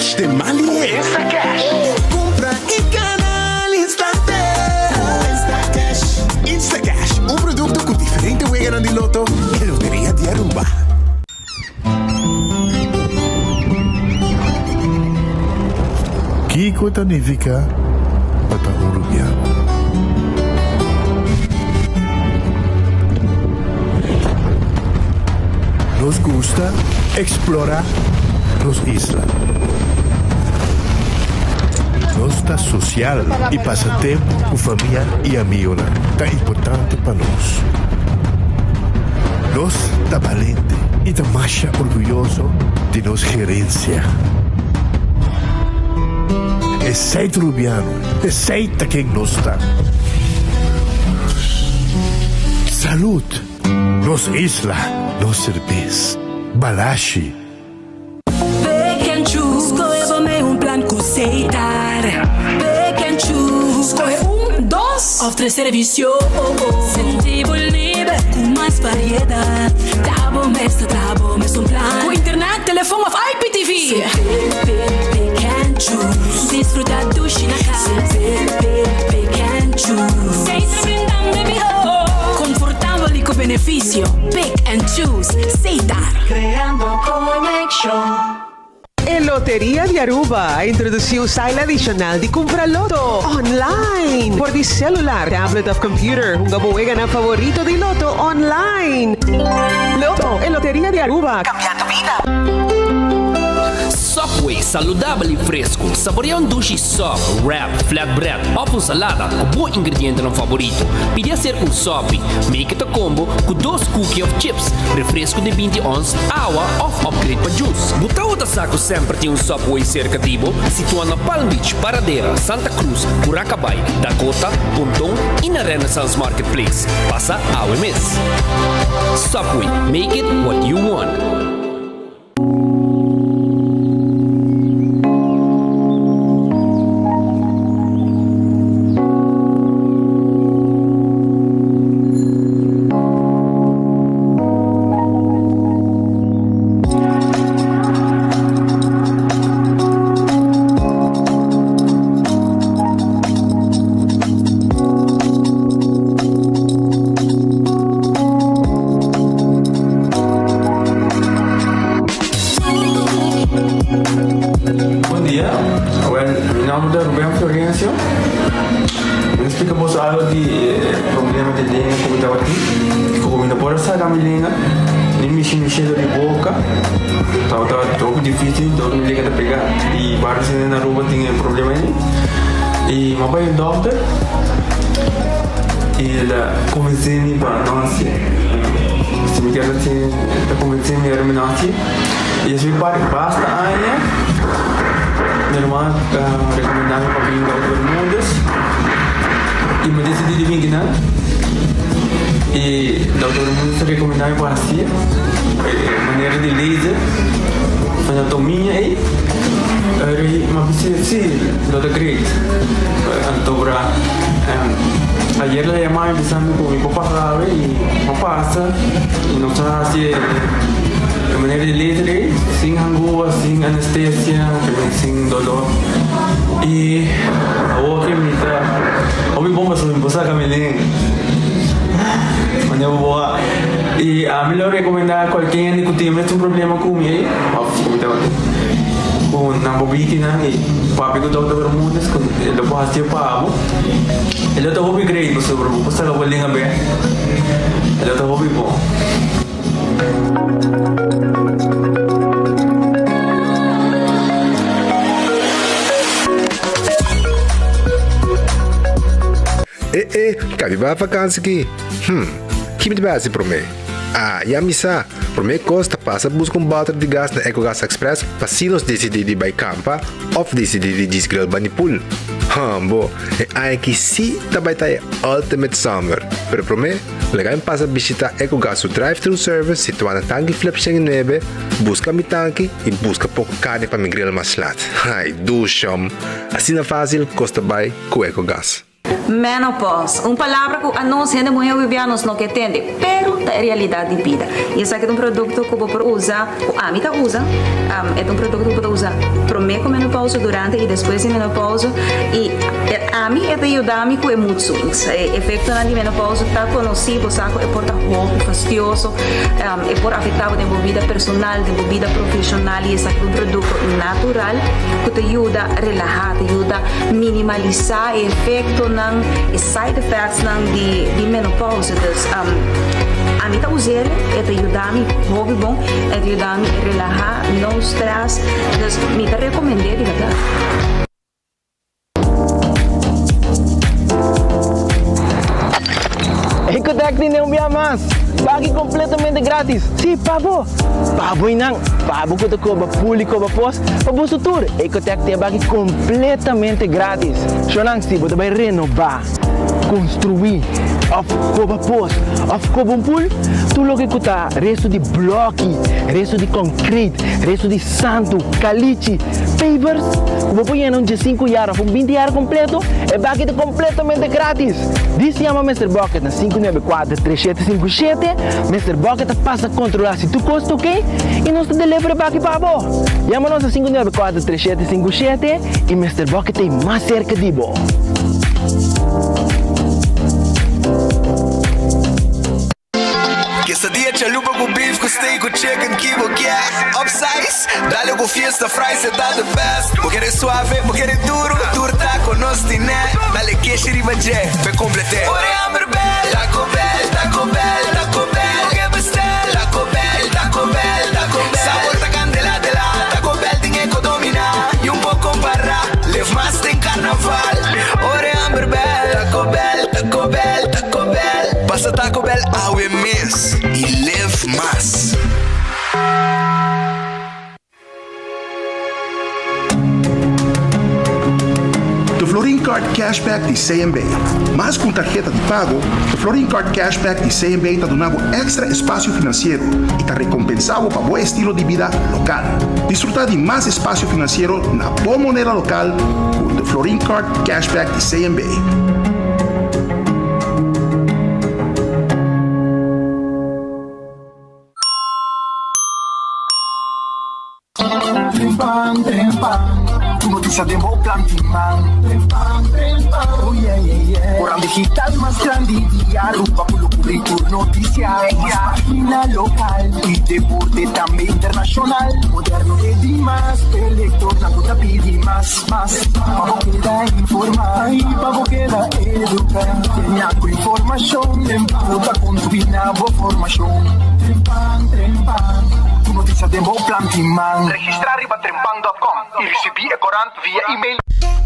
Cash den man lihé. Instacash. Kumpra i gana al instante. Ku Instacash. Instacash, un produkto ku diferente weganan di loto e loteria di Aruba. Kiko ta nifiká pa ta un rubiano? Nos gusta eksplorá nos isla. Nos ta sosial i pasa tempu ku famia i amigonan ta importante pa nos. Nos ta balente i ta masha orguyoso di nos gerensia. Esei ta Rubiano, esei ta ken nos ta. Salud! Nos isla, nos serbes. Balashi. Pick and choose, skohe bo mei un plan ku Setar. Pick and choose, skohe un, dos òf tres servisio. Sinti bo liber ku mas variedat. Ta bo mes ta traha bo mes un plan. Ku internet, telefon òf IPTV. Pick, pick, pick and choose. Disfruta dushi na kas. Pick, pick, pick and choose. Setar brindando e mihó. Konfortabel i ku benefisio. Pick and choose. Setar. Creando conexion. E Loteria di Aruba a introduci un style adicional di cumpra loto online. Por di celular, tablet of computer, hunga bo weganan favorito di loto online. Loto, e Loteria di Aruba, cambiando bida. Subway, saludabel y fresco. Saborea un dushi sub, wrap, flatbread of un salada cu bo ingredientenan favorito. Pidi acerca un sopi. Make it a combo cu dos cookie of chips, refresco di 20 ons, awa of upgrade pa juice. Bo tabata sa cu semper tin un Subway cerca di bo? Situa na Palm Beach, Paradera, Santa Cruz, Curacabai, Dakota, Ponton y na Renaissance Marketplace. Pasa awe mes. Subway, make it what you want. Bon dia, awel mi nomber ta Ruben Florencio. Mi a splika boso algo di e problema di lenga ku mi tabatin, ku mi no por a saka mi lenga, ni mishi mishi dor di boka. Tabata hopi dificil, dor mi lenga ta pega. I varios hende na Aruba tin e problema ei. I mi a bai un dokter i el a konvensé mi pa no hasié. Si mi kier hasié, el a konvensé mi ora mi no hasié. I esei parti basta aña, mi ruman a rekomendá mi pa bin Dokter Bermudez i mi a disidí di bin kinan. I Dokter Bermudez a rekomendá mi pa hasié e manera di laser anatomia ei. Ora mi a bisa si, lo ta great. Anto bra ayer el a yama mi bisa mi ku mi por pasa awe i mi a pasa i nos a hasi e manera di laser ei sin hangua, sin anestesia, sin dolor. I awor ke mi ta hopi bon pasobra mi por saka mi lenga manera bo a i ami lo rekomendá kualke hende ku tin e mesun problema ku mi ei òf ku mi tabatin ku nan por bini kinan i papia ku Dòkter Bermudez ku e lo por hasié pa bo. E lo ta hopi great pasobra bo por saka bo lenga bèk. E lo ta hopi bon. E e, ka mi bai vakansi ki? Hm, ki mi ta bai hasi promé? Ah, ya mi sa! Promé kos ta pasa buska un bòter di gas na Ecogas Express pa si nos disidí di bai kampa òf disidí di djis grill bani pool. Hambo, e aña aki sí ta bai ta e ultimate summer! Pero promé, laga mi pasa bishitá Ecogas su drive-thru service situá na Tanki Flip 109, buska mi tanki i buska poko karni pa mi grill mas lat. Ai, dushom! Asina fásil kos ta bai ku Ecogas. Menopause, un palabra ku anos hende muhé hopi nos no ke tende, pero ta e realidat di bida. I esaki ta un produkto ku bo por usa, ku ami ta usa, e ta un produkto ku bo ta usa promé. prome cu menopausa, durante y despues di menopausa y ami e ta yuda mi cu e mood swings. E efectonan di menopausa ta conoci, bo sa cu e por ta hopi fastioso, e por afecta bo den bo bida personal, den bo bida profesional y esaki ta un producto natural cu ta yuda relaha, ta yuda minimalisa e efectonan, e side effectsnan di di menopausa. Dus ami ta us'el, e ta yuda mi hopi bon, e ta yuda mi relaha, no stress, dus mi ta recomend'é di berdad. Ecotec tene un bia mas! Baki completamente gratis! Si, pa bo! Pa bo y nan! Pa bo cu ta coba pul y coba pos, pa boso tur, Ecotec tin e baki completamente gratis! Shonan, si bo ta bay renoba, construi, of coba pos, of coba un pul, tur loke cu ta resto di bloki, resto di concrete, resto di santu, calichi, Pavers ku bo por yena un diesinku yar òf un binti yar kompleto, e baki ta kompletamente gratis! Dis yama Mister Bucket na 594 3757, Mister Bucket ta pasa kontrolá si tur kos ta oke i nos ta deliver e baki pa bo! Yama nos na 594 3757 i Mister Bucket ta ei mas serka di bo! Quesadilla chalupa cu beef cu steak cu chicken ki bo kier Upsize, dale cu fiesta fries e ta the best Bo kere suave, bo kere duro, tur taco nos tine Dale keshi riba dje, p'e complete Ora e hamber bel, Taco Bell, Taco Bell, Taco Bell Bo ke bestel, Taco Bell, Taco Bell, Taco Bell Sabor ta candela de la, Taco Bell tin e co domina Y un por compara, live mas den carnaval Ora e hamber bel, Taco Bell, Taco Bell, Taco Bell Pasa Taco Bell awe mes y live mas. De Florin Card Cashback di CMB. Mas ku un tarheta di pago, de Florin Card Cashback di CMB ta duna bo èkstra espasio finansiero i ta rekompensá bo pa bo estilo di bida lokal. Disfrutá di mas espasio finansiero na bo moneda lokal ku de Florin Card Cashback di CMB. Trempan, trempan, tur noticia den bo plan tin man. Trempan, trempan, oh yeah, yeah, yeah. Koran digital mas grandi di Aruba cu lo cubri tur noticia. Mas pagina local y deporte tambe internacional. Moderno e dimas, e lectornan cu ta pidi mas. Mas pa bo keda informá i pa bo keda eduká. Tenia ku informashon den bo ta kontribuí na bo formashon. Trempan, trempan, ku notisia den bo plan tin man. Registrá riba trempan dòt kòm i risibí e korant via email.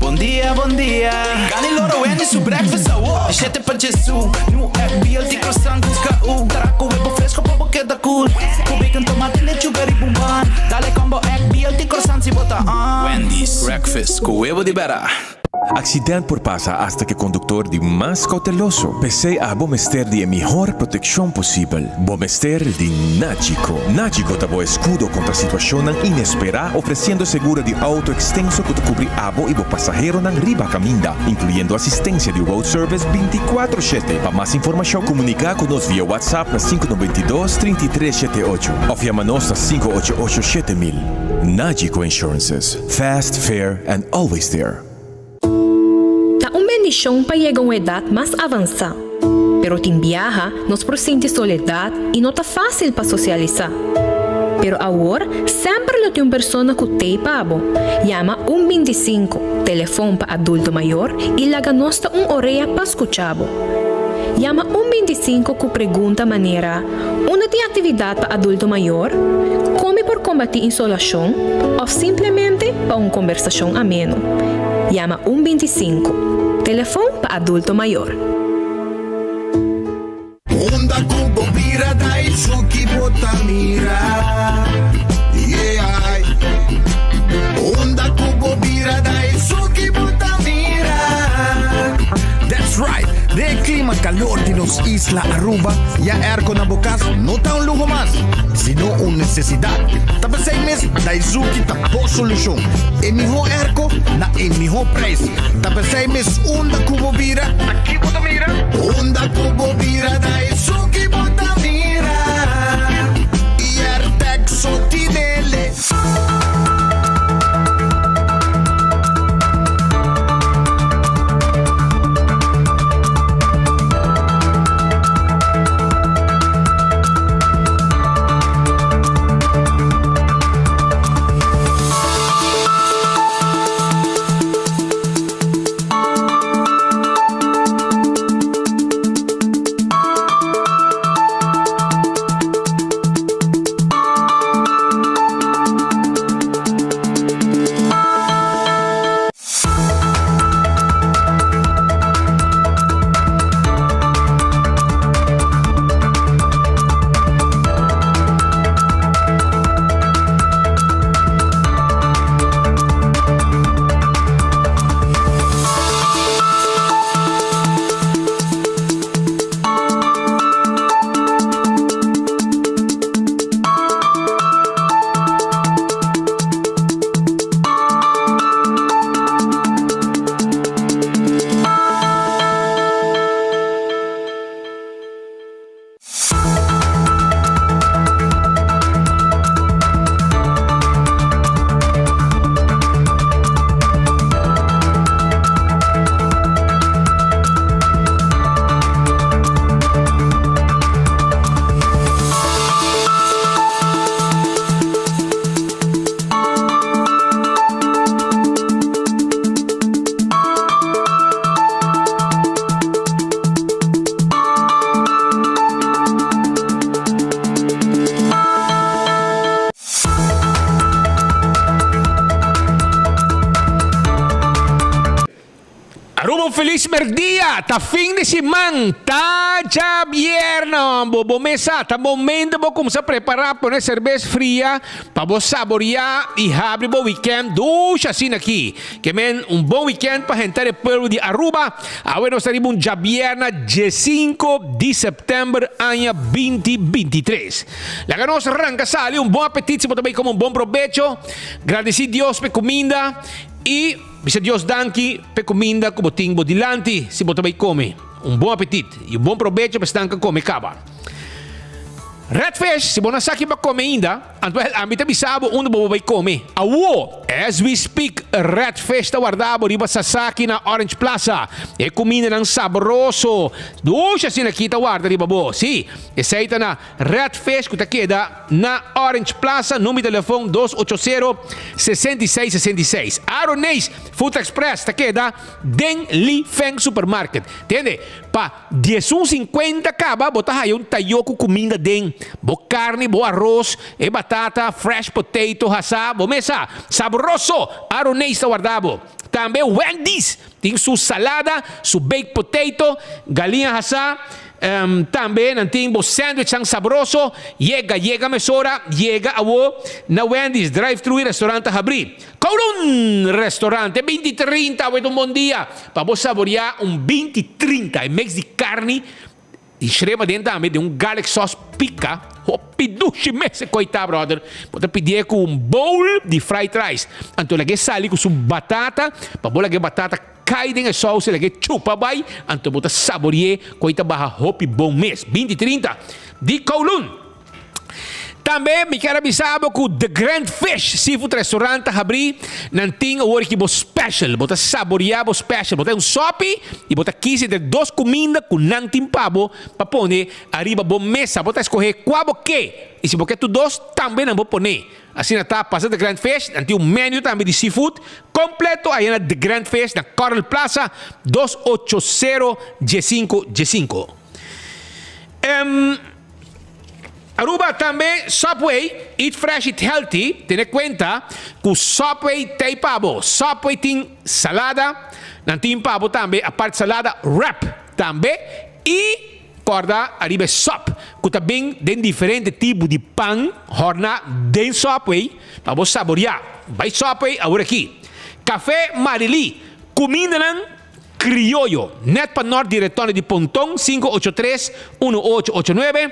Bon dia, bon dia. Gani loro Wendy su breakfast awo. Di shete pa djesu. New egg, BLT, croissant, KU. Tara ku webo fresco pa bo keda cool. Ku bacon, tomate, lechuga riba un bun. Dale combo egg, BLT, croissant si bo ta on. Wendy's Breakfast ku webo di bera. Accident por pasa hasta cu e conductor di mas cauteloso. P'esey abo mester di e mihor proteccion posibel. Bo mester di Nagico. Nagico ta bo escudo contra situacionnan inespera ofreciendo seguro di auto extenso cu ta cubri abo y bo pasaheronan riba caminda, incluyendo asistencia di road service binticuatro shete. Pa mas informacion comunica cu nos via WhatsApp na sinku noventa i dos, trinta i tres shete ocho of yama nos na sinku ocho ocho 7000. Nagico Insurances, fast, fair and always there. Ta un bendishon pa yega un edat mas avansá, pero tin biaha nos por sinti soledat i no ta fásil pa sosialisá. Pero awor semper lo tin un persona ku t'ei pa bo. Yama un bintisinku, telefon pa adulto mayor, i laga nos ta un orea pa skucha bo. Yama un bintisinku ku pregunta manera, Unda tin aktividat pa adulto mayor? Kon mi por kombatí insolashon? Òf simplemente pa un kombersashon ameno. Yama un bintisinku, telefon pa adulto mayor. Unda ku bo bira ta esun ki bo ta mira, yeah. Unda ku bo bira ta esun ki bo ta mira. That's right! Den e klima kalor di nos isla Aruba, ya airco na bo kas no ta un luho mas, sino un nesesidat. Ta p'esei mes Daizuki ta bo solushon, e mihó airco na e mihó prijs. Ta p'esei mes unda ku bo bira, ta ki bo ta mira? Unda ku bo bira ta esun ki bo ta mira. I Airtec so tinele. Aruba un feliz merdia, ta fin di siman, ta djabièrnè bo bo mesa, ta momento bo kumsa prepara pone serbes fria pa bo saboria i habri bo weekend dushi asina aki. Ke men un bon weekend pa henter e pueblo di Aruba, awe nos ta riba un djabièrnè diesinko di september aña binti 23. Laga nos ranka sali un bon apetit si bo ta bai kome un bon probecho, gradisi Dios p'e kuminda i. Bisa Dios danki p'e kuminda ku bo tin bo dilanti si bo ta bai kome. Un bon apetit i un bon probecho pa esnan ku kome kaba. Redfish, si bo no sa ki bo a kome ainda, anto el ami ta bisa bo unda bo bo bai kome. Awo, as we speak, Redfish ta warda bo riba Sasaki na Orange Plaza. E kumindanan sabroso, dushi asina aki ta warda riba bo. Si, esei ta na Redfish ku ta keda. Na Orange Plaza, number di telefon dos ocho sero, 66 66. Aroneis Food Express ta keda den Li Feng Supermarket. Tende, pa diesun sinkuenta kaba bo ta haya un tayo ku kuminda den. Bo karni, bo aros, e batata, fresh potato hasá, bo mesa. Sabroso! Aroneis ta warda bo. Tambe Wendy's tin su salada, su baked potato, galiña hasá. Tambe nan tin bo sandwichnan sabroso. Yega, yega mesora, yega awo na Wendy's Drive-Thru y restaurant ta habri. Kowloon Restaurant, e binti trinta awe ta un bon dia pa bo saborea un binti 30, e mix di carni y shrimp aden tambe den un garlic sauce pica. Hopi dushi mes e koita brother. Bo ta pidié cu un bowl di fried rice. Anto lag'é sali cu su batata pa bo lag'é batata. Kai den e sous el a ke chupa bai, anto bo ta sabori'é ku ei ta baha hopi bon mes. 20 30 di Kowloon. Tambe mi kier a bisa bo ku The Grand Fish Seafood Restaurant ta habrí. Nan tin awor aki bo special. Bo ta saboriá bo special. Bo ta un sopi i bo ta kis entre dos kuminda ku nan tin pa bo pa pone ariba bo mesa. Bo ta eskohé kua bo ke i si bo ke tur dos tambe nan bo pone. Asina ta pasa The Grand Fish, nan tin un menu tambe di seafood completo aya na The Grand Fish na Coral Plaza, 280 15 15. Em, Aruba tambe Subway, eat fresh eat healthy, tene cuenta cu Subway t'ey pa bo. Subway tin salada, nan tin pa bo tambe apart salada wrap tambe y Kòrda ariba e sòp ku ta bin den diferente tipo di pan hòrna den Subway pa bo saboriá. Bai Subway awor aki. Café Marilí, kumindanan krioyo, nèt pa nòrt di Retòne di Ponton, 583 1889.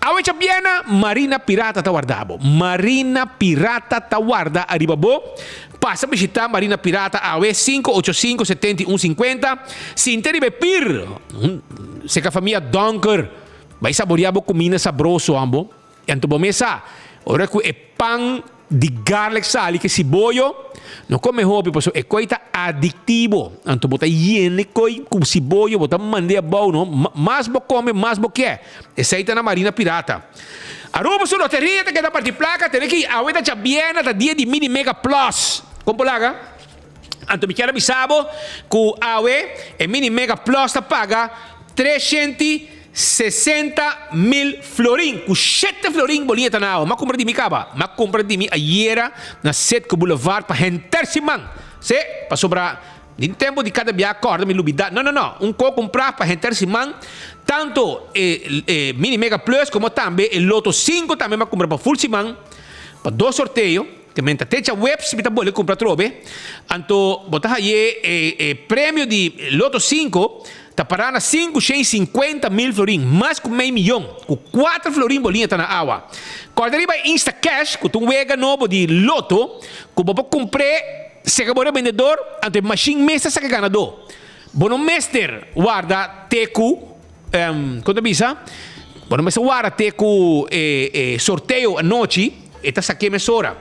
Awe djabièrnè Marina Pirata ta warda bo. Marina Pirata ta warda ariba bo. Pasa bishitá Marina Pirata awe 585 71 50. Sinta riba e pir. Seka famia Donker. Bai saboreá bo kuminda sabroso ambo. I anto bo mes sa, ora ku e pan di garlic sali ku e siboyo, no kome hopi pasobra e koi ta adiktivo. Anto bo ta yena e koi ku siboyo, bo ta mand'é abou no. Mas bo kome, mas bo ke. Esei ta na Marina Pirata. Aruba su loteria ta keda parti plaka tene ki awe ta djabièrnè ta dia di mini mega plus. Kon por laga? Anto mi kier a bisa bo ku awe e mini mega plus ta paga 360 mil florin ku shete florin bo liña ta na awa. Mi a kumpra di mi kaba. Mi a kumpra di mi ayera na Citgo Boulevard pa henter siman. Se, pasobra Den tempo di kada bia kòrda mi lubidá. No, no, no. Un kò kumprá pa henter siman, tantu e e Mini Mega Plus komo tambe e Lotto sinku tambe mi a kumpra pa ful siman, pa dos sorteo, ke men ta te djaweps mi ta bole kumpra atrobe. Anto bo ta haye e e premio di Lotto sinku ta pará na 550,000 florin, mas ku mei miyon, ku kuater florin bo liña ta na awa. Kòrda riba e Instacash ku ta un wega nobo di Lotto ku bo por kumpr'é. Seka bo rebendedor, anto e mashin mes ta saka ganadó. Bo no mester warda te ku, kon ta bisa? Bo no mester warda te ku e e sorteo anochi, e ta sak'é mesora.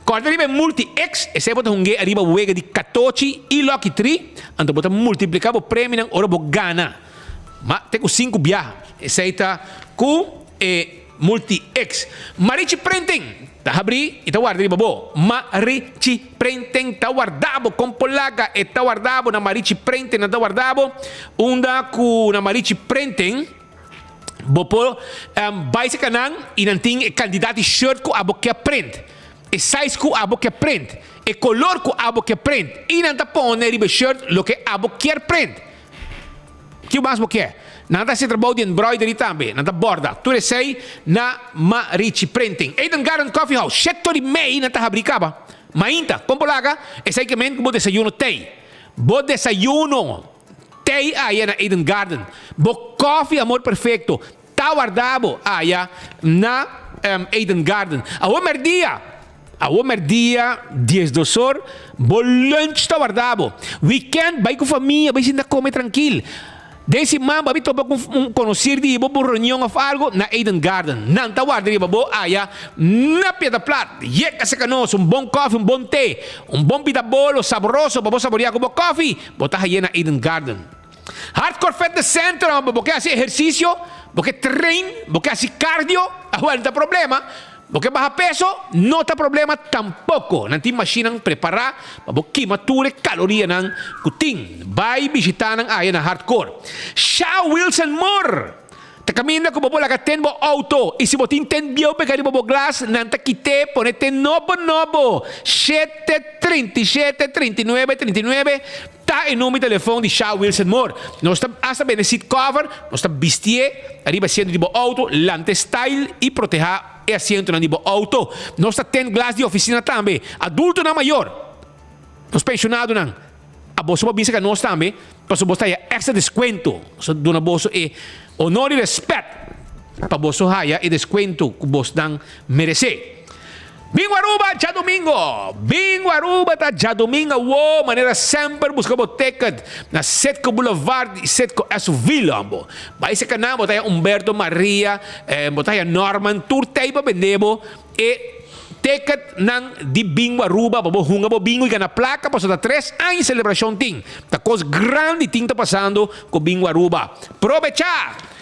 Kòrda riba e Multi X, esei bo ta hung'é ariba wega di katochi i Lucky Tree, anto bo ta multipliká bo premionan ora bo gana. Ma te ku sinku biaha. Esei ta ku e Multi X. Marichi Printing ta habrí i ta warda riba bo. Marichi Printing ta warda bo. Kon por laga e ta warda bo na Marichi Printing nan ta warda bo. Unda ku na Marichi Printing bo por bai serka nan i nan tin e kantidat di shirt ku abo ke print. E size ku abo ke print. E color cu abo ke print y nan ta pone riba e shirt loke abo kier print. Kico mas bo kier? Nan ta haci trabou di embroidery tambe, nan ta borda. Tur esey na Marichi Printing. Eden Garden Coffee House, sheto di mei nan ta habri caba. Mainta, con bo laga? Esey ke men cu bo desayuno tey. Bo desayuno tey aya na Eden Garden. Bo koffie Amor Perfecto ta warda bo aya na Eden Garden. Awor merdia, awor merdia diesdos or, bo lunch ta warda bo. Weekend bai cu famia, bai sinta come trankil. Den siman bo a bin topa ku un konosir di bo pa un reunion òf algu na Eden Garden. Nan ta warda riba bo aya na Piedra Plat. Yega serka nos, un bon kòfi, un bon te, un bon pita bolo sabroso pa bo saboreá ku bo kòfi, bo ta haye na Eden Garden. Hardcore Fitness Center, ora bo ke hasi ehersisio, bo ke train, bo ke hasi cardio, awel no ta problema. Bo ke baha peso? No ta problema tampoko. Nan tin mashinnan prepará pa bo kima tur e kalorianan ku tin. Bai bishitá nan aya na Hardcore. Sha Wilson Moore ta kaminda ku bo por laga ten bo outo i si bo tin ten bieu pega riba bo glas nan ta kit'é pone ten nobo nobo. Shete 37 39 39 ta e number di telefon di Sha Wilson Moore. Nos ta asta bende seat cover, nos ta bistié riba asiento di bo auto, lanta e style i protehá e asientonan di bo auto. Nos ta tend glas di oficina tambe. Adultonan mayor, nos pensionadonan, a boso por bisa ka nos tambe, pasobra boso ta haya extra descuento. Nos ta duna boso e honor i respet pa boso haya e descuento ku bosnan meresé. Bingo Aruba djadumingo! Bingo Aruba ta djadumingo awo manera semper buska bo ticket na Citgo Boulevard y Citgo SUV lombo. Bai se cana bo ta haya Humberto Maria, bo ta haya Norman tur tey pa bende bo e ticket nan di Bingo Aruba pa bo hunga bo bingo y gana placa pasobra ta tres aña celebracion tin. Ta cos grandi tin ta pasando cu Bingo Aruba. Probecha!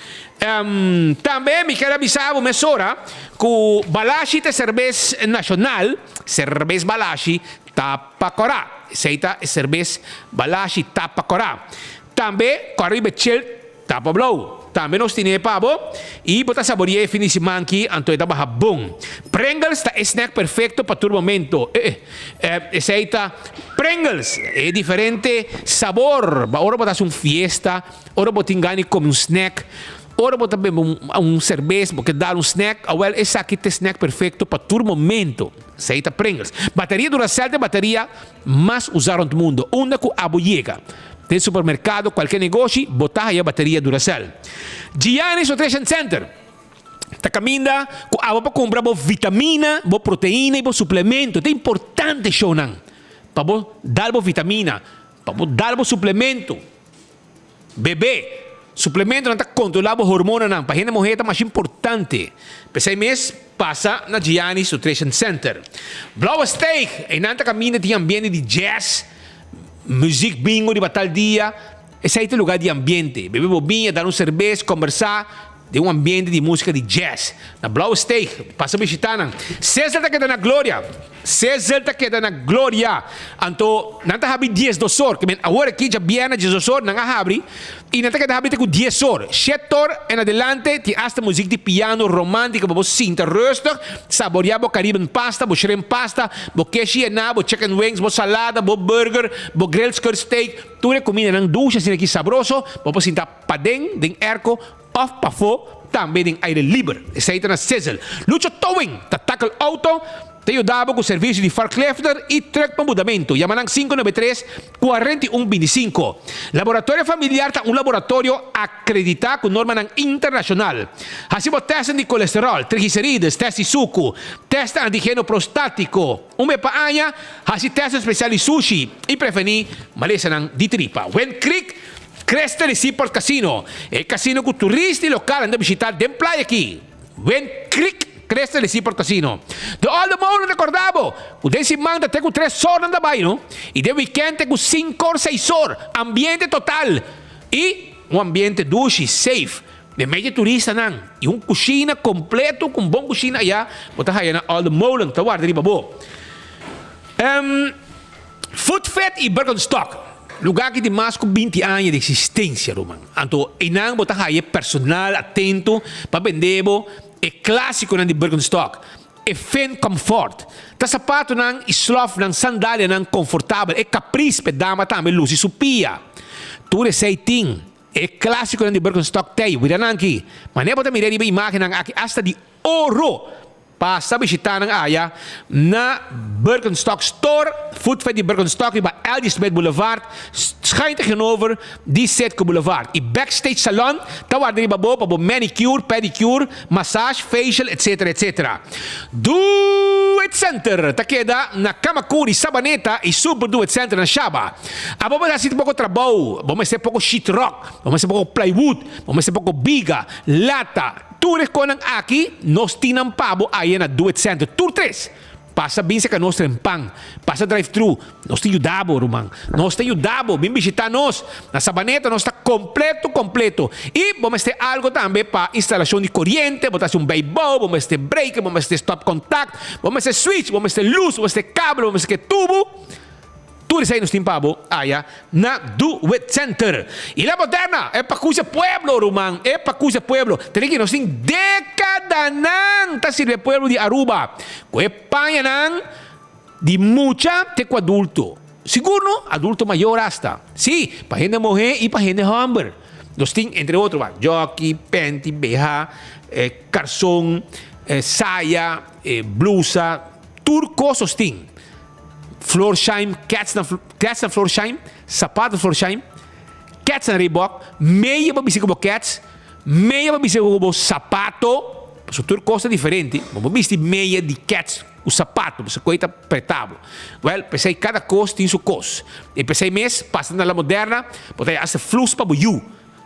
Tambe mi ker a bisa bo mesora ku Balashi ta e serbes nashonal, serbes Balashi ta pa kòrá. Esei ta e serbes Balashi ta pa kòrá. Tambe kòrá riba e chel ta pa blou. Tambe nos tine pa bo i bo ta sabori'é e fin di siman aki anto e ta baha bon. Pringles ta e snack perfekto pa tur momento. Esei ta Pringles, e diferente sabor. Ora bo ta hasi un fiesta. Ora bo tin gana di come un snack, ora bo ta bebe un cerbes, bo ke dal un snack, awel esaki ta e snack perfecto pa tur momento. Esei ta Pringles. Bateria Duracell ta e bateria mas usa rond mundo. Unda cu abo yega, den supermercado, cualkier negoshi, bo ta haya bateria Duracell. Giannis Nutrition Center ta caminda cu abo por cumpra bo vitamina, bo proteina y bo suplemento. Ta importante shownan pa bo dal bo vitamina, pa bo dal bo suplemento. Bebé. Suplementonan ta kontrolá bo hormonanan. Pa hende muhé ta masha importante. P'esei mes pasa na Gianni's Nutrition Center. Blauwe Steeg, einan ta kaminda tin ambiente di jazz, muziek bingo riba tal dia. Esei ta e lugá di ambiente. Bebe bo biña, dal un serbes, kombersá den un ambiente di músika di jazz. Na Blauwe Steeg, pasa bishitá nan. Cesar ta keda na Gloria. Cesar ta keda na Gloria. Anto nan ta habri diesdos or. Ke men awor aki djabièrnè diesdos or nan a habri i nan ta keda habri te ku dies or. Shet or en adelante tin asta muzik di piano romántico pa bo sinta rustig, saboreá bo Caribbean pasta, bo shrimp pasta, bo keshi yená, bo chicken wings, bo salada, bo burger, bo grilled skirt steak. Tur e kumindanan dushi asina aki sabroso bo por sinta paden den airco Of pafó, tambe den aire liber. Esei ta na Sizzle. Lucho Towing ta tackle auto, ta yuda bo ku servisio di forklifter i truck pa mudamentu. Yama nan 593 41 25. Laboratorio Familiar ta un laboratorio akreditá ku normanan internashonal. Hasi bo tèstnan di kolesteròl, trigliserides, tèst di suku, tèst antigeno prostátiko. Un be pa aña, hasi tèstnan spesial di sushi i prevení malesanan di tripa. Wind Creek. Crystal y Seaport Casino, e casino cu turista y local anda bishita den playa aki. Wind Creek, Crystal y Seaport Casino. De Olde Molen recorda bo cu den siman ta te cu tres or nan ta bay no y den weekend te cu cinco or seis or. Ambiente total y un ambiente dushi, safe, den medio di turistanan y un cushina completo cu un bon cushina aya bo ta haya na Olde Molen ta warda riba bo. Food Fit y Birkenstock, lugar ki tin mas ku binti aña di existencia, ruman. Anto einan bo ta haya personal atento pa bende bo e clasiconan di Birkenstock. E Finn Comfort. Ta sapatonan y slofnan, sandalianan confortabel. E Caprice p'e dama tambe luci su pia. Tur esey tin. E clasiconan di Birkenstock t'ey. Wira nan aki. Manera bo ta mira riba imagennan aki hasta di oro. Pasa bishita nan aya na Birkenstock Store, Footfed di Birkenstock riba LG Smith Boulevard, schuin tegenover di Citgo Boulevard. Y Backstage Salon ta warda riba bo pa bo manicure, pedicure, massage, facial, etc. Etc. Do It Center ta keda na Camacuri, Sabaneta y Super Do It Center na Shaba. Abo bo ta haci poco trabou, bo mester poco sheetrock, bo mester poco plywood, bo mester poco biga, lata, Tur e konan aki nos tin nan pa bo aya na Do It Center. Tur tres! Pasa bin seka nos trempan. Pasa drive thru. Nos ta yuda bo, ruman. Nos ta yuda bo. Bin bishita nos. Na Sabaneta nos ta kompleto, kompleto. I bo mester algo tambe pa instalashon di koriente, bo ta hasi un bijbouw, bo mester breaker, bo mester stop contact, bo mester switch, bo mester lus, bo mester kabel, bo mester ke tubu. Tur esei nos tin pa bo aya na Do It Center. Y La Moderna e pa cusa pueblo, ruman, e pa cusa pueblo. Tene ki nos tin decadanan ta sirbi e pueblo di Aruba cu e pañanan di mucha te cu adulto. Sigur no, adulto mayor hasta. Si, pa hende muhe y pa hende homber. Nos tin entre otro jockey, panty, BH, carson, saya, blusa, tur cos nos tin. Florsheim, kets na kets na Florsheim, sapato Florsheim, kets na Reebok, meia pa bisti ku bo kets, meia pa bisti ku bo sapato, pasobra tur kos ta diferente, bo por bisti meia di kets ku sapato, pasobra koe ta preta bo. Wèl, p'esei kada kos tin su kos. I p'esei mes, pasa na La Moderna, bo ta haña flus pa bo yu.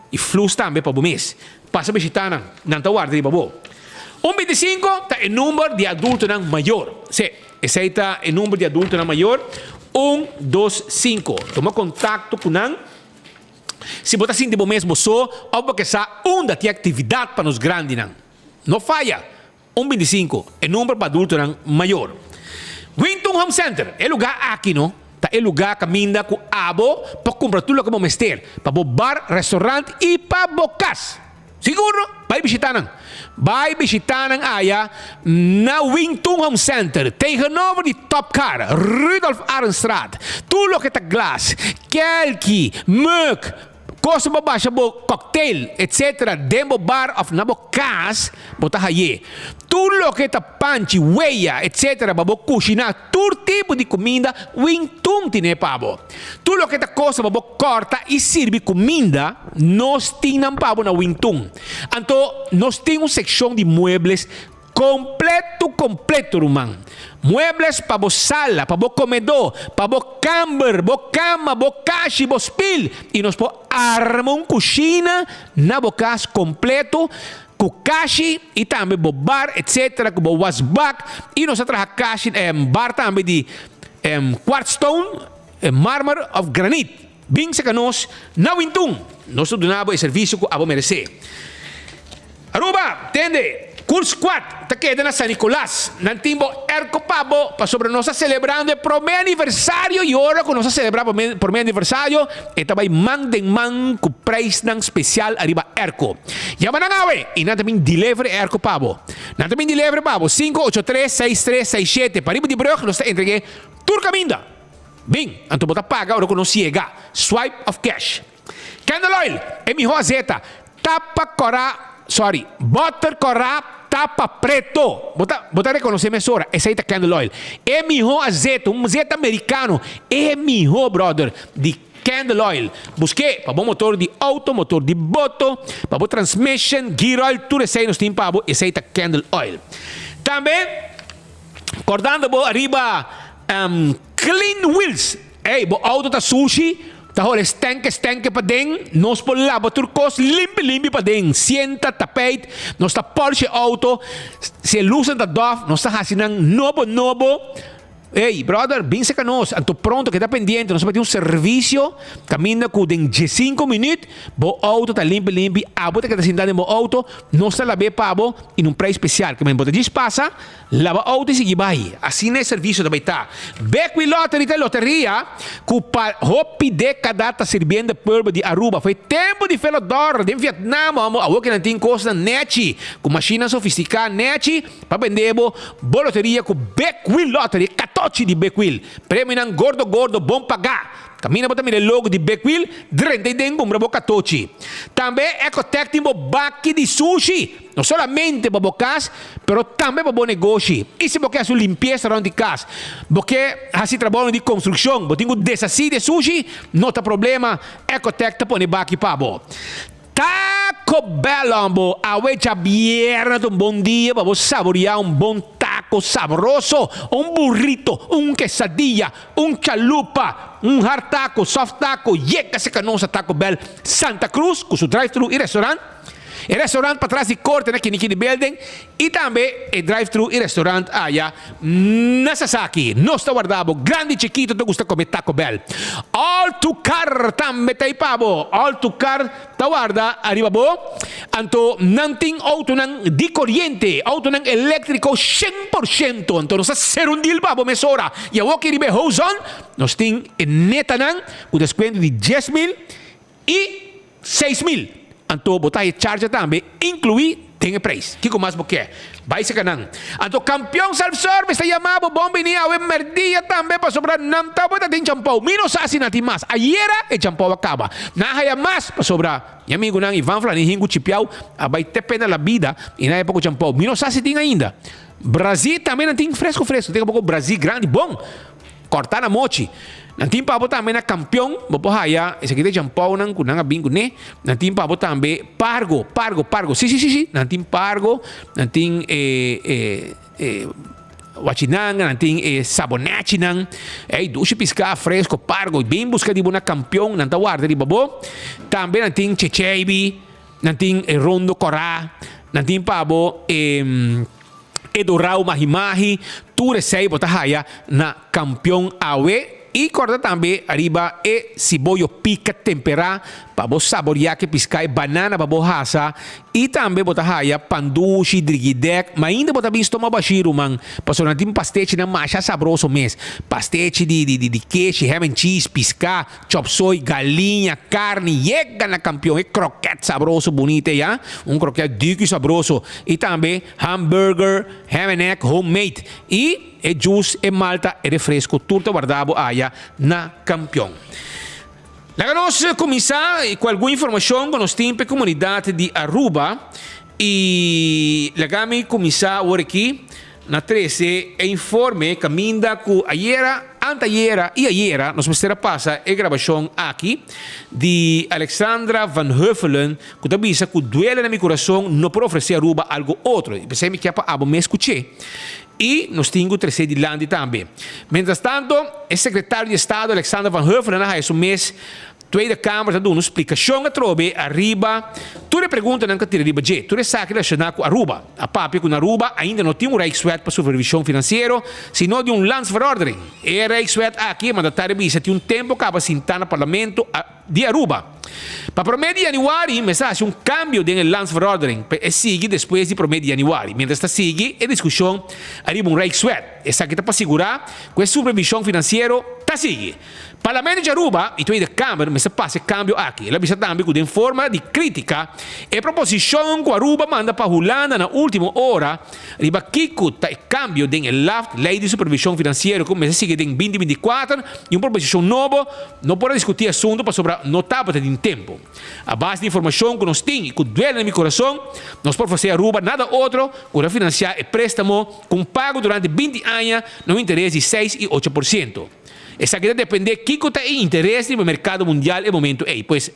I flus tambe pa bo mes. Pasa bishitá nan, nan ta warda riba bo. Un bintisinko ta e number di adultonan mayor. Sí, esei ta e number di adultonan mayor, un, dos, sinku. Tuma kontakto ku nan si bo ta sinti bo mes bo so òf bo ke sa unda tin aktividat pa nos grandinan. No faya! Un bintisinko, e number pa adultonan mayor. Wintun Home Center, e lugá aki no ta e lugá kaminda ku abo por kumpra tur loke bo mester pa bo bar, restaurant i pa bo kas. Sigur no? Bai bishitá nan. Bai bishitá nan aya na Wintun Home Center, tegenover di Top Car, Rudolf Arendstraat. Tur loke ta glas, kelki, mug, Kos bo basha bo cocktail etc den bo bar of na bo kas bo ta haye. Tur loke ta panchi, weya etc pa bo kushina tur tipo di kuminda Wing Tun tine pa bo. Tur loke ta kos pa bo korta i sirbi kuminda nos tin nan pa bo na Wing Tun. Anto nos tin un sekshon di muebles Completo completo ruman. Muebles pa bo sala, pa bo comedor, pa bo camber, bo cama, bo cashi, bo spil y nos por arma un cushina na bo cas completo cu cashi y tambe bo bar etc cu bo wasbak y nos a traha cashi bar tambe di quartz stone, marmer of granit. Bin seka nos na Wintun, nos ta duna bo e servisio ku abo meresé. Aruba, tende, Cool Squad ta keda na San Nicolas. Nan tin bo erko pa bo pasobra nos ta selebrando e promé aniversario i ora ku nos ta selebrá promé aniversario e ta bai man den man ku preisnan spesial ariba erko. Yama nan awe i nan ta bin deliver e erko pa bo. Nan ta bin deliver pa bo 583 6367 Pariba di brug nos ta entreg'é tur kaminda. Bin, anto bo ta paga ora ku nos yega. Swipe of cash. Candle oil, e mihó azeta. Tapa kòrá, sorry, bòter kòrá tapa preto. Bo ta, bo ta rekonosé mesora, esei ta candle oil. E mihó azeta, un azeta merikano, e mihó, bròder, di candle oil. Busk'é pa bo motor di outo, motor di boto, pa bo transmission, gear oil, tur esei nos tin pa bo, esei ta candle oil. Tambe, kòrdando bo ariba. Clean wheels. Ey, bo auto ta sushi, ta hole stenke stenke paden, nos por laba tur kos limpi limpi paden, sienta, tapijt, nos ta polish e auto, si e lusnan ta dof, nos ta hasi nan nobo nobo. Ey, brother, bin serka nos. Anto pronto keda pendiente, nos a tin un servisio kaminda ku den diesinko minüt bo outo ta limpi limpi, abo ta keda sinta den bo outo, nos ta lab'é pa bo i na un preis spesial. Ke men bo ta djis pasa, laba outo i sigui bai. Asina e servisio ta bai ta. Bekwin Lottery ta e loteria ku pa hopi dékada ta sirbiendo e pueblo di Aruba. Fo'i tempu di Felodor den Vietnam, awor ke nan tin kosnan nèchi, ku mashinnan sofistiká nèchi, Pa bende bo bo loteria ku Big Wheel Lottery, katochi di Big Wheel. Premionan gordo gordo bon pagá. Kaminda bo ta mira e logo di Big Wheel, drenta i den kumpra bo katochi. Tambe Ecotec tin bo baki di sushi, no solamente pa bo kas, pero tambe pa bo negoshi. I si bo ke hasi un limpiesa rònt di kas, bo ke hasi trabounan di konstrukshon, bo tin ku deshasí di e sushi, no ta problema, Ecotec ta pone baki pa bo. Taco Bell bo awe djabièrnè ta un bon dia pa bo saboreá un bon taco sabroso, un burrito, un quesadilla, un chalupa, un hard taco, soft taco, yega serka nos a Taco Bell Santa Cruz ku su drive thru i restaurant. E restaurant patras di korte na Kinikini Building i tambe e drive thru i restaurant aya na Sasaki. Nos ta warda bo, grandi i chikito ta gusta kome Taco Bell. All to Car tambe ta ei pa bo. All to Car ta warda ariba bo. Anto nan tin outonan di koriente, outonan eléktriko 100%. Anto nos ta sera un deal pa bo mesora. I awor ki riba e Hozon nos tin e netanan ku deskuento di 10,000 I 6000. Anto bo ta haña charger tambe inkluí den e preis. Kiko mas bo ke? Bai seka nan. Anto Kampion Self Service ta yama bo bon bini awe merdia tambe pasobra nan tabata tin champou. Mi no sa si nan tin mas. Ayera e champou a kaba. Nan a haya mas pasobra mi amigunan Ivan Flanihin ku Chipiau a bai te pena la bida i nan a poko champou. Mi no sa si tin ainda. Brazi tambe nan tin fresco fresco. Tin poko brazi grandi bon. Kòrtá na mochi. Nan tin pa bo tambe na kampion, bo por haya esaki ta e champounan ku nan a bin kuné. Nan tin pa bo tambe pargo, pargo, pargo. Si, si, si, si, nan tin pargo, nan tin e, e, e wachinanga, nan tin e sabonechinan. Ey, dushi piská fresko, pargo. Bin buska di bo na kampion, nan ta warda riba bo. Tambe nan tin checheibi, nan tin e rondo kòrá, nan tin pa bo e. E dorao mahi mahi, tur esei bo ta haya na Kampion awe. I kòrda tambe ariba e siboyo pika temperá pa bo saboriá ke piská, e banana pa bo hasa i tambe bo ta haya pandushi, drigidèk, ma ainda bo ta bin stoma bashí ruman, pasobra nan tin pastechinan masha sabroso mes, pastechi di di di keshi, ham and cheese, piská. Chop soy, galiña, carni, yega na campeon e kroket sabroso bunita ya, un kroket duki sabroso y tambe hamburger, ham and egg homemade y e juice, e malta, e refresco tur ta warda bo aya na campeon. Laga nos cuminsa cu algun informacion cu nos tin pa e comunidad di Aruba y laga mi cuminsa awor aki Na trese e informe kaminda ku ayera, antayera i ayera nos mester a pasa e grabashon aki di Alexandra van Huffelen ku ta bisa ku duele na mi kurason no por ofresé Aruba algu otro i p'esei mi ke pa abo mes skuch'é i nos tin ku tres'é dilanti tambe. Mientrastanto e sekretario di estado Alexandra van Huffelen a haya su mes Tweede Kamer ta duna un splikashon atrobe ariba tur e preguntanan ku a tira riba dje. Tur esaki relashoná ku Aruba. A papia ku na Aruba ainda no tin un Rijkswet pa supervishon finansiero, sino di un Landsverordening. E Rijkswet aki e mandatario a bisa tin un tempu kaba sintá na Parlamento di Aruba. Pa promé di yanüari mester hasi un kambio den e Landsverordening pa e sigui despues di promé di yanüari, miéntras ta sigui e diskushon ariba un Rijkswet. Esaki ta pa sigurá ku e supervishon finansiero ta sigui. Parlamento di Aruba y Tweede Kamer mester pasa e cambio aki. El a bisa tambe cu den forma di critica e proposicion cu Aruba manda pa Hulanda na ultimo ora riba kico ta e cambio den e LAFT, Ley di Supervision Financiero, cu mester sigui den 2024 y un proposicion nobo, no por a discuti e asunto pasobra no tabata tin tempo. A base di informacion cu nos tin y cu duele na mi corazon, nos por ofrece Aruba nada otro cu refinancia e prestamo cu un pago durante 20 aña na un interes di seis y ocho por ciento. Esaki ta dependé kiko ta e interes riba merkado mundial e momento ei. Pues,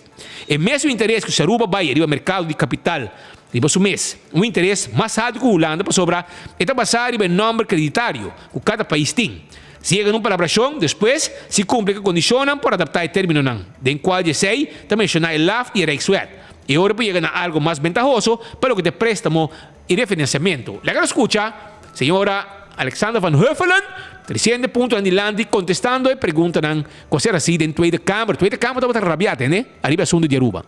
e mesun interes ku si Aruba bai riba merkado di kapital riba su mes, un interes mas haltu ku Hulanda pasobra e ta basá riba e nòmber kreditario ku kada pais tin. Si yega na un palabrashon, despues, si kumpli ku e kondishonnan por adaptá e términonan, den kual di esei ta menshoná e LAF i e Rijkswet. E ora por yega na algu mas bentahoso pa loke ta e préstamo i refinansiamentu. Laga nos skucha, señora. Alexander van Huffelen, tresiendo e puntonan dilanti, kontestando e preguntanan ku a ser hasí den Tweede Kamer. Tweede Kamer tabata rabiá, tende, ariba e asuntu di Aruba.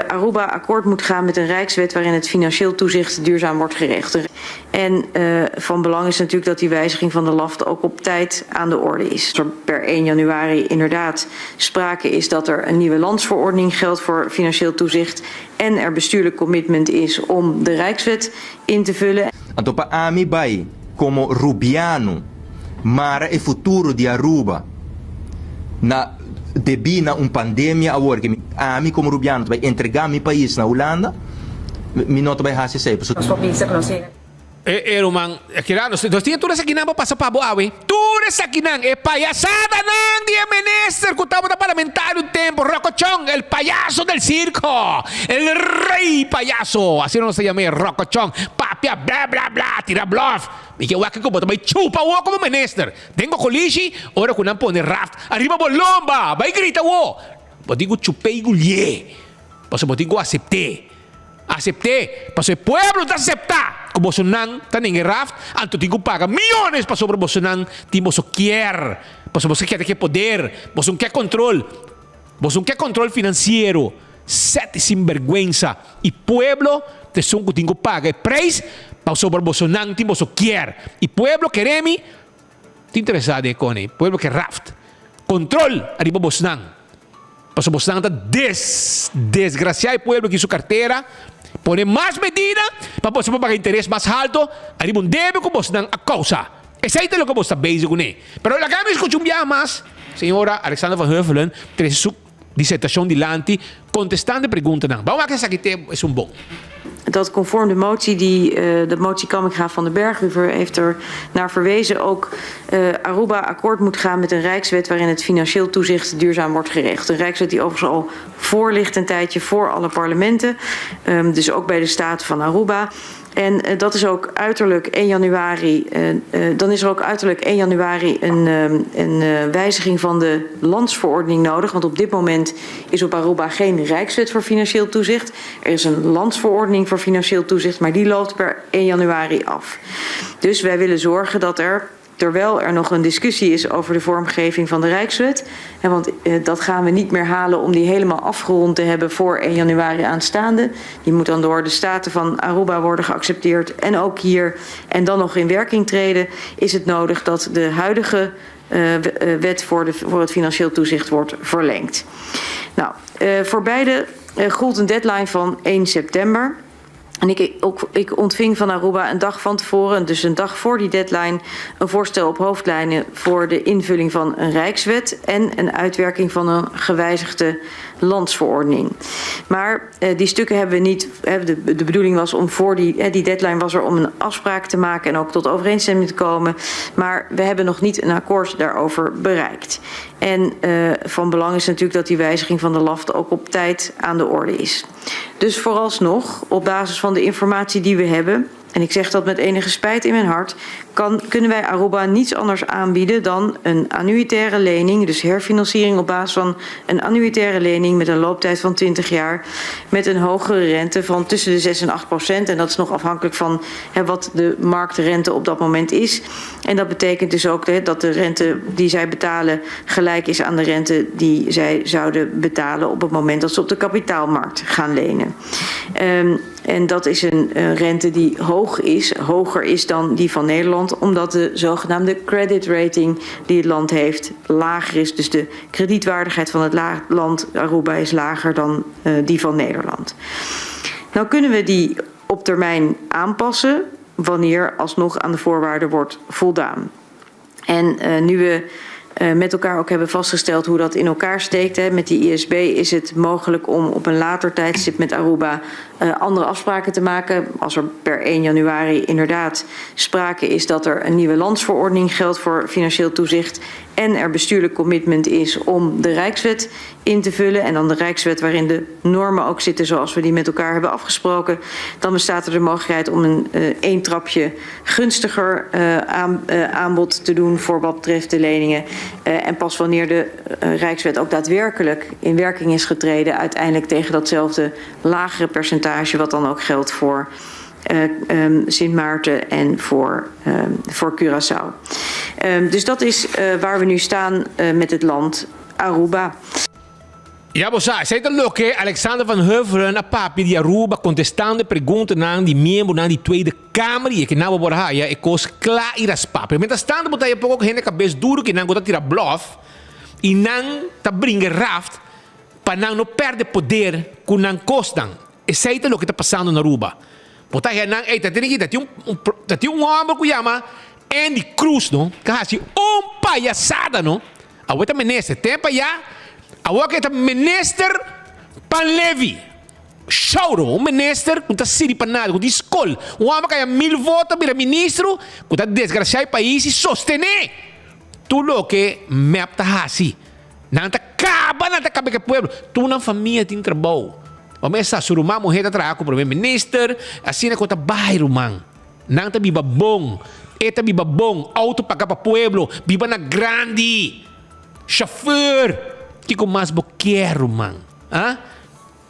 Aruba akkoord moet gaan met een rijkswet waarin het financieel toezicht duurzaam wordt geregeld. En uh, van belang is natuurlijk dat die wijziging van de LAFT ook op tijd aan de orde is. Er per 1 januari inderdaad sprake is dat er een nieuwe landsverordening geldt voor financieel toezicht en er bestuurlijk commitment is om de Rijkswet in te vullen. Anto pa ami bai como Rubiano mara e futuro di Aruba na debí na un pandemia awor ke ami como Rubiano ta bai entrega mi pais na Hulanda mi no ta bai haci esey pasobra E e ruman, keda nos nos tin tur esakinan pa pasa pa bo awe. Tur esakinan, e payasadanan di e minister ku tabata parlamentario un tempu, Rocochon, el payaso del circo, el rey payaso, asina nos ta yam'é, Rocochon, papia bla bla bla, tira blòf. Mi ke wak ku bo ta bai chupa awo komo minister. Den bo kolishi, ora ku nan pone raft ariba bo lomba, bai grita awo. Bo tin ku chup'é i gulié, pasobra bo tin ku asept'é. Asept'é, pasobra e pueblo ta aseptá ku bosonan ta den e raft, anto tin ku paga miyones pasobra bosonan tin boso kier, pasobra boso kier ta ke poder, boso no ke kontrol, boso no ke kontrol finansiero. Sèt i sinbèrgwensa, i pueblo ta esun ku tin ku paga e preis pasobra bosonan tin boso kier, i pueblo kere mi ta interesá den e kone, pueblo ke raft, kontrol ariba bosnan. Pasobra bosnan ta des desgraciá e pueblo ki su cartera, pone mas medida pa boso por paga interes mas halto ariba un debe cu bosnan a causa. Esey ta loke bos ta bezig cune. Pero laga mi scucha un biaha mas señora Alexander van Huffelen trece su disertacion dilanti contestando e preguntanan. Ban wak esaki te esun bon. Dat conform de motie die de motie Kamminga van den Berg, u heeft er naar verwezen, ook Aruba akkoord moet gaan met een rijkswet waarin het financieel toezicht duurzaam wordt geregeld. Een rijkswet die overigens al voor ligt een tijdje voor alle parlementen, dus ook bij de Staten van Aruba. En uh, dat is ook uiterlijk 1 januari. Uh, uh, dan is er ook uiterlijk 1 januari een, een wijziging van de landsverordening nodig. Want op dit moment is op Aruba geen rijkswet voor financieel toezicht. Er is een landsverordening voor financieel toezicht, maar die loopt per 1 januari af. Dus wij willen zorgen dat er terwijl er nog een discussie is over de vormgeving van de Rijkswet. En want eh, dat gaan we niet meer halen om die helemaal afgerond te hebben voor 1 januari aanstaande. Die moet dan door de staten van Aruba worden geaccepteerd en ook hier en dan nog in werking treden. Is het nodig dat de huidige uh, wet voor, de, voor het financieel toezicht wordt verlengd. Nou, uh, voor beide uh, gold een deadline van 1 september. En ik, ook, ik ontving van Aruba een dag van tevoren, dus een dag voor die deadline, een voorstel op hoofdlijnen voor de invulling van een rijkswet en een uitwerking van een gewijzigde landsverordening. Maar eh, die stukken hebben we niet. Eh, de, de bedoeling was om voor die, eh, die deadline was er om een afspraak te maken en ook tot overeenstemming te komen. Maar we hebben nog niet een akkoord daarover bereikt. En uh, van belang is natuurlijk dat die wijziging van de LAFT ook op tijd aan de orde is. Dus vooralsnog, op basis van de informatie die we hebben, en ik zeg dat met enige spijt in mijn hart, kan, kunnen wij Aruba niets anders aanbieden dan een annuitaire lening, dus herfinanciering op basis van een annuitaire lening met een looptijd van 20 jaar, met een hogere rente van tussen de 6 en 8 procent. En dat is nog afhankelijk van hè, wat de marktrente op dat moment is. En dat betekent dus ook hè, dat de rente die zij betalen gelijk is aan de rente die zij zouden betalen op het moment dat ze op de kapitaalmarkt gaan lenen. Um, en dat is een, een rente die hoog is, hoger is dan die van Nederland, omdat de zogenaamde credit rating die het land heeft lager is. Dus de kredietwaardigheid van het land Aruba is lager dan uh, die van Nederland. Nou kunnen we die op termijn aanpassen wanneer alsnog aan de voorwaarden wordt voldaan. En uh, nu we uh, met elkaar ook hebben vastgesteld hoe dat in elkaar steekt. Hè. Met die ISB is het mogelijk om op een later tijdstip met Aruba uh, andere afspraken te maken. Als er per 1 januari inderdaad sprake is dat er een nieuwe landsverordening geldt voor financieel toezicht en er bestuurlijk commitment is om de Rijkswet in te vullen en dan de Rijkswet waarin de normen ook zitten zoals we die met elkaar hebben afgesproken, dan bestaat er de mogelijkheid om een uh, één trapje gunstiger uh, aan, uh, aanbod te doen voor wat betreft de leningen. Uh, en pas wanneer de uh, Rijkswet ook daadwerkelijk in werking is getreden, uiteindelijk tegen datzelfde lagere percentage wat dan ook geldt voor Sint Maarten en voor, voor Curaçao. Dus dat is waar we nu staan met het land Aruba. Ya bo sa, esei ta loke Alexander van Huffelen a papia di Aruba kontestando e preguntanan di miembronan di Tweede Kamer i e kinan bo por haya e kos kla i raspá. Pero mientras tanto bo ta haya poko hende kabes duru kinan ku ta tira blòf i nan ta bringa raft pa nan no pèrdè poder ku nan kosnan. Esei ta loke ta pasando na Aruba. Bo ta haya nan, ey ta tene ki ta tin un ta tin un hòmber ku yama Andy Cruz no, ka hasi un payasada no. Awor ta minister. Tempo aya, awor ke ta minister Panlevi. Shouro, un minister ku ta sirbi pa nada, ku tin skol. Un hòmber ku haya mil voto bira ministro, ku ta desgrasiá e pais i sostené tur loke mep ta hasi. Nan ta kaba, nan ta kaba ku e pueblo. Tur nan famia tin trabou. Omi sa, su ruman muhé ta traha ku prome minister, asina ku ta bai ruman. Nan ta biba bon, e ta biba bon, auto paga pa pueblo, biba na grandi, chauffeur, kiko mas bo kier ruman? Ah?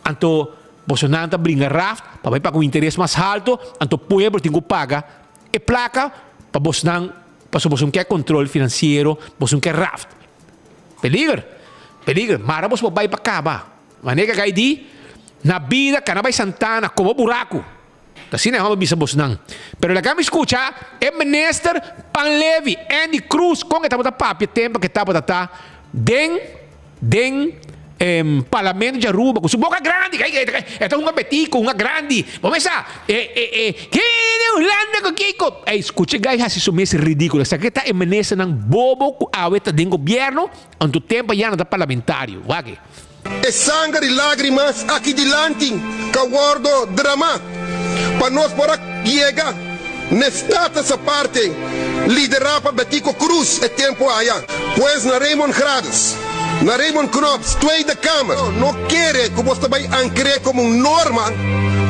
Anto bosonan ta bringa raft pa bai paga un interes mas halto, anto pueblo tin ku paga e plaka pa bosnan, pasobra boso no kier control financiero, boso no kier raft. Peliger, peliger, mara boso por bai pa kaba. Manera ku a di, na bida kana bai santana komo buraku. Ta asina e hòmber bisa bosnan. Pero laga mi skucha e minister Panlevi, Andy Cruz, kon e tabata papia tempu ku e tabata ta den den parlamento di Aruba ku su boka grandi. E ta hunga betico, hunga grandi. Bo mester sa, e e e kende Hulanda ku kiko. Ey, skucha e guy hasi su mes ridikulo. Esaki ta e ministernan bobo ku awe ta den gobièrnu, anto tempu ayá nan ta parlamentario. Wak e. E sanger i lágrimas aki dilanti ka wòrdu dramá pa nos por a yega n'e status aparte liderá pa Betico Croes e tempu aya. Pues na Raymond Gradus, na Raymond Knops, Tweede Kamer, no kere ku bos ta bai ankr'é komo un norma,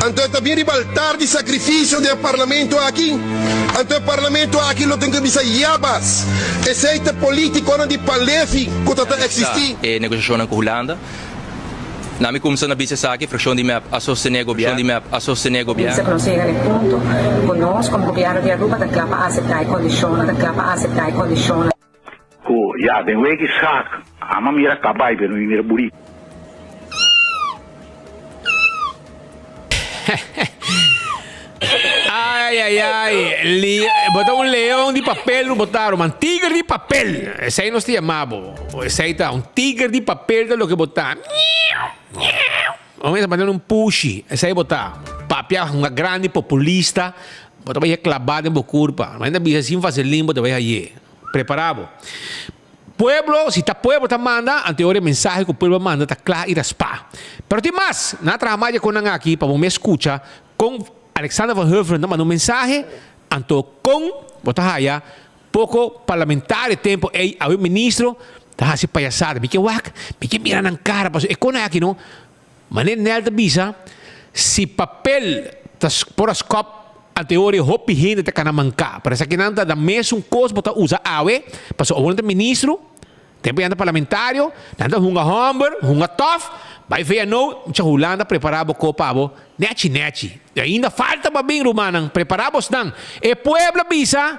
anto e ta bin riba altar di sakrifisio den e parlamento aki. Anto e parlamento aki lo tin ku bisa ya bas. Esei ta politikonan di Palefi ku ta ta eksistí. E negosiashonnan ku Hulanda. Na mi kumsa na bisa esaki, frakshon di mep a sostené gobièrnu di mep a sostené gobièrnu. Bisa ku nos yega na e punto ku nos komo gobièrnu di Aruba ta kla pa aseptá e kondishonnan, ta kla pa aseptá e kondishonnan. Ku ya den weki schaak ama mira kabai pero mi mira burito. Ay ay ay, li, bo ta un leon di papel bo ta ruman, tiger di papel, esei nos ta yama bo, esei ta un tiger di papel ta loke bo ta. Bo mester manda un pushi, esei bo ta, papia hunga grandi populista, bo ta bai klaba den bo kurpa, bo ta bisa sin vaselin bo ta bai haye. Prepara bo. Pueblo, si ta pueblo ta manda, anto e ora e mensahe ku pueblo a manda ta kla i raspá. Pero tin mas! Nan a traha mas di e konnan aki pa bo mes skucha kon Alexander van Huffelen ta manda un mensahe, anto kon bo ta haya poko parlamentario e tempu ei awe ministro ta hasi payasada. Mi ke wak, mi ke mira nan kara pasobra e konnan aki no. Manera Nel ta bisa, si papel ta por a skòp anteori hopi hende ta kana manká. Pero esakinan ta na mesun kos bo ta usa awe, pasobra awor nan ta ministro, tempu nan ta parlamentario, nan ta hunga hòmber, hunga tòf, bai VNO, mucha Hulanda prepará bo ko pa bo nèchi nèchi. I ainda falta pa bin rumannan, prepará bosnan. E pueblo a bisa,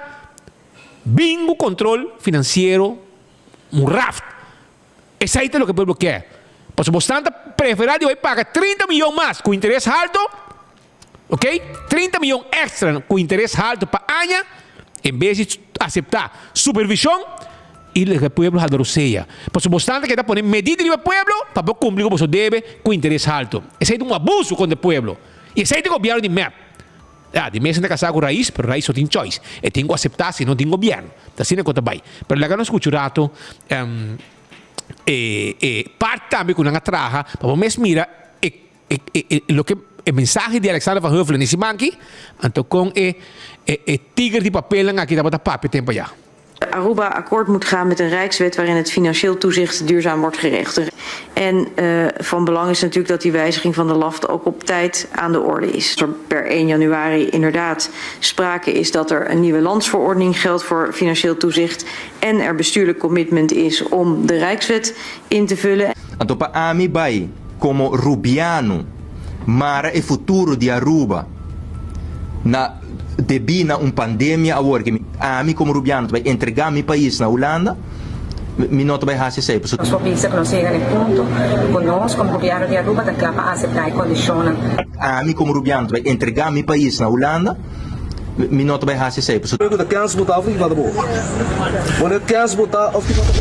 bin ku kontrol finansiero, un raft. Esei ta loke pueblo ke. Pasobra bosnan ta preferá di bai paga trinta miyon mas ku interes halto, ok, trinta miyon èkstra ku interes halto pa aña, en bes di aseptá supervishon i laga e pueblo halda rosea. Pasobra bosnan ta keda pone medida riba e pueblo pa bo kumpli ku boso debe ku interes halto. Esei ta un abuso kontra e pueblo. I esei ta e gobièrnu di mep. Ya, di mes nan ta kasá ku Rais, pero Rais no tin choice. E tin ku aseptá si no tin gobièrnu. Ta asina ku ta bai. Pero laga nos skucha un ratu e e parti tambe ku nan a traha pa bo mes mira e e e loke e mensahe di Alexander van Huffelen di siman aki, anto kon e e e tiger di papelnan aki tabata papia tempu ayá. Aruba akkoord moet gaan met een rijkswet waarin het financieel toezicht duurzaam wordt geregeld. En uh, van belang is natuurlijk dat die wijziging van de LAFT ook op tijd aan de orde is. Er per 1 januari inderdaad sprake is dat er een nieuwe landsverordening geldt voor financieel toezicht en er bestuurlijk commitment is om de rijkswet in te vullen. Anto pa ami bai komo Rubiano mara e futuro di Aruba. Na debí na un pandemia awor ke mi ami komo Rubiano ta bai entregá mi pais na Hulanda, mi no ta bai hasi esei. Nos por bisa ku nos a yega na e punto ku nos komo gobièrnu di Aruba ta kla pa aseptá e kondishonnan. Ami komo Rubiano ta bai entregá mi pais na Hulanda, mi no ta bai hasi esei. Ku ta kens bo ta òf ki ta bo? Bo no kens bo ta òf ki ta bo?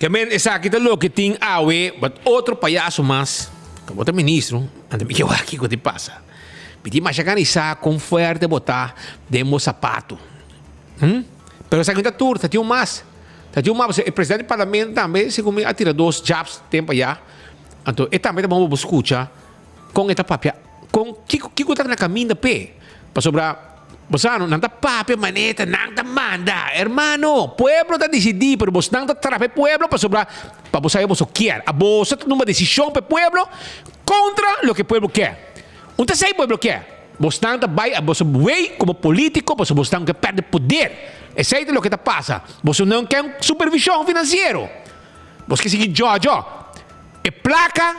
Ke men esaki ta loke tin awe, but otro payaso mas, ku bo ta ministro, anto mi ke wak kiko tin pasa. Mi tin masha gana di sa kon fuerte bo ta den bo sapato. Hm? Pero esaki no ta tur, ta tin un mas. Ta tin un mas, pasobra e presidente di parlamento tambe segun mi a tira dos jabs tempo aya. Anto e tambe ta bon pa bo skucha kon e ta papia, kon kiko kiko ta na kaminda p'e. Pasobra. Bo sa no, nan ta papia maneta nan ta manda. Hermano, pueblo ta disidí, pero bosnan ta trapa e pueblo pasobra pa bo sa boso kier. Aboso ta tuma desishon pa e pueblo kontra loke e pueblo kier. Un ta esei pueblo kier. Bosnan ta bai a boso wei komo polítiko pasobra bosnan ke pèrdè poder. Esei ta loke ta pasa. Boso no ke un supervishon finansiero. Bos ke sigui djòdjò e plaka,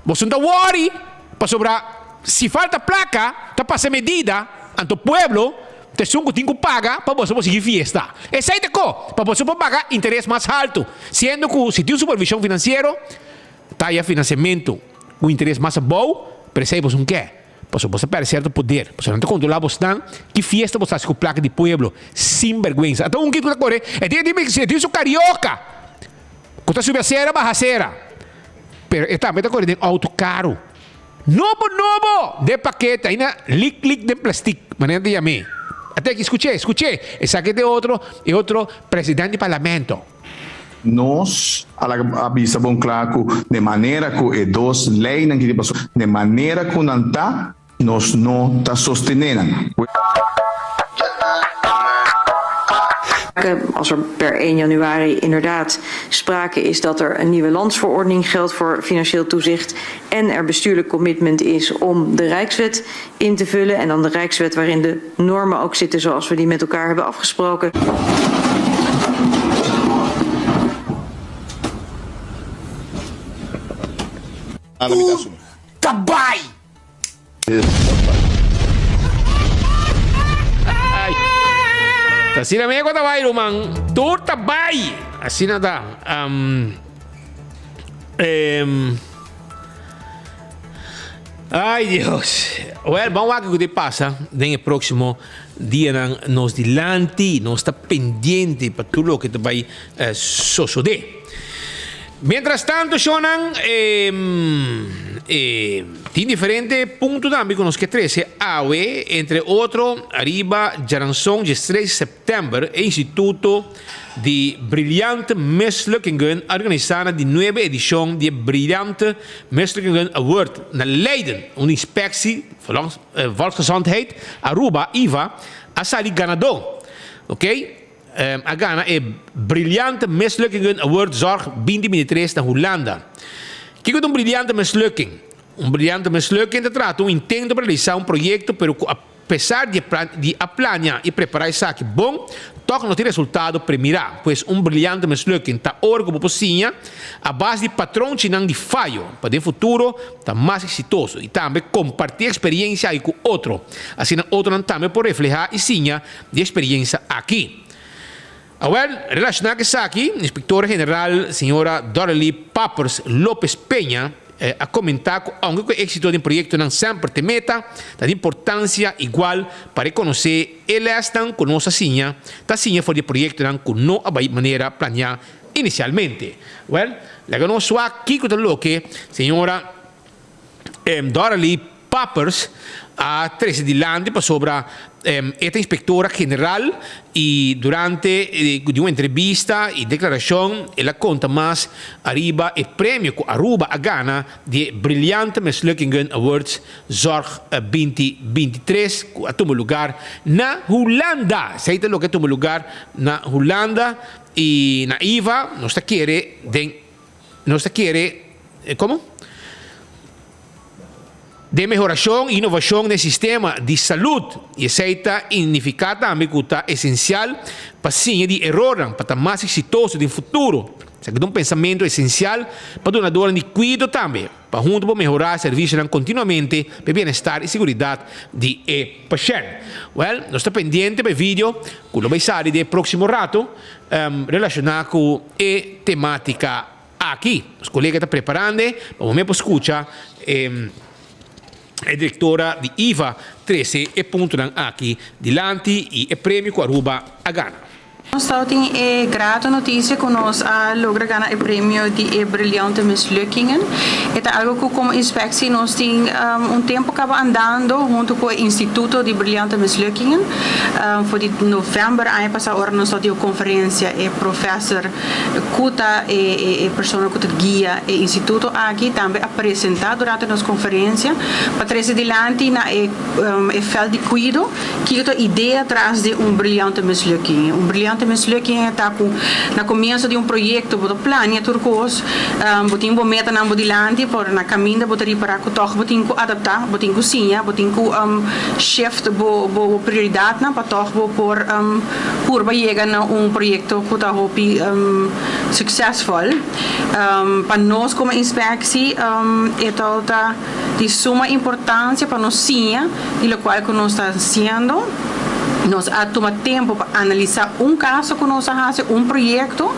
boso no ta wòri pasobra si falta plaka ta pasa medida, anto pueblo ta esun ku tin ku paga pa boso por sigui fiesta. Esei ta ko pa boso por paga interes mas haltu, siendo ku si tin un supervishon finansiero ta haya finansiamentu ku interes mas abou, pero esei boso no ke. Pasobra bo ta pèrdè sierto poder. Pasobra nan ta kontrolá bosnan ki fiesta bo ta hasi ku plaka di pueblo. Sinbèrgwensa. Ata un kiko ta kore, e tin e tin su karioka ku ta subi asera baha asera. Pero e tambe ta kore den outo karu. Nobo nobo! Den pakete, aina lik lik den plastik, manera nan ta yam'é. Ata aki, skuch'é, skuch'é. Esaki ta e otro, e otro presidente di parlamento. Nos a laga a bisa bon kla ku de manera ku e dos leinan ki tin paso, de manera ku nan ta, nos no ta sostené nan. Als er per 1 januari inderdaad sprake is dat er een nieuwe landsverordening geldt voor financieel toezicht en er bestuurlijk commitment is om de Rijkswet in te vullen en dan de Rijkswet waarin de normen ook zitten zoals we die met elkaar hebben afgesproken. Ta bai! Ta asina mego ta bai ruman. Tur ta bai! Asina ta. Um, um, Ay Dios. Well, ban wak ku te pasa den e próximo dianan nos dilanti. Nos ta pendiente pa tur loke ta bai eh, sosodé. Mientras tanto, shownan, eh, eh, tin diferente punto tambe ku nos ke trese awe, entre otro, ariba djaranson 13 september, e Instituto di Briljante Mislukkingen a organisá na di nuebe edishon di e Briljante Mislukkingen Award na Leiden. Un inspeksie Volksgezondheid Aruba, IVA, a sali ganadó. Ok, a gana e Briljante Mislukkingen Award Zorg 2023 na Hulanda. Kiko ta un briljante mislukking? Un briljante mislukking ta trata un intento pa realisá un proyekto pero ku a Pesar di e plan di a plania i prepará esaki bon, tòg no tin resultado premirá. Pues un briljante mislukking ta ora ku bo por siña a base di patronchinan di fayo pa den futuro ta mas eksitoso i tambe kompartí eksperiensia aki ku otro. Asina otronan tambe por reflehá i siña di e eksperiensia aki. Awèl, relashoná ku esaki, Inspektora General señora Dorely Pappers Lopez Peña a komentá ku ounke ku e éksito den proyektonan semper te meta, ta di importansia igual pa rekonosé e lèsnan ku nos a siña, ta siña for di e proyektonan ku no a bai manera planiá inisialmente. Wèl, laga nos wak kiko ta loke señora Dorely Pappers a trece dilanti pasobra e ta inspectora general y durante di un entrevista y declaracion el a conta mas ariba e premio cu Aruba a gana di e Brillante Mislukkingen Awards Zorg 2023 cu a tuma lugar na Hulanda. Esey ta loke a tuma lugar na Hulanda y na IVA nos ta kere den nos ta kere como? Den mehorashon i inovashon den sistema di salud i esei ta ignifiká tambe ku ta esensial pa siña di erornan pa ta mas eksitoso den futuro. Esaki ta un pensamentu esensial pa dunadornan di kuido tambe. pa huntu por mehorá e servisionan kontinuamente pa e bienestar i seguridat di e pashènt. Wèl, nos ta pendiente pa e video ku lo bai sali den e próksimo rato relashoná ku e temátika aki. Nos kolega ta preparando pa bo mes por skucha e direktora di IVA trese e puntonan aki dilanti i e premio ku Aruba a gana. Nos tabatin e grato noticia cu nos a logra gana e premio di e Brillante Mislukkingen. E ta algo cu como inspectie nos tin un tempo caba andando hunto cu e Instituto di Brillante Mislukkingen. For di november aña pasa ora nos tabatin un conferencia e professor cu ta e persona cu ta guia e instituto aki tambe a presenta durante nos conferencia pa trece dilanti na e veld di cuido. Kiko ta idea tras di un briljante mislukking? Un briljante mislukking ta ku na komienso di un proyekto bo ta plania tur kos, bo tin bo metanan bo dilanti, por na kaminda bo ta ripará ku tòg bo tin ku adaptá, bo tin ku siña, bo tin ku shift bo bo prioridatnan pa tòg bo por purba yega na un proyekto ku ta hopi suksesful. Pa nos komo inspeksie e ta. Di suma importancia pa nos siña di locual cu nos ta haciendo. Nos a tuma tempo pa analisa un caso cu nos a haci, un proyecto.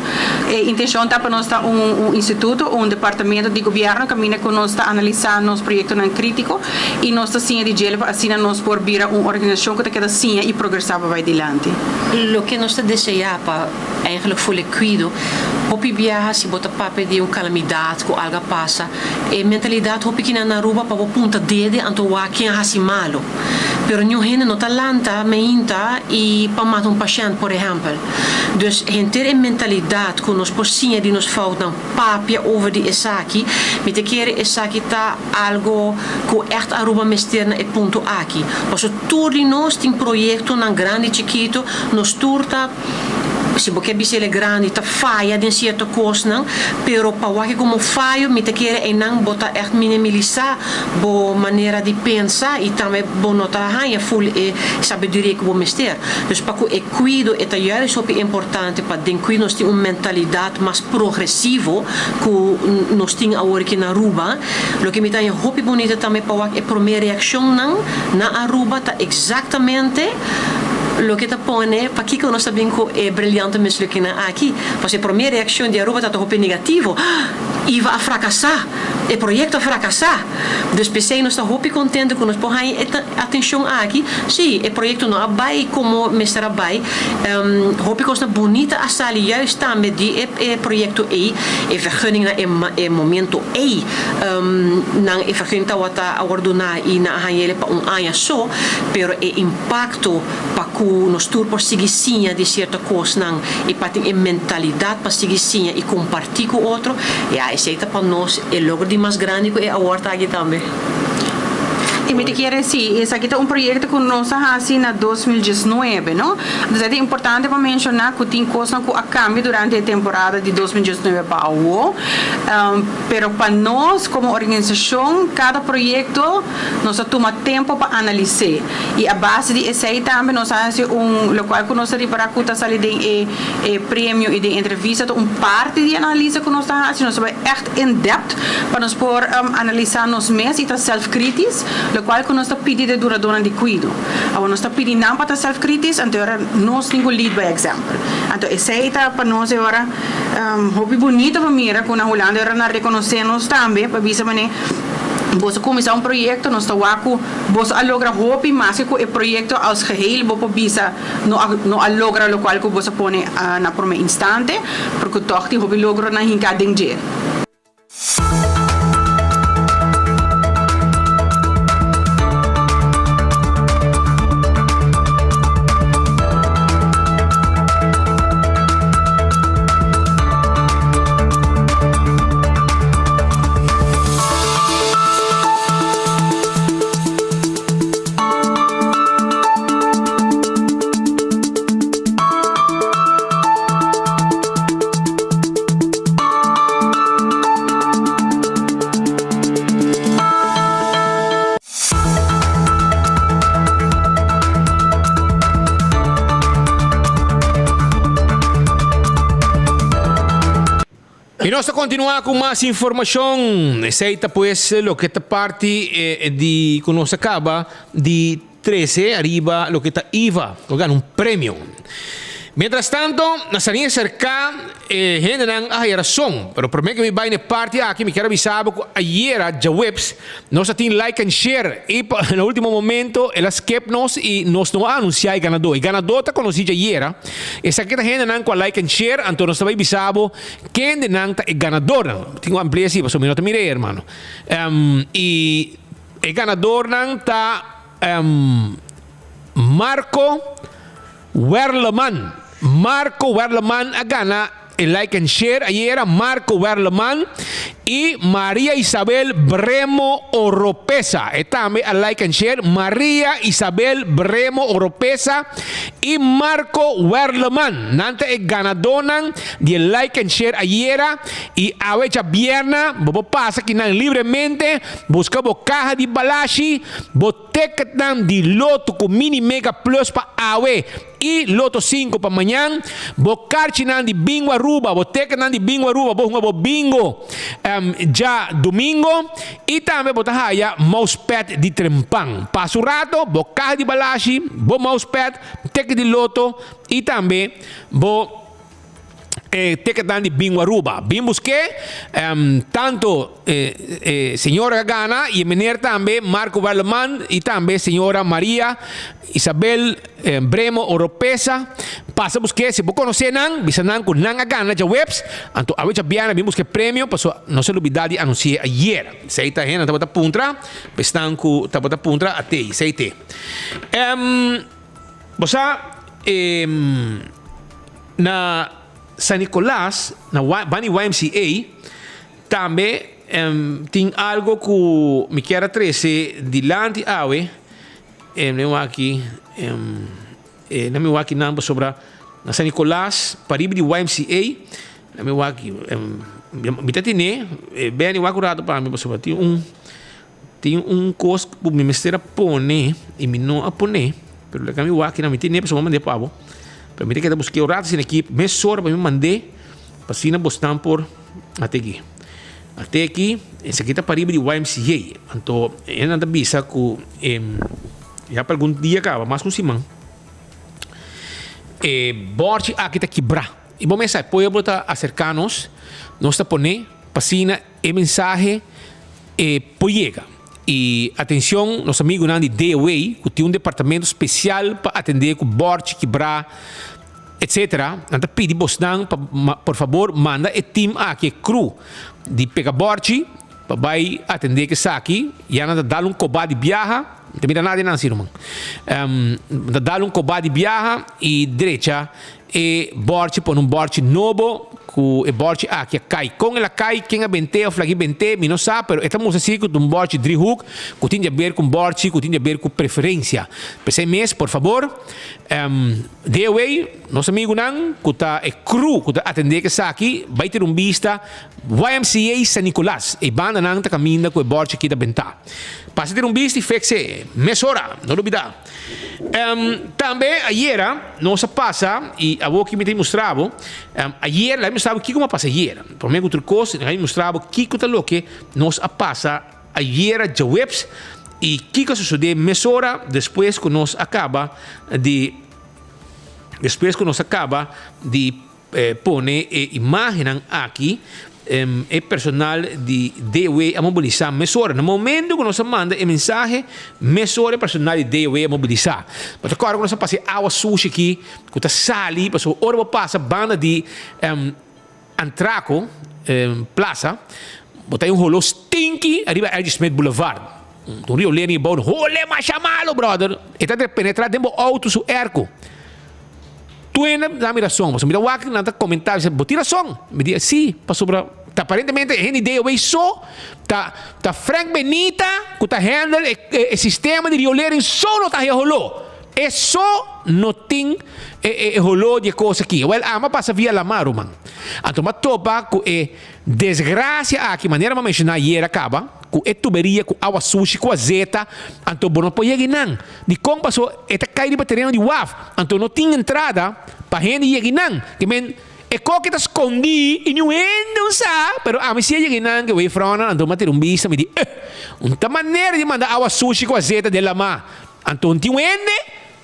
E intencion ta pa nos ta un instituto o un departamento di gobierno caminda cu nos ta analisa nos proyectonan critico y nos ta siña di djele pa asina nos por bira un organisacion cu ta keda siña y progresa pa bay dilanti. Loke nos ta desea pa eigenlijk for e cuido, hopi biaha si bo ta papia di un calamidad cu algo a pasa, E mentalidad hopi kinan na Aruba pa bo punta dede anto wak ken a haci malo. Pero niun hende no ta lanta meinta y pa mata un pashent por ehempel. Dus henter e mentalidad cu nos por siña di nos foutnan papia over di esaki, mi ta kere esaki ta algo cu echt Aruba mester na e punto aki. Paso tur di nos tin proyectonan grandi chikito, nos tur ta. Si bo ke bisa el e grandi ta faya den sierto kosnan, pero pa wak komo fayo mi ta kere einan bo ta ègt minimalisá bo manera di pensa i tambe bo no ta haña ful e sabiduria ku bo mester. Dus pa ku e kuido e ta juist hopi importante pa den kuido nos tin un mentalidat mas progresivo ku nos tin awor aki na Aruba. Loke mi ta haña hopi bunita tambe pa wak e promé reakshonnan na Aruba ta eksaktamente Loke ta pone pakiko nos ta bin ku e briliante mislukingnan aki? Pasobra e promé reakshon di Aruba tabata hopi negativo, Iva a frakasá! E proyekto a frakasá! Dus p'esei nos ta hopi kontentu ku nos por haña e atenshon aki. Sí, e proyekto no a bai komo mester a bai. Hopi kosnan bunita a sali juist tambe di e proyekto ei. E vergunning na e momento ei, nan e vergunning tabata a wòrdu duná i nan a haña el pa un aña so, pero e impacto pa cu nos tur por sigui siña di cierto cosnan y pa tin e mentalidad pa sigui siña y comparti cu otro, ya esey ta pa nos e logro di mas grandi cu e award aki tambe. Y mi ta kier si, esaki ta un proyecto cu nos a haci na 2019, no? Entonces e ta importante pa menciona cu tin cosnan cu a cambia durante e temporada di 2019 pa awo, pero pa nos como organisacion cada proyecto nos a tuma tempo pa analis'é. I a base di esei tambe nos a hasi un, lokual ku nos ta ripará ku ta sali den e e premio i den entrevista ta un parti di e analisa ku nos ta hasi. Nos ta bai ègt in depth pa nos por analisá nos mes i ta sèlfkritis, lokual ku nos ta pidi di e duradónan di kuido. Awor nos ta pidi nan pa ta sèlfkritis, anto e ora nos tin ku lead by example. Anto esei ta pa nos e ora hopi bunito pa mira ku na Hulanda e ora nan rekonosé nos tambe pa bisa manera boso kuminsá un proyekto, nos ta wak ku. Boso a logra hopi maske ku e proyekto als geheel bo por bisa no a no a logra lokual ku boso a pone na prome instante, pero ku tòg tin hopi logronan hinká den dje. Y nos ta continua cu mas informacion. Esey ta pues loke ta parti di cu nos a caba di trece ariba loke ta IVA cu a gana un premio. Mientras tanto, na Sania Cerca e hendenan a haya rason. Pero prome cu mi bay na e parti aki mi kier a bisa bo cu ayera djaweps nos a tin like and share y pa na ultimo momento el a skip nos y nos no a anuncia e ganador. E ganador ta conoci djayera. Esaki ta hendenan cu a like and share anto nos ta bay bisa bo kendenan ta e ganadornan. Tin un amplia si pasobra mi no ta mira e hermano. Y e ganadornan ta Marco Werleman. Marco Werleman a gana e like and share ayera. Marco Werleman y Maria Isabel Bremo Oropesa. E tambe a like and share. Maria Isabel Bremo Oropesa y Marco Werleman. Nan ta e ganadonan di e like and share ayera. Y awe djabièrna bo por pasa kinan libremente busca bo caha di balashi, bo. Ticketnan di Lotto ku Mini Mega Plus pa awe i Lotto sinku pa mañan. Bo karchinan di Bingo Aruba, bo ticketnan di Bingo Aruba, bo hunga bo bingo djadumingo. I tambe bo ta haya mousepad di trempan. Pasa un rato, bo kaha di balashi, bo mousepad, ticket di Lotto i tambe bo. E ticketnan di Bingo Aruba. Bin busk'é, tanto e señora a gana y e meneer tambe, Marco Werleman y tambe señora Maria Isabel Bremo Oropesa. Pasa busk'é, si bo conoce nan, bisa nan cu nan a gana djaweps, anto awe djabièrnè bin busk'é premio, pasobra nos a lubida di anunci'é ayer. Esei ta hende tabata puntra, esnan cu tabata puntra a te, esei te. Bo sa, na San Nicolas, na banda di YMCA, tambe tin algo ku mi kier a trese dilanti awe. Mi wak aki, na mi wak akinan pasobra na San Nicolas, pariba di YMCA, na mi wak aki, mi ta tene, Benny wak un rato pa mi pasobra tin un. Tin un kos ku mi mester a pone i mi no a pone, pero laga mi wak kinan mi tene pasobra mi a mand'é pa bo. Pero mi ta keda busk'é un rato asina aki mesora pa mi mand'é pa asina bosnan por ate aki. Ate aki, esaki ta pariba di YMCA. Anto e hendenan ta bisa ku ya pa algun dia kaba, mas ku un siman, e bòrchi aki ta kibrá. I bo mes sa, e pueblo ta aserká nos, nos ta pone pa asina E mensahe e por yega. Y atencion nos amigunan di DOA cu tin un departamento special pa atende cu borchi kibra etc. Nan ta pidi bosnan pa por fabor manda e team aki e crew di pega borchi pa bay atende cu esaki. Ya nan ta dal un coba di biaha. Mi ta mira nada di nan si ruman. Nan ta dal un coba di biaha y drecha E bòrchi pone un bòrchi nobo ku e bòrchi aki a kai. Kon el a kai, ken a bent'é òf lag'i bent'é, mi no sa, pero e ta mustra si ku ta un bòrchi driehoek ku tin di aber ku un bòrchi ku tin di aber ku preferensia. P'esei mes, por fabor, DOA, nos amigunan ku ta e crew ku ta atendé ku esaki, bai tira un bista YMCA San Nicolas. E bandanan ta kaminda ku e bòrchi aki ta bentá. Pasa tira un bista i fix e mesora, no lubidá. Tambe ayera nos a pasa y awor ki mi ta mustra bo, ayer la mi mustra bo kiko a pasa ayera. Prome ku tur kos la mi mustra bo kiko ta loke nos a pasa ayera djaweps y kiko a sosode mesora despues ku nos a kaba di despues ku nos a kaba di Pone e imágennan aki, e personal di DOW a mobilisá mesora. Na momento ku nos a manda e mensahe, mesora e personal di DOW a mobilisá. Bo ta kòrda ku nos a pasa e awa sushi aki ku ta sali, pasobra ora bo pasa banda di Antraco Plaza, bo ta hay un holó stinky ariba LG Smith Boulevard. Un riolering ebou, hole masha malo, brother! E ta penetrá den bo outo su airco. Tuenda da mi rason, pasobra mi ta wak nan ta komentá, bisa, bo tin rason. Mi di, sí, pasobra ta aparentemente e hende di DOW so, ta ta Frank Benita ku ta handle e e e sistema di riolering so no ta haña holó. E so no tin e e e holó di e kos aki. Wèl, amo a pasa via lamá, ruman. Anto mi a topa ku e desgrasia aki, manera mi a menshoná ayera kaba, ku e tuberia ku awa sushi, ku azeta, anto bo no por yega einan. Dikon? Pasobra e ta kai riba tereno di waf, anto no tin entrada pa hende yega einan. Ke men, E koki ta skondí i niun hende un sa, pero ami si a yega einan ku e weefrounan anto mi a tira un bista mi di eh, un ta manera di manda awa sushi ku azeta den lamá, anto un tin un hende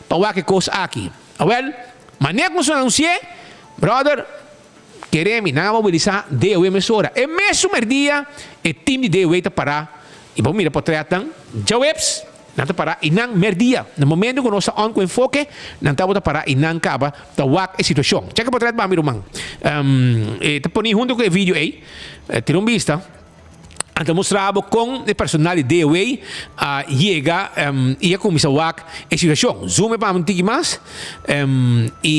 pa wak e kos aki. Awel, manera ku nos a anunsi'é, bròder, kere mi, nan a mobilisá DOW mesora. E mesun merdia e tim di DOW ta pará i bo mira potrètnan djaweps. Nan ta pará i nan merdia. Na momento ku nos ta on ku enfoke, nan tabata pará i nan kaba ta wak e situashon. Chèk e potrèt pa mi ruman. E ta poni huntu ku e video ei. Tira un bista. Nan ta mustra bo kon e personal di DOW a yega i a kuminsá wak e situashon. Zoom e pa mi un tiki mas. I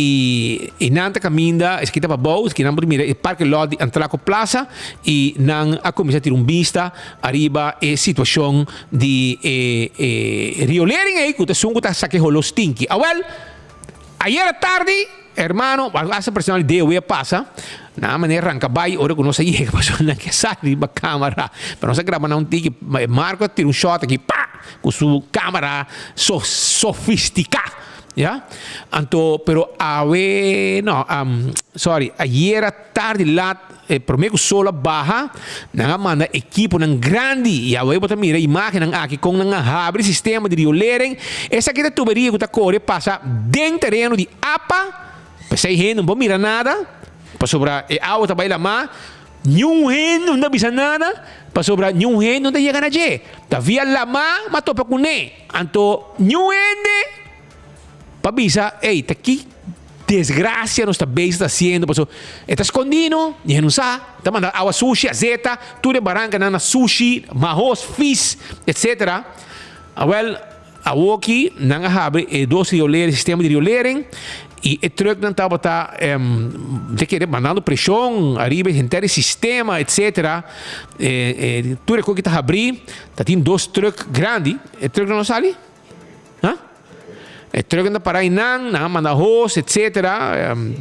i nan ta kaminda, esaki ta pabou, esaki nan por mira e parke lòt di Antraco Plaza i nan a kuminsá tira un bista ariba e situashon di e e riolering ei ku ta esun ku ta saka e holo stinki. Awèl, ayera tardi, hermano, hasta personal di DOW a pasa, nan a manera ranka bai ora ku nos a yega pasobra nan ke sa riba kamera. Pero nos a graba nan un tiki, Marco a tira un shot aki, pa! Ku su kamera so sofistiká. Ya. Anto, pero awe, no, sorry, ayera tardi lat, E prome ku sol a baha, nan a manda ekiponan grandi i awe bo ta mira imágennan aki kon nan a habri sistema di riolering. Esaki ta tuberia ku ta kore pasa den tereno di apa, p'esei hende no por mira nada, pasobra e awa ta bai lamá, niun hende no ta bisa nada, pasobra niun hende no ta yega na dje. Ta via lamá bo a topa kuné, anto niun hende. Pa bisa, ey, ta ki desgracia nos ta bezig ta haciendo, paso e ta scondi no, ni hende no sa, ta manda awa sushi, azeta, tur e barancanan na sushi, mahos, vis, etc. Awel, awoki nan a habri e dos riolering, sistema di riolering, y e trucknan tabata, ta kere mandando presion ariba henter e sistema, etc. Tur e koki ta habri, ta tin dos truck grandi, e trucknan no sali? Ha? E trucknan ta para einan, nan a manda hos, etcetera.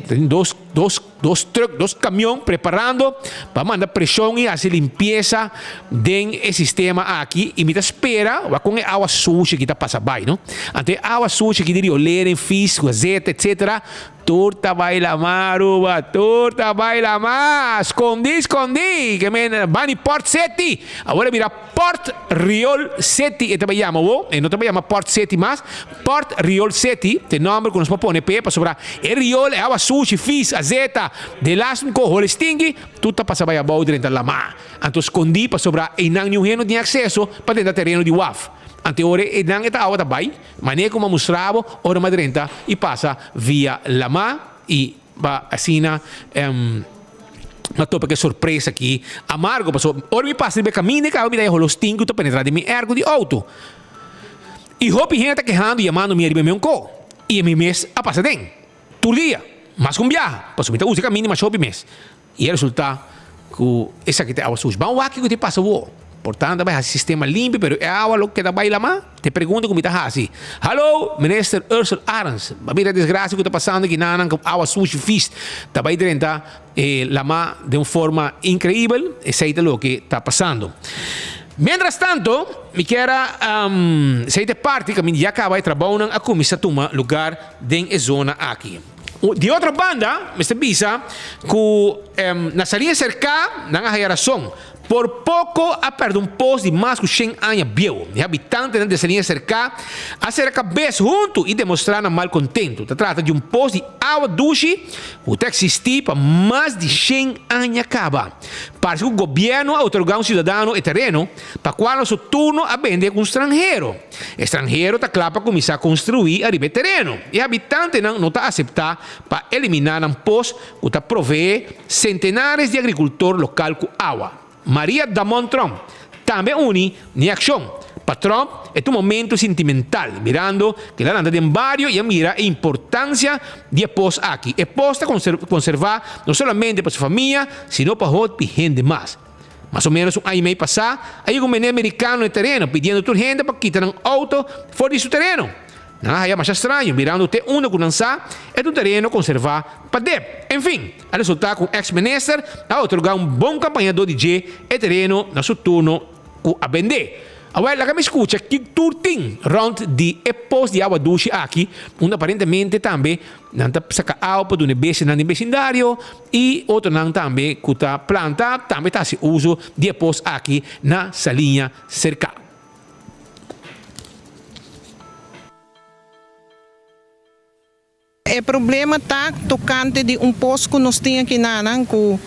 Tin dos, dos, dos truck, dos camion preparando pa manda presion y haci limpieza den e sistema aki. Y mi ta spera, wak con e awa sushi aki ta pasa bay, no? Anto e awa sushi aki di rioleren, vis, gazeta, etcetera, Tur ta bai lamá Aruba, tur ta bai lamá, skondí skondí, ke men bani Port City, awor a bira Port Riol City e ta bai yama awor, e no ta bai yama Port City mas, Port Riol City ta e nòmber ku nos por pone p'e pasobra e riol, e awa sushi, fis, azeta, delasm ku hole stinki, tur ta pasa bai abou drenta lamá, anto skondí pasobra einan niun hende no tin akseso pa drenta tereno di waf, anto e ora einan e ta awa ta bai. Manera ku mi a mustra bo ora mi a drenta i pasa via lamá i pa asina mi a topa ku e sorpresa aki amargo pasobra ora mi pasa riba e kaminda e kaba mi ta e holó stinki ku ta penetrá den mi ergo di outo i hopi hende ta kehando i yamando mi ariba mi onkó i ami mes a pasa den tur dia mas ku un biaha pasobra mi ta usa e kaminda masha hopi mes. I a resultá ku esaki ta e awa sushi. Ban wak kiko ta pasa awor. Por tanto a bai hasi sistema limpi pero e awa lo keda bai lamá? Ta e pregunta ku mi ta hasi. Hallo Minister Ursell Arends, bo a mira e desgrasia ku ta pasando aki nan ku awa sushi vis ta bai drenta e lamá den un forma inkreibel? Esei ta loke ta pasando. Mientras tanto mi kier a esei ta e parti kaminda ya kaba e trabounan a kuminsá tuma lugar den e zona aki. Di otro banda, mester bisa ku na salida serká nan a haya rason. Por poko a pèrdè un pos di mas ku shen aña bieu. E habitantenan di e salida serká a sera kabes huntu i demostrá nan malkontentu. Ta trata di un pos di awa dushi ku ta eksistí pa mas di shen aña kaba. Parse ku gobièrnu a otorgá un siudadano e tereno, pa kual na su turno a bende ku un stranhero. E stranhero ta kla pa kuminsá konstruí ariba e tereno. E habitantenan no ta aseptá pa eliminá nan pos ku ta proveé sentenares di agrikultor lokal ku awa. Maria Damon Trump tambe a uni n'e akshon. Pa Trump e ta un momentu sintimental, mirando ku el a lanta den bario i a mira e importansia di e pos aki. E pos ta konservá no solamente pa su famia, sino pa hopi hende mas. Mas o ménos un aña i mei pasá, a yega un meneer merikano na e tereno pidiendo tur hende pa kita nan outo for di su tereno. Nan a haya masha straño, mirando te unda ku nan sa e ta un tereno konservá pa dep. En fin, a resultá ku un eks minister a otorgá un bon kampañadó di dje e tereno na su turno ku a bendé. Awel, laga mi skucha ki tur tin rònt di e pos di awa dushi aki, unda aparentemente tambe nan ta saka awa pa duna e bestianan den besindario i otronan tambe ku ta planta tambe ta hasi uso di e pos aki na Saliña Serka. E problema ta tocante di un pos cu nos tin aki nanan cu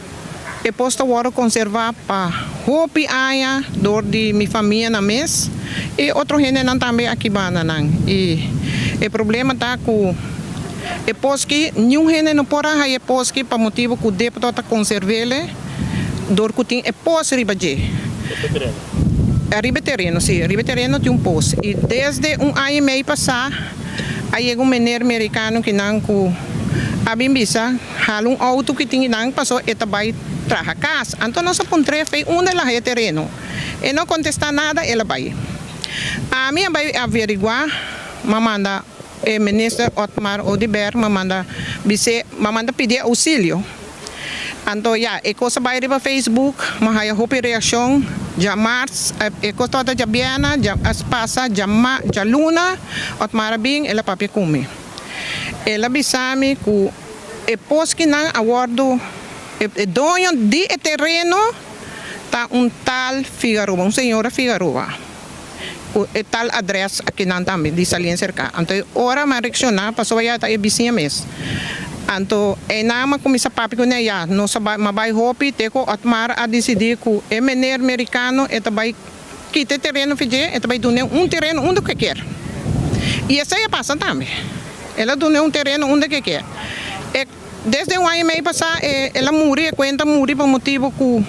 e pos ta wordo conserva pa hopi aña door di mi famianan mes y otro hendenan tambe aki banda nan y e problema ta cu e pos ki niun hende no por a haya e pos ki pa motibo cu depto ta conservele door cu tin e pos riba dje. Riba e tereno, si, riba e tereno tin un pos y desde un aña y mei pasa. A yega un meneer mericano ki nan cu a bin bisa hala un auto ki tin nan paso e ta bay traha cas. Anto nos a puntr'e fey unda el a haya tereno. E no contesta nada el a bay. Ami a bay averigua, m'a manda e minister Otmar Oduber, m'a manda bis'e, m'a manda pidi'e auxilio. Anto ya, e kos a bai riba Facebook, mi a haya hopi reakshon. Djamars, e kos tabata djabièrnè, dja pasa djama, djaluna, Otmar a bin, el a papia ku mi. El a bisa mi ku e pos ki nan a wòrdu, e doño di e tereno ta un tal Figaroba, un señora Figaroba, ku e tal adrès akinan tambe di Salien Serka. Anto e ora mi a reakshoná pasobra ya ta e bisiña mes. Anto einan mi a kuminsá papia kuné, ya nos a bai, mi a bai hopi te ku Otmar a disidí ku e mener merikano e ta bai kita e tereno fi dje, e ta bai dun'é un tereno unda ku e kier. I esei a pasa tambe. El a dun'é un tereno unda ku e kier. E Desde un aña y mei pasá e el a muri, e cuenta a muri pa motibo cu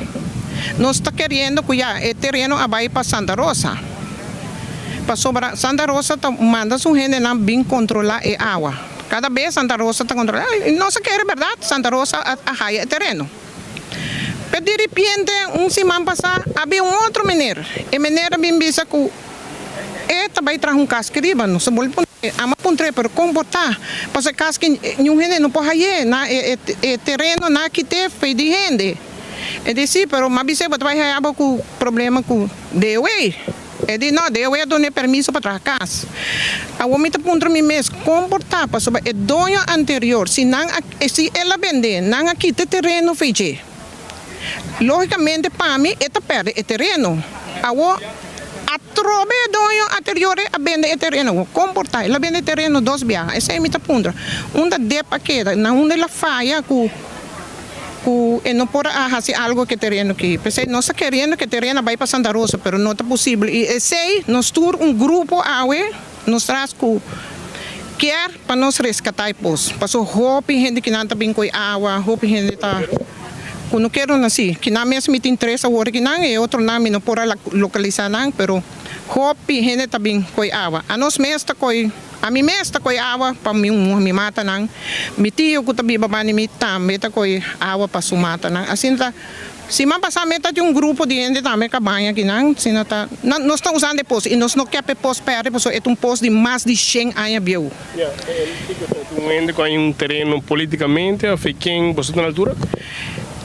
nos ta keriendo cu ya e tereno a bay pa Santa Rosa. Pasobra Santa Rosa ta manda su hendenan bin controla e awa. Cada bes Santa Rosa ta controla y nos a kere berdad Santa Rosa a haya e tereno. Pero di ripiente un siman pasá a bin un otro meneer. E meneer a bin bisa cu e ta bay traha un cas ki riba. Nos a bolbe puntr'é, amo a puntr'é, pero con por ta? Pasobra e cas ki niun hende no por hay'é na e tereno na kit'é fe di hende. E di si, pero m'a bis'é bo ta bay haya bo cu problema cu DOE. E di, No, DOE a dun'é permiso pa traha cas. Awor mi ta puntra mi mes, con por ta? Pasobra e doño anterior, si nan a, si el a bend'é, nan a kita e tereno fe dje. Lógicamente pa mi e ta perde e tereno. Awor, atrobe e doño anterior a bende e tereno. Awor, con por ta? El a bende e tereno dos biaha. Esei mi ta puntra. Unda dep a keda? Na unda el a faya cu cu e no por a haci algo cu e tereno aki? P'esei nos ta keriendo cu e tereno a bay pa Santa Rosa, pero no ta posibel. Y esei nos tur un grupo awe nos tras cu kier pa nos rescata e pos. Pasobra hopi hende kinan ta bin coy awa, hopi hende ta cu no kier duna si. Kinan mes mi tin tres awor kinan, e otronan mi no por a localisa nan, pero hopi hende ta bin coy awa. Anos mes ta coy. Ami mes ta koe awa pa mi mi matanan. Mi tio ku ta biba banda di mi tambe ta koe awa pa su matanan. Asina ta, siman pasá mi ta tin un grupo di hende tambe kabaña akinan. Asina ta, nan, nos ta usando e pos i nos no ke pa e pos pèrdè pasobra e ta un pos di mas di shen aña bieu. Ya, e kiko ta un hende ku hay un tereno politikamente òf e ken boso ta na altura?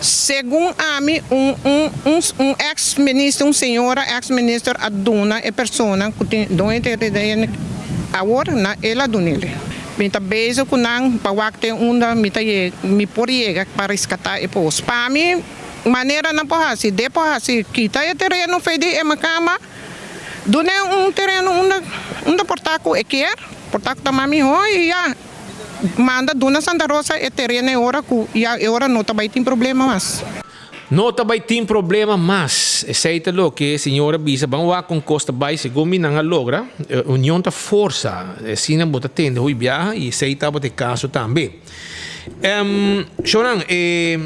Segun ami, un un un un ex minister, un señora ex minister a duna e persona cu tin doño di tereno awor na el a dunele. Mi ta bezig cu nan pa wak te unda mi ta yega, mi por yega pa rescata e pos. Pa mi, manera nan por haci, de por haci, kita e tereno fe di e macamba, dune un tereno unda unda por ta cu e kier, por ta cu ta mas miho y ya. Manda duna Santa Rosa e tereno e ora cu ya e ora no ta bay tin problema mas. No ta bay tin problema mas. Esey ta loke señor a bisa. Ban wak con cos ta bay. Segun mi nan a logra. Union ta forsa. Asina bo ta tende hoy biaha y esey tabata e caso tambe. Shownan, e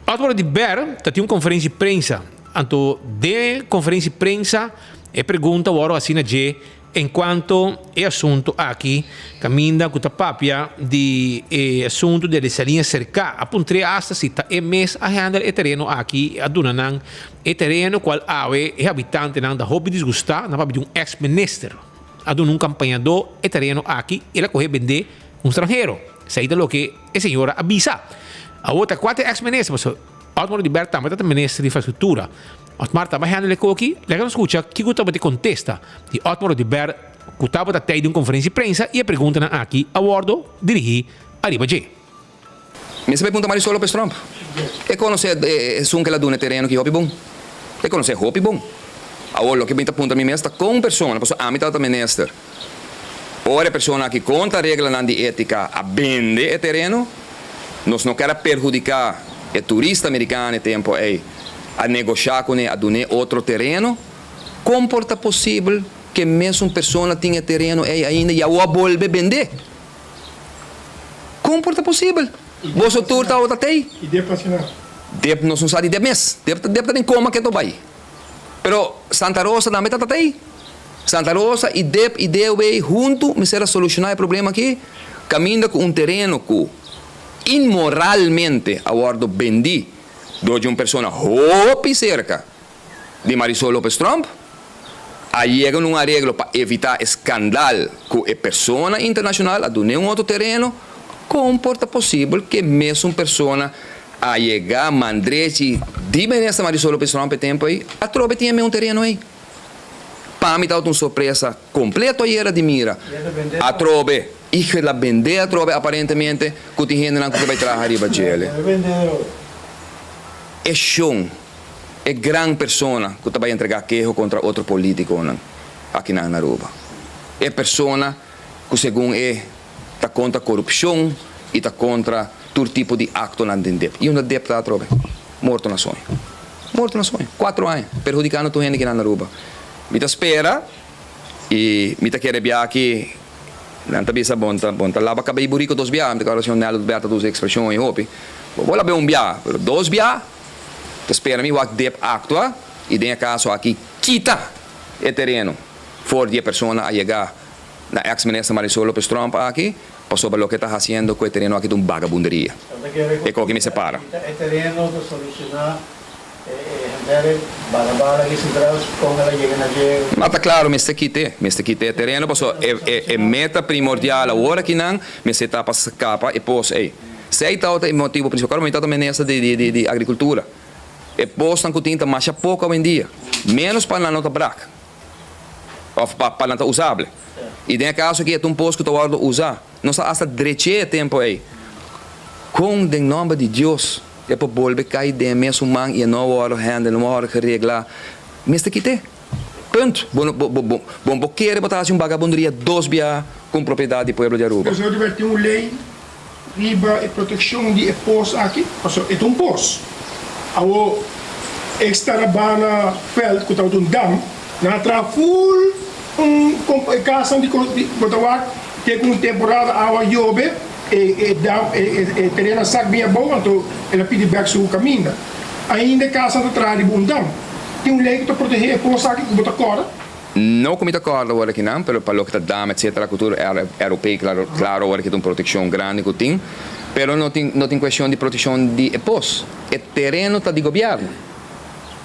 Otmar Oduber ta tin un conferencia di prensa. Anto den e conferencia di prensa e pregunta worde asina dje. En cuanto e asunto aki, caminda cu ta papia di e asunto di e saliña cerca, a puntr'é hasta si ta e mes a handle e tereno aki y a duna nan e tereno cual awe e habitantenan ta hopi disgusta, nan papia di un ex minister a duna un campañador e tereno aki y el a coge bende un stranhero. Esey ta loke e señora a bisa. Awor ta cua ta e ex minister? Pasobra Otmar Oduber tambe ta minister di infrastructura. Otmar ta bai handle e koki, laga nos skucha kiko tabata e kontesta di Otmar Oduber ku tabata tei di un konferensia di prensa i e preguntanan aki a wòrdu dirigí ariba dje. Mester bai punta Marisol Lopez Tromp. E konosé esun ku el a duna e tereno ki hopi bon. E konosé hopi bon. Awor loke mi ta puntra mi mes ta kon un persona, pasobra ami tabata minister, ora e persona aki kontra reglanan di étika a bende e tereno, nos no ker a perhudiká e turista merikano e tempu ei, a negoshá kuné, a dun'é otro tereno, kon por ta posibel ku e mesun persona tin e tereno ei ainda i awor a bolbe bend'é? Kon por ta posibel? Boso tur tabata tei? I dep ta asina? Dep nos no sa di dep mes. Dep dep ta den koma ke to bai. Pero Santa Rosa tambe tabata tei. Santa Rosa i dep i DOW huntu mester a solushoná e problema aki kaminda ku un tereno ku inmoralmente a wòrdu bendí dor di un persona hopi serka di Marisol Lopez Tromp a yega na un areglo pa evitá e skandal ku e persona internashonal a dun'é un otro tereno, kon por ta posibel ku e mesun persona a yega mandrechi di minister Marisol Lopez Tromp e tempu ei atrobe tin e meun tereno ei? Pa mi tabata un sorpresa kompleto ayera di mira atrobe i el a bendé atrobe aparentemente ku tin hendenan ku ke bai traha riba djele. E shon. E gran persona cu ta bay entrega keho contra otro politiconan akinan na Aruba. E persona cu segun e ta contra corupcion y ta contra tur tipo di actonan den dep. Y unda dep ta atrobe? Morto na soño. Morto na soño. Cuatro aña perhudicando tur hende akinan na Aruba. Mi ta spera y mi ta kere bia aki nan ta bisa bon ta bon ta laba cabey burico dos bia. Mi ta kòrda señor Nel Alberto ta usa e expresion ey hopi. Bo por lab'e un bia pero dos bia? Ta spera mi wak dep aktua i den e kaso aki kita e tereno for di e persona a yega na ex minister Marisol Lopez Tromp aki pasobra loke ta hasiendo ku e tereno aki ta un bagabunderia. E koki mester para. Kita e tereno ta solushoná e henter e bala bala aki sentral kon el a yega na dje. Ma ta klaro mester kit'e, mester kita e tereno pasobra e meta primordial awor akinan mester ta pa skapa e pos ei. Esei tabata e motibu principal. Claro, mi tata minister di di di agricultura. E posnan cu tin ta masha poco awendia. Menos pa nan no ta brak. Of pa pa nan ta usable. Y den e caso aki e ta un pos cu ta wordo usa. Nos a hasta drech'é e tempo ei. Con den nomber di Dios e por bolbe cay den e mesun man y e no a wordo handle, no a wordo geregla. Mester kit'é. Punt. Bo no bo bo bo bo kere bo ta haci un bagabonderia dos bia cu un propiedad di pueblo di Aruba. Pero señor Dubert tin un ley riba e proteccion di e pos aki, pasobra e ta un pos. Awor ex Tarabana veld cu tabata un dam, nan a traha full un e casnan di bo ta wak te cu un temporada awa yobe e e dam e e tereno a sak bien abou anto el a pidi bek su caminda. Ainda e casnan ta traha riba un dam. Tin un ley cu ta protege e pos aki cu bo ta corda? No cu mi ta corda awor aki nan, pero pa loke ta dam etcetera cu tur ROP claro claro awor aki ta un proteccion grandi cu tin, pero no tin no tin cuestion di proteccion di e pos. E tereno ta di gobierno.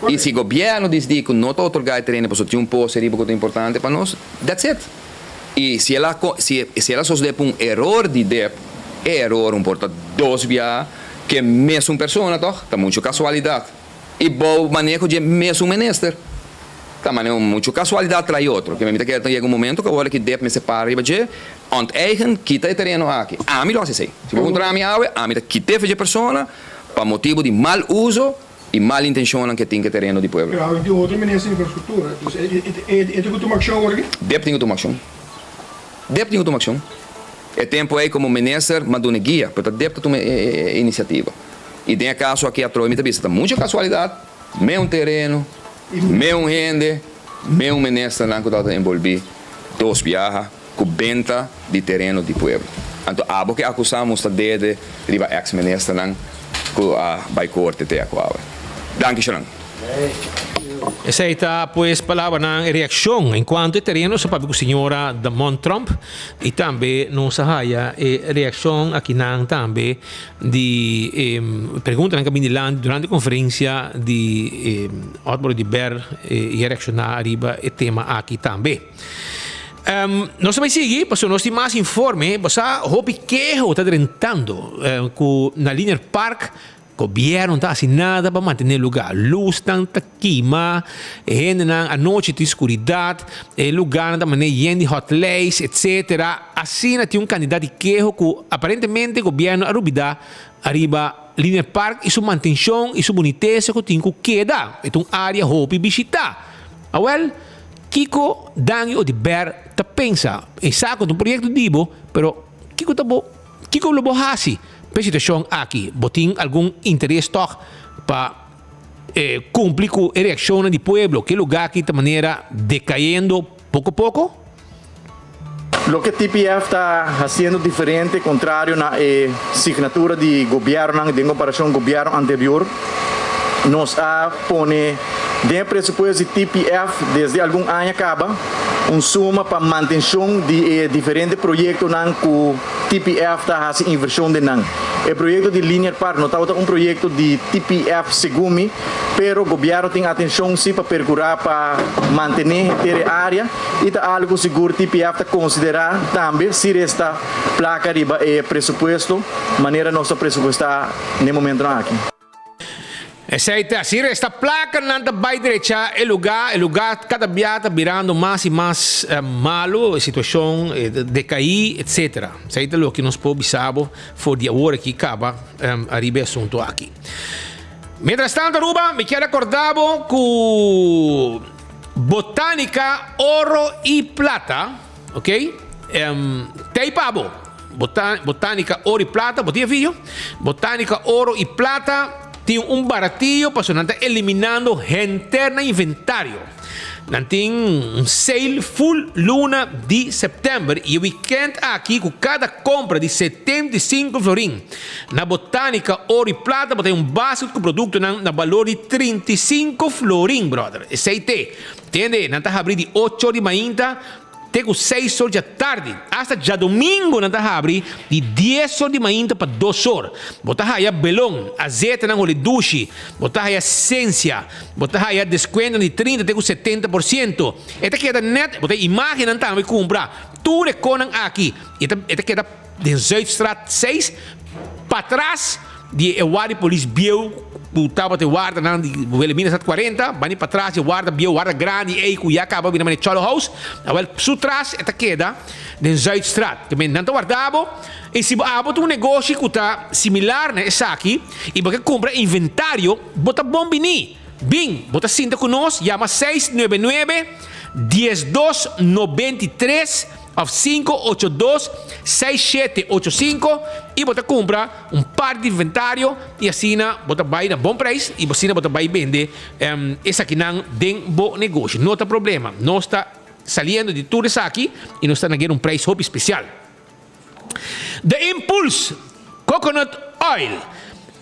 Y si gobierno disdi cu no ta otorga e tereno pasobra tin un pos ariba cu ta importante pa nos, that's it. Y si el a si si el a sosode pa un eror di dep, e eror un por ta dos bia cu e mesun persona toch? Ta mucho casualidad. I bou maneho dje mesun minister. Ta maneho muchu kasualidat tra'i otro. Ke mi ta kere ta yega un momento ku awor aki dep mester para riba dje, onteigen, kita e tereno aki. Ami lo hasi esei. Si bo puntra ami awe, ami ta kit'é for dje persona pa motibu di mal uso i mal intenshonnan ke tin ku e tereno di pueblo. Pero awe tin otro minister di infrastruktura. Dus e tin ku tuma akshon awor aki? Dep tin ku tuma akshon. Dep tin ku tuma akshon. E tempu ei komo minister m'a duna e guia, pero ta dep ta tuma e inisiativa. I den e kaso aki atrobe mi ta bisa ta mucha kasualidat, me un tereno, me un hende, me un ministernan ku tabata enbolbí dos biaha ku benta di tereno di pueblo. Anto abo ke akusá mustra dede riba eks ministernan ku a bai korte te aku awe. Danki Sharon. Esei ta pues palabranan e reakshon enkuanto e tereno sa papia ku señora Damon Tromp i tambe nos a haya e reakshon akinan tambe di e preguntanan ku a bini dilanti durante e konferensia di Otmar Oduber i a reakshoná riba e tema aki tambe. Nos ta bai sigui pasobra nos tin mas informe. Bo sa hopi keho ta drentando ku na Linear Park. Gobierno no ta haci nada pa mantene lugar. Luznan ta kima, e hendenan anochi tin scuridad, e lugarnan ta mane yen di hot lights, etc. Asina tin un cantidad di keho cu aparentemente gobierno a rubida ariba Linear Park y su mantencion y su bunitesa cu tin cu keda. E ta un area hopi bishita. Awel, kico Dangui Oduber ta pensa? E sa cu ta un proyecto di bo, pero kico ta bo, kico lo bo haci pa e situacion aki? Bo tin algun interes toch pa cumpli cu e reaccionnan di pueblo cu e lugar aki ta manera decayendo poco poco? Loke TPF ta haciendo diferente contrario na e signatura di gobiernonan den comparacion gobierno anterior, nos a pone den e presupuesto di TPF desde algun aña caba un suma pa mantencion di e diferente proyectonan cu TPF ta haci inversion den nan. E proyecto di Linear Park no tabata un proyecto di TPF segun mi, pero gobierno tin atencion si pa percura pa mantene henter e area y ta algo cu sigur TPF ta considera tambe si resta placa riba e presupuesto manera nos ta presupuesta n'e momentonan aki. Esei ta, si resta placa nan ta bai drecha e lugar, e lugar cada bia ta birando mas y mas malo, e situacion decaí, etc. Esei ta loke nos por bisa bo for di awor aki caba ariba e asunto aki. Mientras tanto Aruba, mi kier acorda bo cu Botanica Oro y Plata, ok, t'ei pa bo. Botanica Oro y Plata, bo tin e video? Botanica Oro y Plata tin un baratillo pasobra nan ta eliminando henter nan inventario. Nan tin un sale full luna di september y e weekend aki cu cada compra di 75 florin na Botanica Oro y Plata bo ta hay un basket cu productonan na balor di 35 florin brother. Esey te. Tende, nan ta habri di ocho di mainta Te ku seis or dja tardi. Asta djadomingo nan ta habri di dies or di mainta pa dos or. Bo ta haya belon, azetenan holi dushi, bo ta haya sensia, bo ta haya deskuentonan di 30 te ku 70%. E ta keda nèt, bo ta imágennan tambe kumpra tur e konan aki. E ta e ta keda den Zuidstraat seis, patras di e warda di polis bieu ku tabata e wardanan di Wilhelminastraat 40, bani patras di e warda bieu, warda grandi ei ku ya kaba bira manera Cholo House, awel su tras e ta keda den Zuidstraat. Te men nan ta warda bo i si bo abo ta un negoshi ku ta similar na esaki i bo ke kumpra inventario, bo ta bon bini. Bin, bo ta sinta ku nos, yama 699 12 93. Of sinku ocho dos seis shete ocho sinku i bo ta kumpra un par di inventario i asina bo ta bai na bon prijs i asina bo ta bai bende esakinan den bo negoshi. No ta problema. Nos ta saliendo di tur esaki i nos ta na gera un prijs hopi spesial. The Impulse Coconut Oil.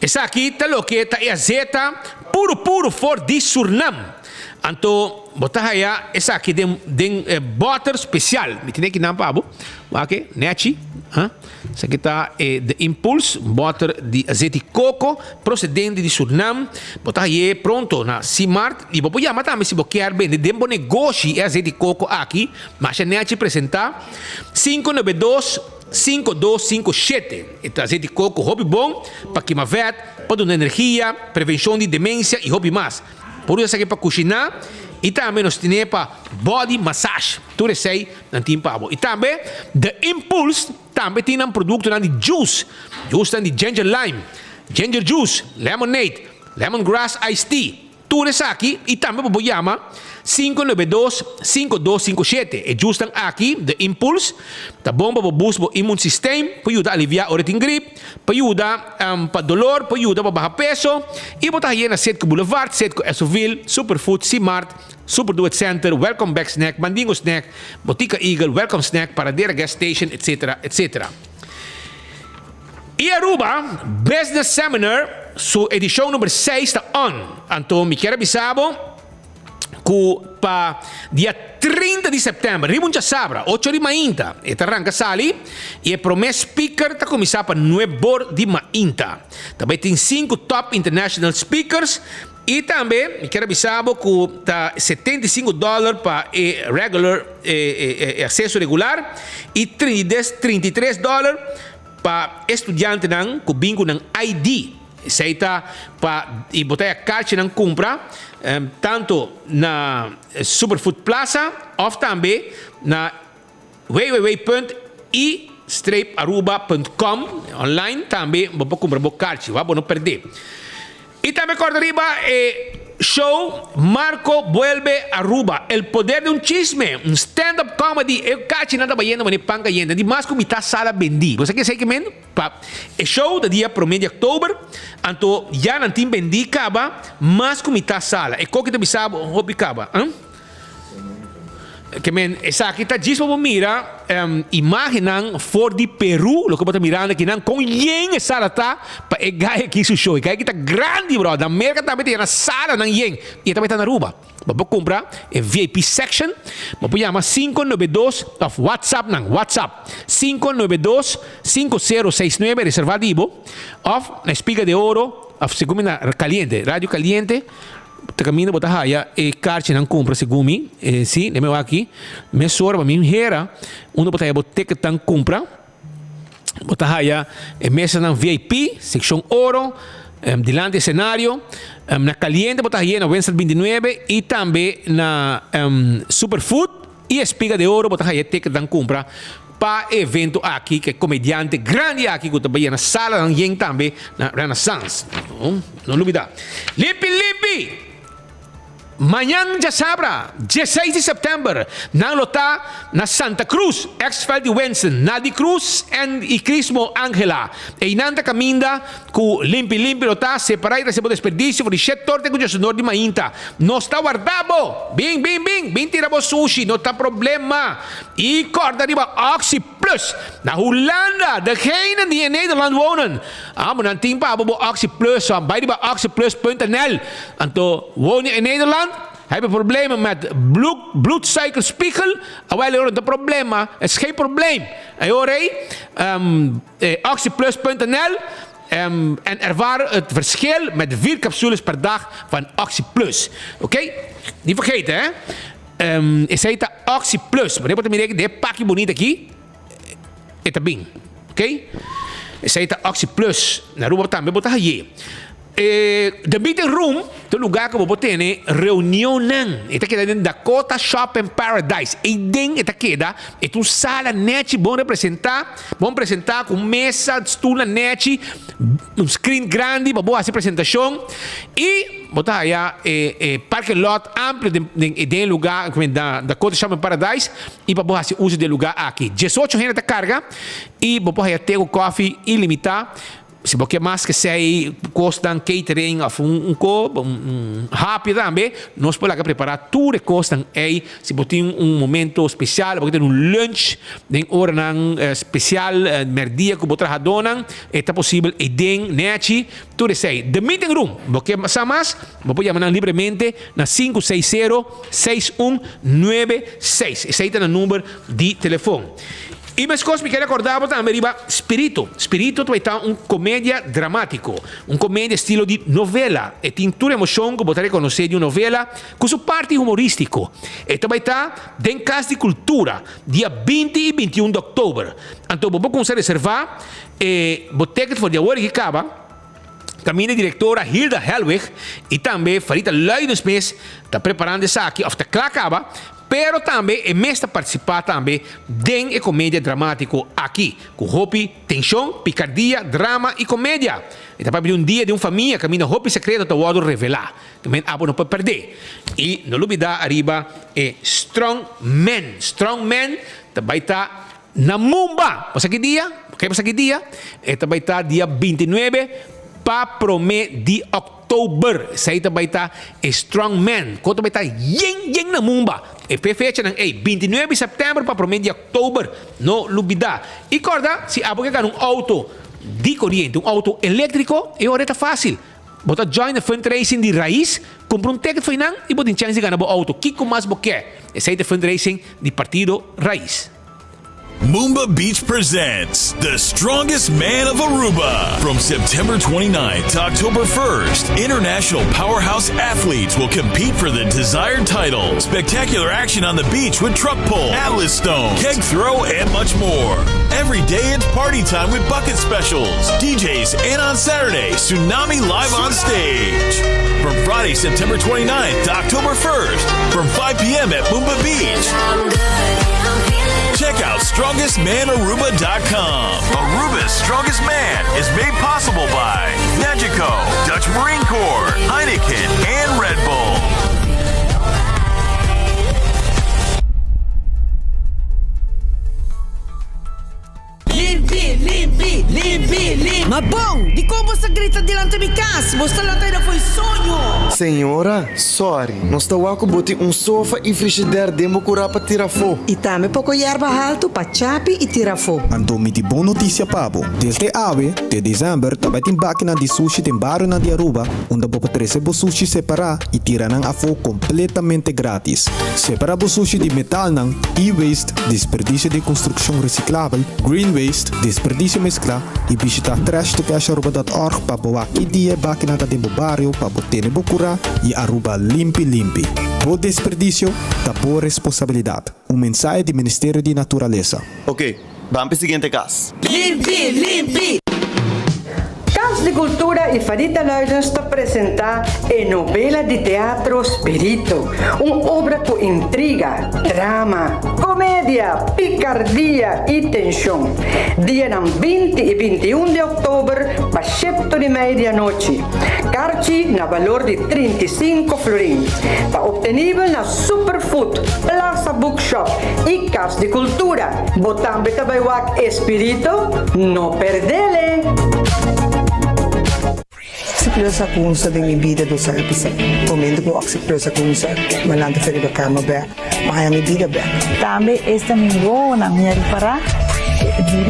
Esaki ta loke ta e azeta puru puru for di Surnam. Anto bo ta haya esaki den den boter special. Mi tene kinan pa bo. Wak e, nechi. Ha? Esaki ta e The Impulse, boter di azeti coco procedente di Surnam. Bo ta haye pronto na C-Mart y bo por yama tambe si bo kier bende den bo negoshi e azeti coco aki. Masha nechi presenta. 592 5257. E ta azeti koko hopi bon pa kima vèt, pa duna energia, prevenshon di demensia i hopi mas. Por usa esaki pa kushiná i tambe nos tine pa body massage. Tur esei nan tin pa bo. I tambe The Impulse tambe tin nan produktonan di juice. Juicenan di ginger lime, ginger juice, lemonade, lemongrass iced tea. Tur esaki y tambe bo por yama 592 5257. E jusnan aki, The Impulse, ta bon pa bo boost bo immuunsysteem, por yuda alivia ora tin grip, pa yuda pa dolor, por yuda pa baha peso y bo ta haye na Citgo Boulevard, Citgo Esoville, Superfood, C-Mart, Super Do It Center, Welcome Back Snack, Mandingo Snack, Botica Eagle, Welcome Snack, Paradera Gas Station, etc. Etc. E Aruba Business Seminar su edicion number seis ta on. Anto mi kier a bisa bo cu pa dia 30 di september, riba un djasabra, ocho di mainta, e ta ranca sali y e prome speaker ta cuminsa pa nuebor di mainta. Ta bay tin cinco top international speakers y tambe mi kier a bisa bo cu ta 75 dollar pa e regular, e acceso regular y 33 dollar Pa e studiantenan ku bin ku nan ID. Esei ta pa y bo ta haya karchinan kumpra tanto na Superfood Plaza of tambe na www.i-aruba.com online tambe bo por kumpra bo karchi wak bo no perde. Y tambe corda riba e show Marco Vuelve Aruba, El Poder de un Chisme, un stand up comedy, e cachinan ta bayendo manera pan cayente, di mas cu mitad sala bendi. Bo sa kiesey ki men? Pa e show ta dia prome di october, anto ya nan tin bendi caba mas cu mitad sala. E koki ta bisa bo hopi caba, huh? Ke men esaki ta djis pa bo mira imagennan for di Peru, loke bo ta mirando akinan, kon yen e sala ta pa e gai aki su show. E gai aki ta grandi bro, na Merka tambe ta yena salanan yen i e tambe ta na Aruba. Bo por kumpra e VIP section, bo por yama 592 òf WhatsApp nan, WhatsApp, 592 5069, reserva di bo, òf na Espiga de Oro, òf segun mi na Caliente, Radio Caliente. Ta kaminda bo ta haya e karchinan kumpra segun mi, e si, leme wak aki, mesora pa mi hera unda bo ta haya bo ticketnan kumpra, bo ta haya e mesanan VIP, sekshon oro, dilanti esenario, na kaliente bo ta haye na Winston 29 i tambe na Superfood i Espiga de Oro bo ta haya e ticketnan kumpra pa e evento aki ku e komediante grandi aki ku ta bai yena salanan yen tambe na Renaissance. No lubida. Limpi limpi! Mañan djasabra, dieseis di sèptèmber, nan lo ta na Santa Cruz, ex vèlt di Winston, Nadi Cruz en i Crismo Angela. Einan ta kaminda ku Limpi Limpi lo ta separá i rese bo desperdisio for di shet torte ku djesonor di mainta. Nos ta warda bo! Bin, bin, bin! Bin tira bo sushi, no ta problema! I kòrda riba Oxi Plus! Na Hulanda, degenen die in Nederland wonen, amo nan tin pa bo bo Oxi Plus, so bai riba oxiplus.nl. Anto woon je in Nederland? Heb je problemen met bloedsuikerspiegel? Awel e ora no ta problema, es geen probleem. E ora ei, oxiplus.nl en ervaar het verschil met vier capsules per dag van Oxiplus. Oké? Niet vergeten hè. Esei ta Oxiplus. Wanneer bo ta mira e paki bonita aki, e ta bin. Oké? Esei ta Oxiplus. Na Aruba tambe bo ta haye. E The Meeting Room ta un lugar ku bo por tene reunionnan. E ta keda den Dakota Shopping Paradise. Eiden e ta keda. E ta un sala nechi bon representá, bon presentá ku un mesa, stulnan nechi, un screen grandi pa bo hasi presentashon. I bo ta haya e e parking lot amplio den den den e lugar na Dakota Shopping Paradise i pa bo hasi uso di e lugar aki. Diesocho hende ta karga i bo por haya te ku kòfi ilimitá. Si bo ke mas ke sei kosnan catering of un ko un hapia tambe, nos por laga prepara tur e kosnan ei. Si bo tin un momento spesial, bo ke tene un lunch den oranan spesial, merdia ku bo trahadónan, e ta posibel eiden nechi tur esei. The Meeting Room, bo ke sa mas, bo por yama nan libremente na sinku seis sero, seis un nuebe seis. Esei ta nan number di telefon. I meskos mi ke rekorda bo tambe riba Spirito. Spirito ta bai ta un komedia dramátiko, un komedia estilo di novela. E tin tur emoshon ku bo ta rekonosé di un novela ku su parti humorístiko. E ta bai ta den Kas di Kultura dia 20 i 21 di òktober. Anto bo por kumsa reservá e bo ticket for di awor i kaba. Kaminda direktora Hilda Helwig i tambe Farita Luidens mes ta preparando esaki òf ta kla kaba. Pero tambe e mes ta partisipá tambe den e komedia dramátiko aki, ku hopi tenshon, pikardia, drama i komedia. E ta papia di un dia di un famia kaminda hopi sekreto ta wòrdu revelá. Ta men abo no por pèrdé. I no lubidá ariba e Strong Men. Strong Men ta bai ta na Mumba. Bo sa ki dia? Bo ke sa ki dia? E ta bai ta dia 29 pa promé di òktober. Oktober, esei ta bai ta e Strong Man, ku ta bai ta yen yen na Mumba. E fe fechanan ei, 29 di sèptèmber pa promé di òktober, no lubidá. I kòrda, si abo ke gana un outo di koriente, un outo eléktriko, e ora e ta fásil. Bo ta join e fundraising di Raiz, kumpra un ticket for einan i bo tin chèns di gana bo outo. Kiko mas bo ke? Esei ta e fundraising di Partido Raiz. Moomba Beach presents The Strongest Man of Aruba. From September 29th to October 1st, international powerhouse athletes will compete for the desired title. Spectacular action on the beach with truck pull, Atlas stone, keg throw, and much more. Every day it's party time with bucket specials, DJs, and on Saturday, Tsunami live on stage. From Friday, September 29th to October 1st, from 5 p.m. at Moomba Beach. Check out StrongestManAruba.com. Aruba's Strongest Man is made possible by Nagico, Dutch Marine Corps, Heineken, and Red Bull. Limpi, limpi, limpi, limpi. Ma bon, dikon bo sa grita dilanti mi kas? Bo sta lanta aida fo'i soño. Señora, sorry, nos ta wak ku bo tin un sofa i frishider den bo kurá pa tira afó. I tambe poko yerba haltu pa chapi i tira afó. Anto mi tin bon notisia pa bo. Desde awe te desèmber ta bai tin bakinan di sushi den barionan di Aruba unda bo por trese bo sushi separá i tira nan afó kompletamente grátis. Separá bo sushi di metalnan, e-waste, Desperdicio di construccion reciclabel, green waste, desperdicio mezcla y bishita trashtocasharuba.org pa bo wak ki dia e bakinan ta den bo bario pa bo tene bo cura y Aruba limpi limpi. Bo desperdicio ta bo responsabilidad. Un mensahe di Ministerio di Naturalesa. Ok, ban p'e siguiente cas. Limpi, limpi! Cas di Cultura y Farita Luidens ta presenta e novela di teatro Spirito, un obra cu intriga, drama, comedia, picardia y tension. Dianan binti y bintiun di october pa shepto di media nochi. Carchi na balor di 35 florin. Ta obtenibel na Superfood, Plaza Bookshop y Cas di Cultura. Bo tambe ta bay wak e Spirito? No perdele! Oxi Plus a cunsa den mi bida dos a bisa. Momento cu Oxi Plus a cunsa, mi a lanta for riba cama bek, mi a haya mi bida bek. Tambe esta mi wowonan mi a ripara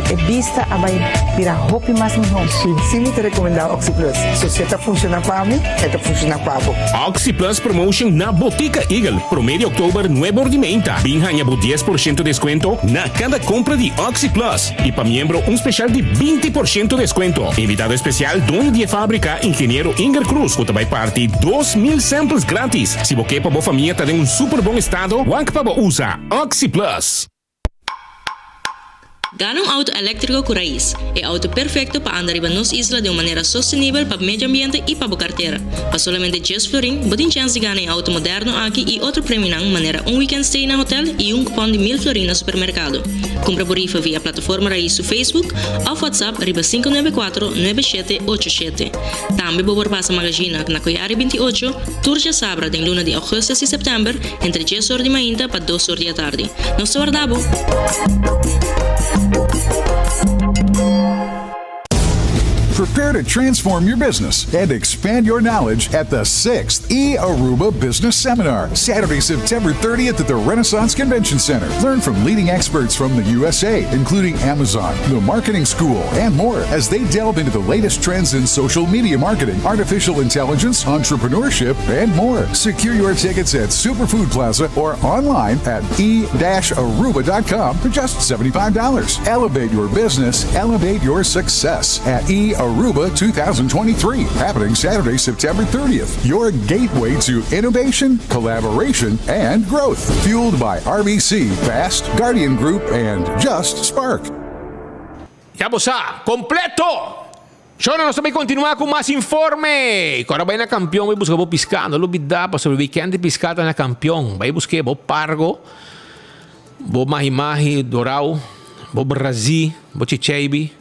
e bista a bai bira hopi mas miho. Si mi ta recomenda Oxi Plus, so si e ta funciona pa mi, e ta funciona pa bo. Oxi Plus Promotion na Botica Eagle, prome di oktober nuebe or di meinta. Bin haña bo 10% descuento na cada compra di Oxi Plus y pa miembro un special di 20% descuento. Invitado especial doño di e fabrica Ingeniero Inger Cruz cu ta bay parti 2000 samples gratis. Si bo ke pa bo famia ta den un super bon estado, wak pa bo usa Oxi Plus. Gana un auto eléktriko ku rais, e auto perfekto pa anda riba nos isla den un manera sostenibel pa medio ambiente i pa bo kartera. Pa solamente djes florin, bo tin chèns di gana e auto moderno aki i otro premionan manera un weekend stay na hotel i un kupòn di mil florin na supermerkado. Kumpra bo rifa via Plataforma Rais su Facebook òf WhatsApp riba 594 9787. Tambe bo por pasa Magazina na Koyari 28, tur djasabra den luna di augustus i sèptèmber entre djes or di mainta pa dos or di atardi. Nos ta warda bo! Prepare to transform your business and expand your knowledge at the 6th E Aruba Business Seminar, Saturday, September 30th at the Renaissance Convention Center. Learn from leading experts from the USA, including Amazon, the Marketing School, and more as they delve into the latest trends in social media marketing, artificial intelligence, entrepreneurship, and more. Secure your tickets at Superfood Plaza or online at e-aruba.com for just $75. Elevate your business, elevate your success at E Aruba 2023, happening Saturday, September 30th. Your gateway to innovation, collaboration, and growth. Fueled by RBC, Fast, Guardian Group, and Just Spark. Ya bo sa, completo! Shona, nos ta bay continua cu mas informe. Cu ora bay na Campeon bay busca bo pisca. No lubida pasobra weekend di pisca ta na Campeon. Bay busque bo pargo, bo mahi mahi dorao, bo brazi, bo chicheibi.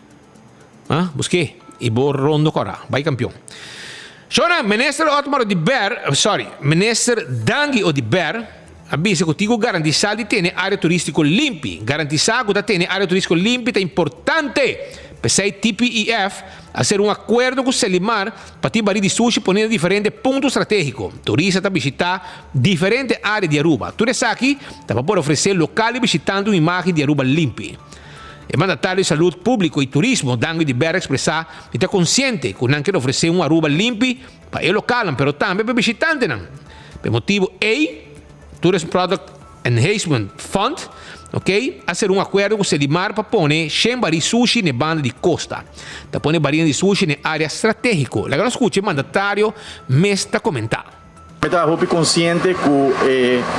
Ah, busque y bo rondo cora. Bay Campeon. Shona, Minister Otmar Oduber, sorry, Minister Dangui Oduber a bisa cu tin cu garantisa di tene area turistico limpi. Garantisa cu ta tene area turistico limpi ta importante. P'esey TPEF a sera un acuerdo cu Selimar pa tin bari di sushi pone na diferente punto strategico. Turista ta bishita diferente area di Aruba. Tur esaki ta pa por ofrece local y bishitante un imagen di Aruba limpi. E mandatario di Salud Publico y Turismo, Dangui de Berg expresa di ta consciente cu nan kier ofrece un Aruba limpi pa e localnan pero tambe pa e bishitantenan. Pa e motibo ey, Tourist Product. Enhancement Fund, ok, a sera un akuerdo ku Selimar pa pone shen barí sushi n'e banda di kosta. Ta pone barinan di sushi n'e área stratégiko. Laga nos skucha e mandatario mes ta komentá. Mi ta hopi konsiente ku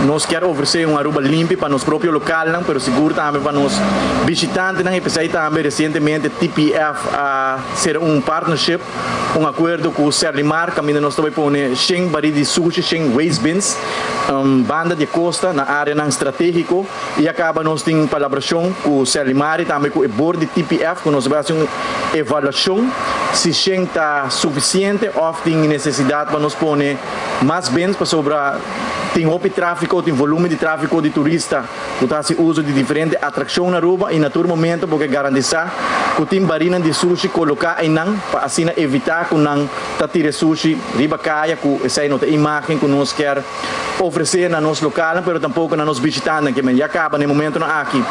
nos kier ofresé un Aruba limpi pa nos propio lokalnan, pero sigur tambe pa nos bishitantenan i p'esei tambe resientemente TPF a sera un partnership, un akuerdo ku Serlimar kaminda nos ta bai pone shen barí di sushi, shen waste bins, banda di e kosta na áreanan stratégiko i a kaba nos tin palabrashon ku Serlimar i tambe ku e bord di TPF ku nos ta bai hasi un evaluashon si shen ta sufisiente òf tin nesesidat pa nos pone mas bins pasobra tin hopi tráfiko, tin volumen di tráfiko di turista ku ta hasi uso di diferente atrakshon na Aruba i na tur momento bo ke garantisá ku tin barinan di sushi koloká einan pa asina evitá ku nan ta tira e sushi riba kaya ku esei no ta e imágen ku nos kier ofresé na nos lokalnan pero tampoko na nos bishitantenan. Ke men ya kaba na e momentonan aki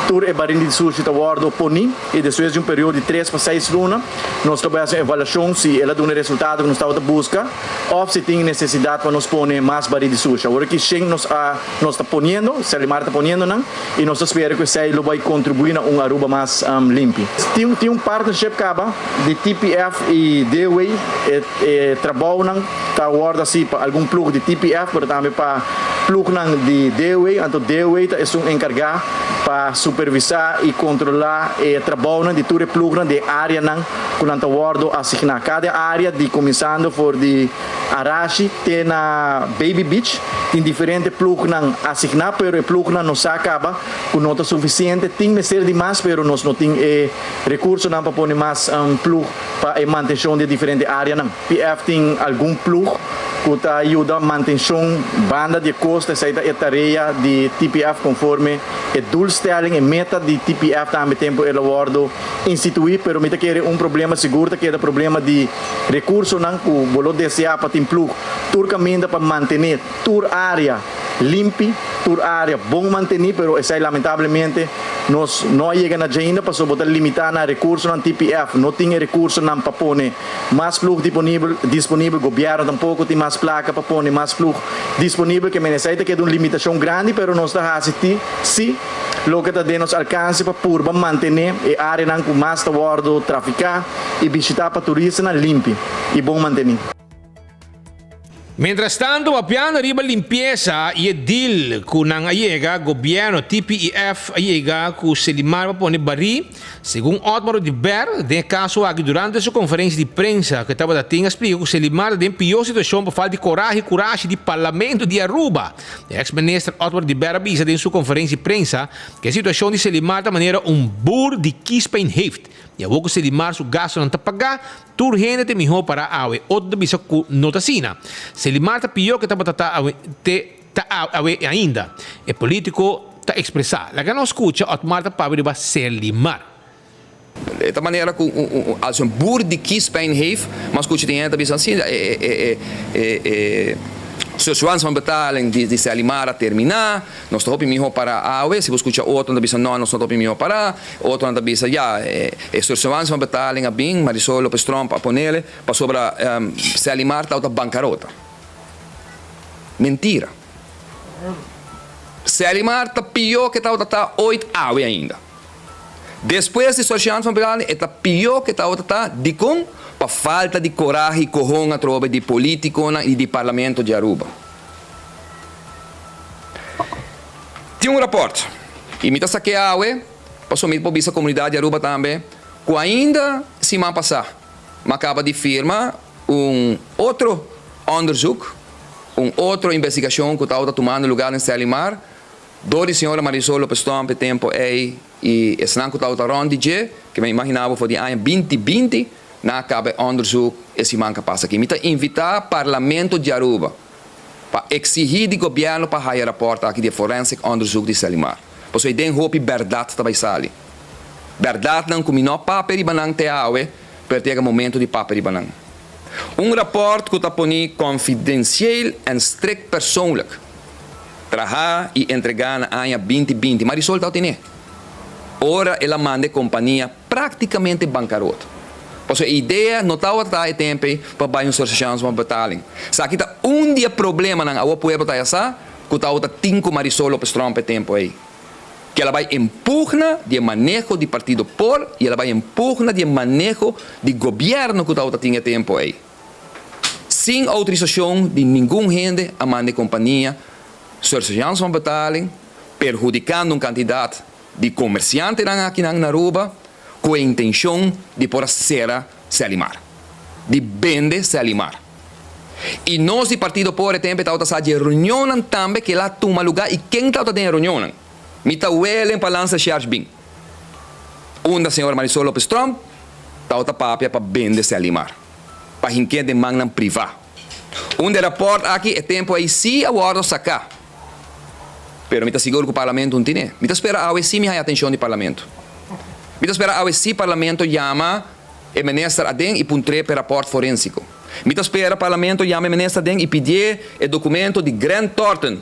tur e barin di sushi ta wòrdu poní. I despues di un periodo di tres pa seis luna, nos ta bai hasi un evaluashon si el a duna e resultado ku nos tabata buska òf si tin nesesidat pa nos pone mas barí di sushi. Awor aki shen nos a nos ta poniendo, Serlimar ta poniendo nan, i nos ta spera ku esei lo bai kontribuí na un Aruba mas limpi. Tin tin un partnership kaba di TPF i DOW. E e trabounan ta wòrdu hasi pa algun plug di TPF pero tambe pa plugnan di DOW. Anto DOW ta esun enkargá pa supervisá i kontrolá e trabounan di tur e plugnan den áreanan ku nan ta wòrdu asigná. Kada área di kuminsando for di Arashi te na Baby Beach tin diferente plugnan asigná pero e plugnan no sa kaba ku no ta sufisiente. Tin mester di mas pero nos no tin e rekursonan pa pone mas plug pa e mantenshon di e diferente áreanan. PF tin algun plug ku ta yuda mantenshon banda di e kosta, esei ta e tarea di TPF konforme e doelstelling, e meta di TPF tambe tempu el a wòrdu instituí, pero mi ta kere un problema sigur ta keda problema di rekursonan ku bo lo deseá pa tin plug tur kaminda pa mantené tur área limpi, tur área bon mantení, pero esei lamentablemente nos no a yega na dje ainda pasobra bo ta limitá na rekursonan TPF no tin e rekursonan pa pone Mas ploeg diponibel disponibel Gobierno tampoco tin mas placa pa pone mas ploeg disponibel ke men esey ta keda un limitacion grandi pero nos ta haci ti si loke ta den nos alcance pa purba mantene e areanan cu mas ta wordo trafica y bishita pa turistanan limpi y bon manteni. Mientrastanto papiando riba limpiesa y e deal cu nan a yega, gobierno TPEF a yega cu Selimar pa pone barí, segun Otmar Oduber, den e caso aki durante su conferencia di prensa cu e tabata tin a splica cu Selimar ta den pior situacion pa falta di corahe y curashi di Parlamento di Aruba. E ex minister Otmar Oduber a bisa den su conferencia di prensa cu e situacion di Selimar ta manera un boer die kiespijn heeft y awor cu Selimar su gastonan ta paga, Tur hende ta mihó pará awe, otro ta bisa ku no ta asina. Selimar ta pió ke tabata ta awe te ta awe ainda, e polítiko ta ekspresá. Laga nos skucha Otmar ta papia riba Selimar. E ta manera ku als un boer di kiespijn heeft, mas skucha tin hende ta bisa asina, e e e e surseance van betaling di Selimar a terminá, nos ta hopi mihó pará awe. Si bo skucha otro nan ta bisa no, nos no ta hopi mihó pará. Otronan ta bisa, ya, e surseance van betaling a bin, Marisol Lopez Tromp a ponele, pasobra Selimar tabata bancarota. Mentira. Selimar ta pió ke tabata ta ooit awe ainda. Despues di surseance van betaling e ta pió ke tabata ta, dikon? Pa falta di corahe i kohon atrobe di politiconan i di parlamento di Aruba. Tin un raport, y mi ta sak'é awe, pasobra mi por bisa comunidad di Aruba tambe, cu ainda siman pasá mi a caba di firma un otro onderzoek, un otro investigacion cu tabata tumando lugar den Stellingmar, door di señora Marisol Lopez Tromp e tempo ey y esnan cu tabata rond di dje, ke mi a imagina bo for di aña binti binti, nan a caba e onderzoek e siman cu a pasa aki. Mi ta invita Parlamento di Aruba, pa exigi di gobierno pa haya raport aki di e forensic onderzoek di Selimar. Pasobra ei den hopi berdad ta bay sali. Berdadnan cu mi no a papia riba nan te awe, pero ta yega momento di papia riba nan. Un raport cu ta poni confidencieel en strikt persoonlijk. Traha y entrega na aña binti binti. Marisol tawata tene. Ora el a manda e compania practicamente bancarot. Pasobra e idea no tawata e tempo ei pa bay un surseance van betaling. Esaki ta un di e problemanan awor pueblo ta yasa. ku tabata tin ku Marisol Lopez Tromp e tempu ei. Ku el a bai en pugna di e maneho di partido por i el a bai en pugna di e maneho di gobièrnu ku tabata tin e tempu ei. Sin outorisashon di ningun hende a manda e kompania surseance van betaling, perhudikando un kantidat di komersiantenan akinan na Aruba ku e intenshon di por a sera Selimar, di bende Selimar. I nos di Partido Por e tempu e tabata sa di e reunionnan tambe ku el a tuma lugá i ken tabata den e reunionnan. Mi ta welen pa lansa Shersh bin. Unda señor Marisol Lopez Tromp tabata papia pa bende Selimar, pa hink'é den mannan privá. Unda e rapòrt aki e tempu ei sí a wòrdu saká. Pero mi ta sigur ku Parlamento un tine. Mi ta spera awe sí mi haña atenshon di Parlamento. Mi ta spera awe sí Parlamento yama e minister aden i puntr'é p'e rapòrt forensiko. Mi ta spera Parlamento yama e minister aden i pidié e dokumento di Grant Thornton.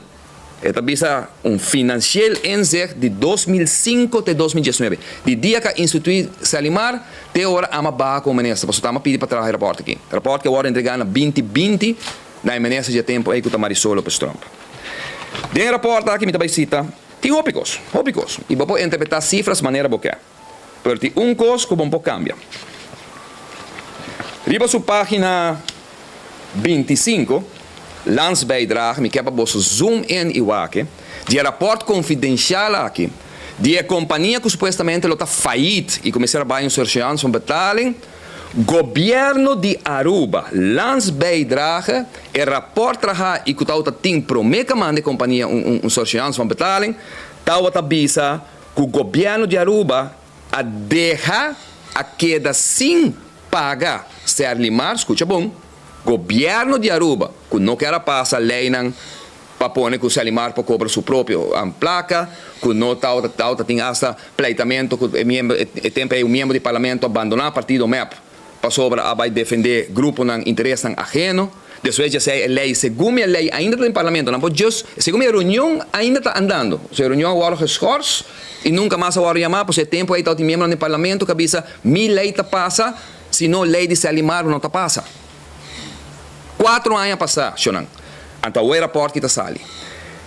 E ta bisa un financieel inzicht di 2005 te 2019. Di dia ku a instituí Selimar te ora ama baha komo minister. Pasobra ta ama pidi pa traha e rapòrt aki. Rapòrt ku a wòrdu entregá na 2020 na e minister dje tempu ei ku ta Marisol Lopez Tromp. Den e rapòrt aki mi ta bai sita tin hopi kos, hopi kos. I bo por interpretá sifras manera bo ke. Pero tin un kos ku bo no por kambia. Riba su página 25, Landsbijdrage, mi ke pa boso zoom in i wak di e rapòrt konfidensial aki di e kompania ku supuestamente lo ta fayit i ku mester a bai un surseance van betaling, Gobierno di Aruba, Landsbijdrage, e rapport traha y cu tawata tin prome ca manda e compania un un surseance van betaling, tawata bisa cu Gobierno di Aruba a deha a keda sin paga Serlimar, scucha bon, Gobierno di Aruba cu no kier a pasa leynan pa pone cu Selimar por cobra su propio placa, cu no tawata tawata tin hasta pleitamento cu e miembro e tempo ey un miembro di parlamento a bandona partido mep pasobra a bay defende gruponan interesnan aheno. Despues dje esey e ley segun mi e ley ainda ta den parlamento nan por just segun mi e reunion ainda ta andando so e reunion a wordo geschors y nunca mas a wordo yama pasobra e tempo ey tabatin miembronan den parlamento cu a bisa mi ley ta pasa si no ley di Selimar no ta pasa. Cuatro aña pasa, shonnan. Anto awor e raport ki ta sali.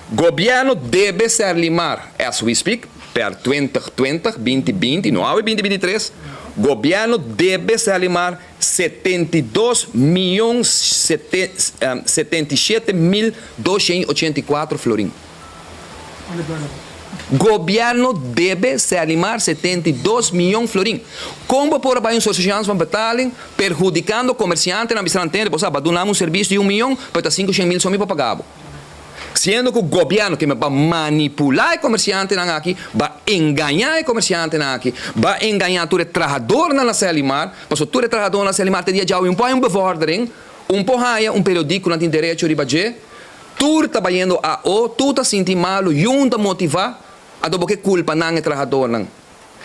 Gobierno debe Serlimar, as we speak, per twintig twintig, binti binti, no awe binti binti tres, Gobierno debe Serlimar 72 miyon 77 mil 284 florin. Gobierno debe Serlimar 72 miyon florin. Con bo por a bay un surseance van betaling perhudicando comerciantenan bisa nan tende bo sa ba duna un servicio di un miyon pero ta 500 mil so mi por paga bo. Siendo cu gobierno ke ba manipula e comerciantenan aki, ba engaña e comerciantenan aki, ba engaña tur e trahadornan na Serlimar, pasobra tur e trahadornan na Serlimar te dia djawe un por haya un bevordering, un por haya un periodico nan tin derecho riba dje. Tur ta bayendo AO, tur ta sinti malu, yun ta motivá, anto bo ke kulpa nan e trahadornan.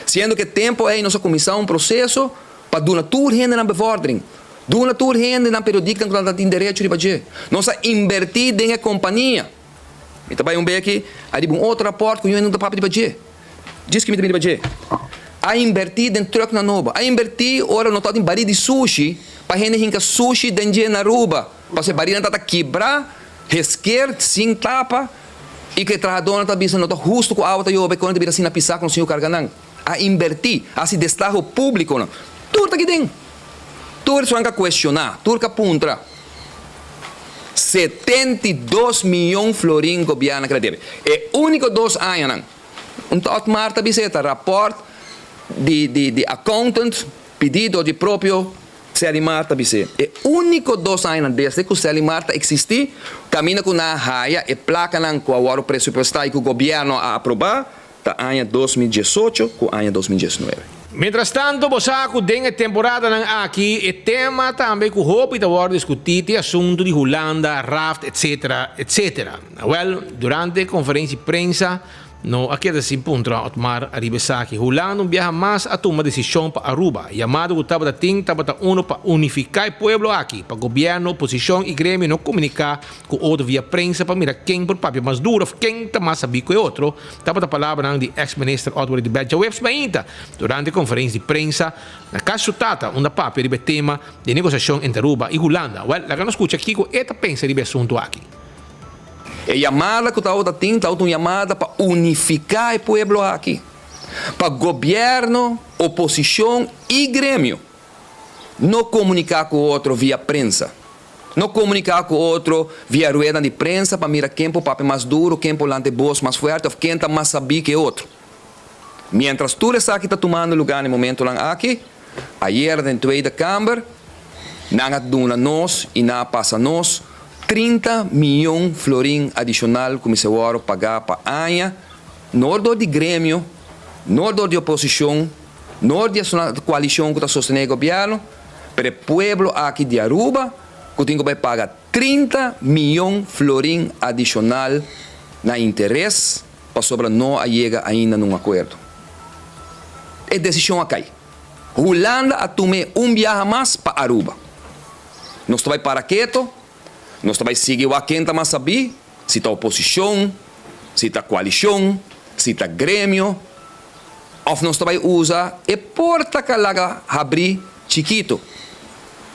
Siendo ku e tempu ei nos a kuminsá un proseso pa duna tur hende nan bevordering, duna tur hende nan periodiknan ku nan ta tin derecho riba dje. Nos a inbertí den e kompania. Mi ta bai un beki ariba un otro rapòrt ku yun hende no ta papia riba dje. Djis ku mi ta bin riba dje. A inbertí den trùknan nobo. A inbertí ora no tabatin barí di sushi pa hende hinka sushi den dje na Aruba. Pasobra e barinan ta ta kibra, heskeer, sin tapa, i ku e trahadónan ta bisa no ta hustu ku awa ta yobe, kon e ta bira asina pisá ku nos tin ku karga nan. A inbertí, a hasi destaho públikonan. Tur ta aki den. Tur esnan ka kuestioná, tur ka puntra. 72 miyon florin gobièrnu a keda debe. E úniko dos añanan, un ta Otmar ta bisa e ta rapòrt di di di accountant pidí dor di propio Selimar ta bis'é, E úniko dos añanan desde ku Selimar ta eksistí, kaminda ku nan a haya e plakanan ku a wòrdu presupuestá i ku gobièrnu a aprobá, ta aña 2018 ku aña 2019. Mientrastanto bo sa ku den e temporadanan aki e tema tambe ku hopi ta wòrdu diskutí ta e asuntu di Hulanda, raft etc. Etc. Awèl, durante e konferensia di prensa No a keda sin puntra Otmar ariba esaki. Hulanda un biaha mas a tuma desishon pa Aruba. Yamado ku tabata tin tabata uno pa unifiká e pueblo aki, pa gobièrnu, oposishon i gremio no komuniká ku otro via prensa pa mira ken por papia mas duro òf ken ta mas sabí ku e otro, tabata palabranan di eks minister Otmar Oduber djaweps mainta durante konferensia di prensa na kas su tata unda papia riba e tema di negosiashon entre Aruba i Hulanda. Wèl, laga nos skucha kiko e ta pensa riba e asuntu aki. E yamada ku tabata tin tabata un yamada pa unifiká e pueblo aki, pa gobièrnu, oposishon i gremio no komuniká ku otro via prensa, no komuniká ku otro via ruedanan di prensa pa mira ken por papia mas duru, ken por lanta e bos mas fuerte òf ken ta mas sabí ku e otro. Miéntras tur esaki ta tumando lugá na e momentonan aki, ayera den Tweede Kamer nan a duna nos i nan a pasa nos 30 miyon florin adishonal ku mester wòrdu pagá pa aña, no dor di gremio, no dor di oposishon, no di e koalishon ku ta sostené e gobièrnu, pero e pueblo aki di Aruba ku tin ku bai paga 30 miyon florin adishonal na interes. Pasobra no a yega ainda na un akuerdo. E desishon a kai. Hulanda a tum'é un biaha mas pa Aruba. Nos ta bai para keto, nos ta bai sigui wak ken ta mas sabí, si ta oposishon, si ta koalishon, si ta gremio, òf nos ta bai usa e porta ku a laga habrí chikito.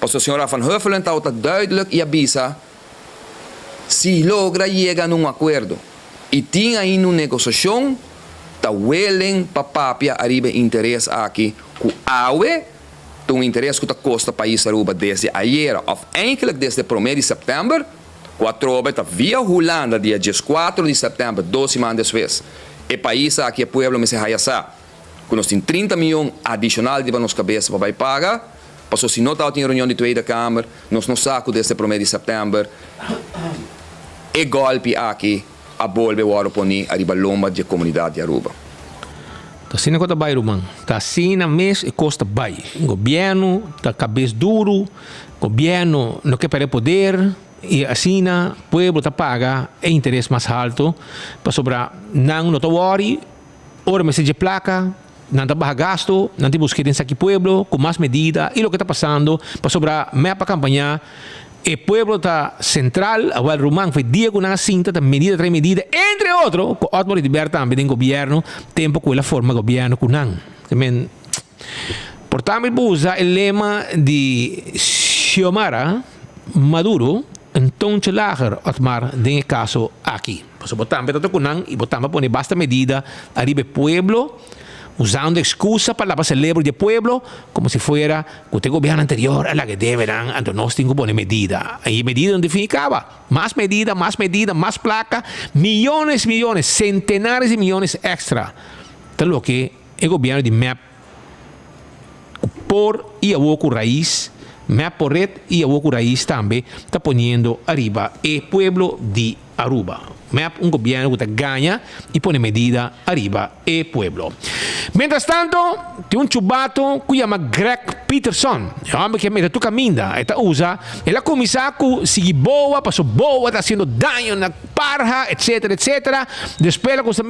Pasobra señora Van Huffelen tabata duidelijk i a bisa Si logra yega na un akuerdo i tin ainda un negosiashon, ta welen pa papia ariba e interes aki ku awe ta un interes ku ta kosta pais Aruba desde ayera òf eindelijk desde promé di sèptèmber, ku atrobe ta via Hulanda dia dieskuatro di sèptèmber, dos siman despues. E pais aki, e pueblo mester haya sa ku nos tin 30 mion adishonal riba nos kabesa pa bai paga. Pasobra si no tabatin reunion di Tweede Kamer, nos no sa ku desde promé di sèptèmber e gòlpi aki a bolbe wòrdu poní ariba lomba di e komunidat di Aruba. Ta asina ku ta bai ruman, ta asina mes e kos ta bai. Gobièrnu ta kabes duru, gobièrnu no ke pèrdè poder i asina pueblo ta paga e interes mas haltu pasobra nan no ta wòri ora mester dje plaka. Nan ta baha gasto, nan tin busk'é den saki pueblo ku mas medida i loke ta pasando pasobra mep a kampañá e pueblo ta sentral, awel ruman for e dia ku nan a sinta ta medida trae medida entre otro ku Otmar Oduber tambe den gobièrnu tempu ku el a forma gobièrnu ku nan. Te men por tambe bo usa e lema di Xiomara Maduro un toontje lager Otmar den e kaso aki. Pasobra bo tambe ta ku nan i bo tambe a pone basta medida ariba e pueblo, usando excusa pa laba celebro di e pueblo, como si fuera cu ta e gobierno anterior a laga e debe nan, anto nos tin cu pone medida. I e medida no tin fin i caba. Mas medida, mas medida, mas placa, miyones, miyones, centenares di miyones extra ta loke e gobierno di mep cu por i awor cu rais, mep por red i awor cu rais tambe ta poniendo ariba e pueblo di Aruba. Mep un gobierno cu ta gaña y pone medida ariba e pueblo. Mientras tanto, tin un chubato cu yama Greg Peterson. E homber ke mete tur caminda. E ta usa, el a cuminsa cu sigui boa paso boa ta haciendo daño na parha etc etc. Despues el a cuminsa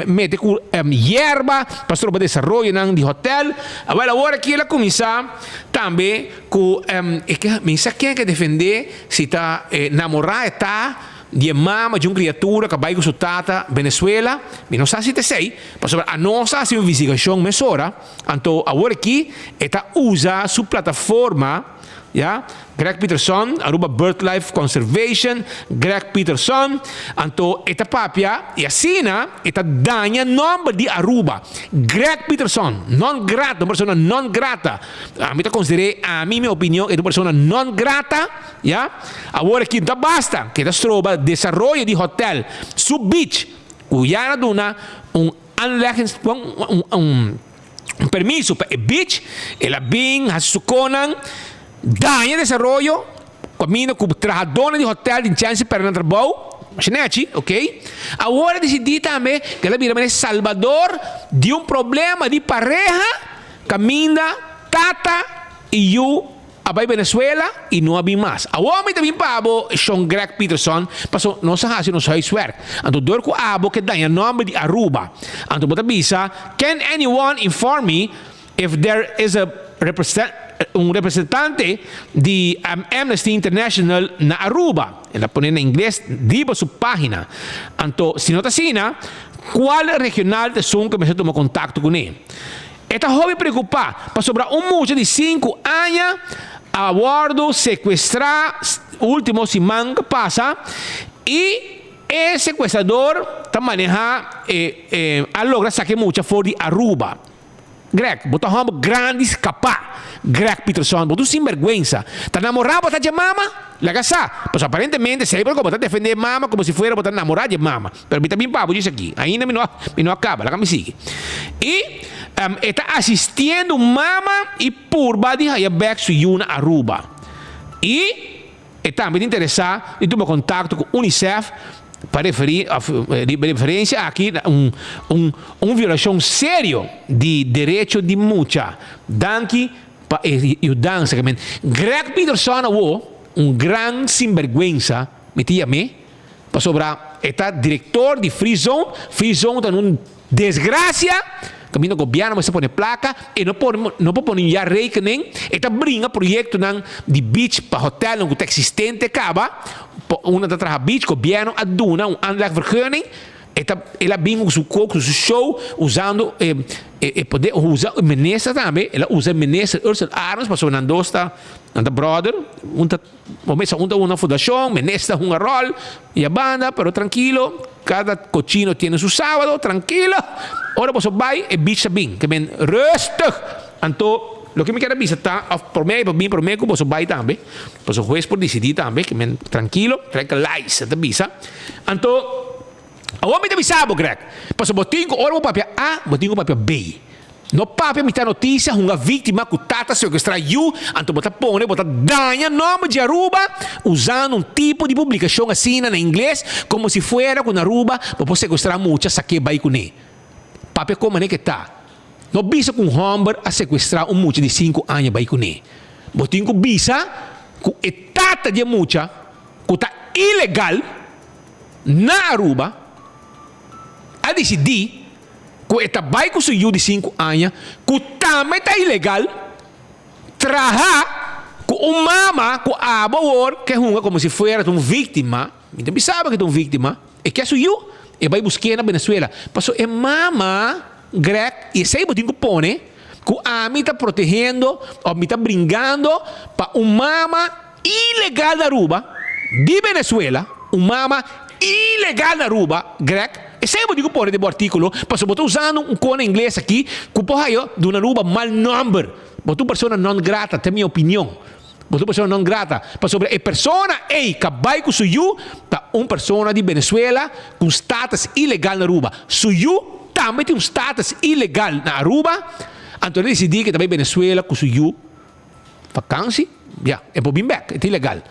mete cu yerba pa stroba desaroyonan di hotel. Awel awor aki el a cuminsa tambe cu e ke mi sa ken ke defende si ta namora e ta di e mama di un criatura cu a bay cu su tata Venezuela, mi no sa si ta esey, pasobra anos a haci un investigacion mesora, anto awor aki e ta usa su plataforma, ya, Greg Peterson, Aruba Birdlife Conservation, Greg Peterson, anto e ta papia y asina e ta daña nomber di Aruba, Greg Peterson, non grata, un persona non grata. Ami ta consider'é, ami mi opinion, e ta un persona non grata, ya. Awor aki no ta basta ke ta stroba desaroyo di hotel su beach ku ya na duna un aanleggings un un permiso pa e beach, el a bin hasi su konan daña desaroyo kaminda ku trahadónan di hotel tin chèns di pèrdè nan trabou, masha nèchi, ok. Awor a disidí tambe ke el a bira manera salbador di un problema di pareha. Kaminda tata i yu a bai Venezuela i no a bin mas. Awor mi ta bin pa abo, shon Greg Peterson, paso nos a hasi nos huiswerk. Anto dor ku abo ke daña nomber di Aruba. Anto bo ta bisa, Can anyone inform me if there is a un representante di Amnesty International na Aruba? El a pone na ingles riba su pagina. Anto si no ta asina, cual regional ta esun cu mester tuma contacto cune? E ta hopi preocupa pasobra un mucha di sinku aña a wordo secuestra ultimo siman cu pasa y. E secuestrador ta maneha e e a logra saca e mucha for di Aruba. Greg, bo ta homber grandi scapa. Greg Peterson, bo ta un sinberguensa. Ta namora bo ta dje mama? Laga sa, pasobra aparentemente semper cu bo ta defende e mama como si fuera bo ta namora dje mama. Pero mi ta bin pa bo djis aki. Ainda mi no mi no a caba, laga mi sigui. Y e ta asistiendo mama y purba di haya bek su yu na Aruba. Y. E tambe ta interesá di tuma kontakto ku UNICEF pa referí òf riba referensia aki na un un un violashon serio di derecho di mucha. Danki pa e yudansa. Greg Peterson awo un gran sinberguensa mi ta yam'é pasobra e ta direktor di Free Zone. Free Zone ta un Desgracia, caminda gobierno mester pone placa, e no por no por pone un jaarrekening, e ta bringa proyectonan di beach pa hotelnan cu ta existente caba, pa unda ta traha beach, gobierno a duna un aanlegvergunning, e ta el a bin cu su co cu su show usando e e poder usa e minister tambe, el a usa e minister Ursel Arends pasobra nan dos ta nan ta brother, un ta. Bo mester hunta una fundacion, minister hunga rol y a banda, pero trankilo, cada cochino tiene su sábado, trankilo, ora boso bay e beach ta bin, ke men rustig, anto loke mi kier a bisa ta, of prome pa bin prome ku boso bay tambe, pasobra hues por dicidi tambe, ke men trankilo, tranquilize ta bisa, anto awor mi ta bisa bo Greg, pasobra bo tin ku ora bo papia A, bo tin ku papia B. No papia mita noticia hunga victima cu tata secuestra yu, anto bo ta pone bo ta daña nomber di Aruba usando un tipo di publicacion asina na ingles como si fuera cu na Aruba bo por secuestra mucha sake bay cune. Papia con mane ke ta. No bisa cu un homber a secuestra un mucha di cinco aña bay cune. Bo tin cu bisa cu e tata di e mucha cu ta ilegal na Aruba a dicidi ku e ta bai ku su yu di sinku aña, ku tambe ta ilegal, traha ku un mama ku abo awor ke hunga komo si fuera ta un víktima, mi ta bisa abo ke ta un víktima, e ke su yu, e bai busk'é na Venezuela. Pasobra e mama, Greg, i esei bo tin ku pone, ku ami ta protehendo òf mi ta bringando pa un mama ilegal na Aruba, di Venezuela, un mama ilegal na Aruba, Greg, esei bo tin ku pone den bo artíkulo, pasobra bo ta usando un kona ingles aki ku por haya duna Aruba mal nòmber. Bo ta un persona non grata, ta mi opinion. Bo ta un persona non grata, pasobra e persona ei ka bai ku su yu ta un persona di Venezuela ku un status ilegal na Aruba. Su yu tambe tin un status ilegal na Aruba, anto el a disidí ku e ta bai Venezuela ku su yu. Vakansi? Ya, e por bin bek, e ta ilegal.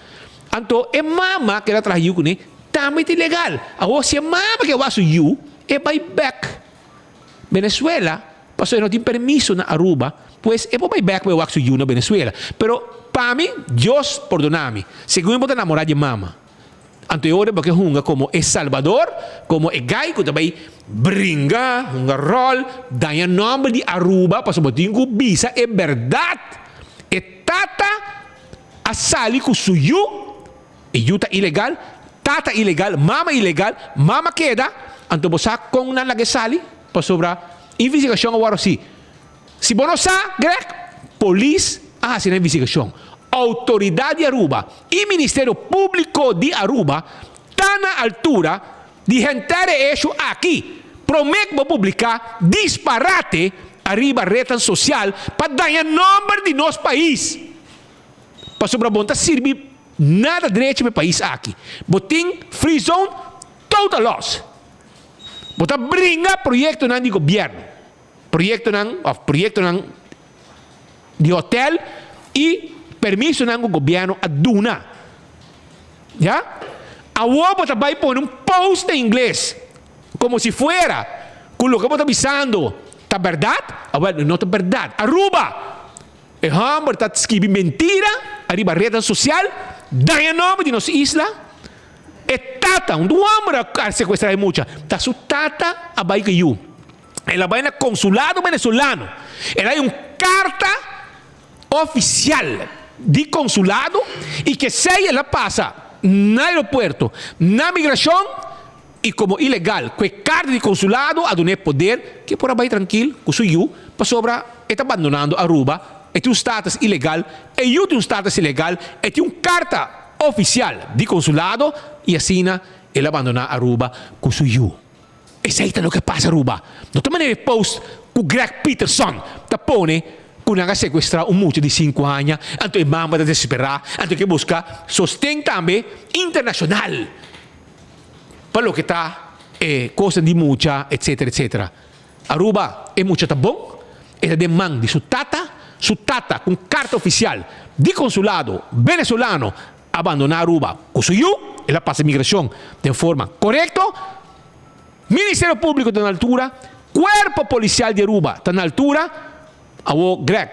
Anto e mama ku el a traha yu kuné tambe ta ilegal. Awor si e mama ke wak su yu, e bai bek Venezuela pasobra e no tin permiso na Aruba, pues e por bai bek pa e wak su yu na Venezuela. Pero pa mi, Dios pordona mi, segun bo ta namorá di e mama, Anto e ora bo ke hunga komo e salbador, komo e gai ku ta bai bringa, hunga ròl, daña nòmber di Aruba pasobra bo tin ku bisa e bèrdat. E tata a sali ku su yu, e yu ta ilegal, tata ilegal, mama ilegal, mama keda, anto bo sa kon nan laga e sali? Pasobra investigashon a wòrdu hasi. Si bo no sa, Greg, polis a hasi nan investigashon. Outoridat di Aruba i Ministerio Públiko di Aruba ta na altura di henter e eshu aki. Promé ku bo publiká disparate ariba retnan sosial pa daña nòmber di nos pais. Pasobra bo no ta sirbi nada drechi pa e pais aki. Bo tin free zone total loss. Bo ta bringa proyektonan di gobièrnu. Proyectonan of proyectonan di hotel y permisonan cu gobierno a duna. Ya? Awor bo ta bay pone un post na ingles como si fuera cu loke bo ta bisando ta berdad? Awel, no ta berdad. Aruba! E homber ta skibi mentira ariba rednan social, daña nomber di nos isla. E tata, un homber a secuestra e mucha, ta su tata a bay cu e yu. El a bai na konsulado venezolano. El a hay un karta ofisial di konsulado i kesei el a pasa na aeropuerto, na migrashon i komo ilegal. Ku e karta di konsulado a dun'é poder ku e por a bai trankil ku su yu pasobra e ta bandonando Aruba, e tin un status ilegal, e yu tin un status ilegal, e tin un karta ofisial di konsulado i asina. El a bandoná Aruba ku su yu. Esei ta loke a pasa Aruba. No ta manera e post ku Greg Peterson ta pone ku nan a sekuestrá un mucha di sinku aña, anto e mama ta desesperá, anto e ke buska sosten tambe internashonal pa loke ta e kosnan di mucha etsetera etsetera. Aruba e mucha ta bon, e ta den man di su tata, su tata ku un karta ofisial di konsulado venezolano a bandoná Aruba ku su yu, el a pasa migrashon den forma korekto. Ministerio Públiko ta na altura, Kuerpo Polisial di Aruba ta na altura. Awor Greg,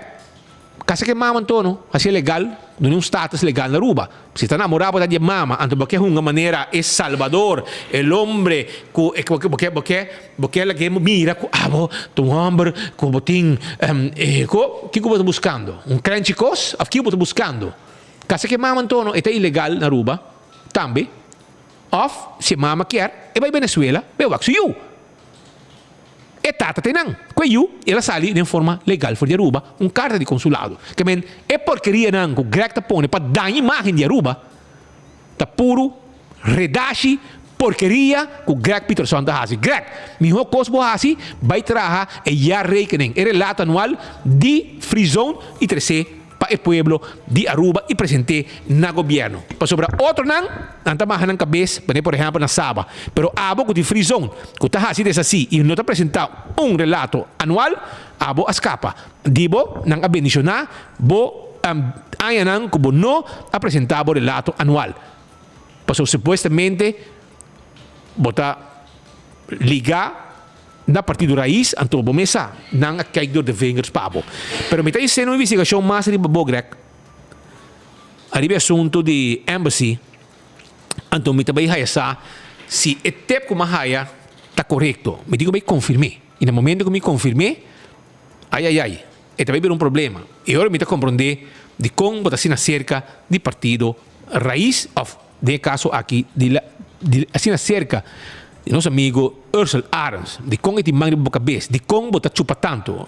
kasa ku e mama anto no, hasié legal, duna un status legal na Aruba. Si ta namorá bo ta di e mama, anto bo ke hunga manera e salbador, el hombre ku bo ke bo ke bo ke lag'é mira ku abo ta un homber ku bo tin ku kiko bo ta buskando? Un krenchi kos òf kiko bo ta buskando? Kasa ku e mama anto no, e ta ilegal na Aruba tambe. Òf si e mama kier, e bai Venezuela pa e wak su yu. E tata ta einan ku e yu, el a sali den forma legal for di Aruba, un karta di konsulado. Ke men, e porkerianan ku Greg ta pone pa daña imágen di Aruba ta puru redashi porkeria ku Greg Peterson ta hasi. Greg, mihó kos bo hasi, bai traha e jaarrekening, e relato anual di Free Zone i tres'é pa e pueblo di Aruba y presente na gobierno. Pasobra otronan, nan ta baha nan cabes, pone por ehempel na Saba. Pero abo cu tin free zone, cu ta haci deshaci y no ta presenta un relato anual, abo a scapa. Di bo, nan a bendiciona bo añanan cu bo no a presenta bo relato anual. Pasobra supuestamente bo ta liga. Na partido Raiz, anto bo mes sa, nan a kijk door de vingers pa bo. Pero mi ta hiciendo un investigacion mas riba bo, Greg, ariba e asunto di embassy, anto mi ta bay haya sa si e tip cu mi a haya ta corecto. Mi tin cu bay confirme. Y na momento cu mi confirme, ay ay ay, e ta bay bira un problema. Y ora mi ta comprende dicon bo ta asina cerca di partido Raiz of Den e kaso aki di la di asina serka di nos amigo Ursel Arends, dikon e tin man riba bo kabes? Dikon bo ta chupa tantu,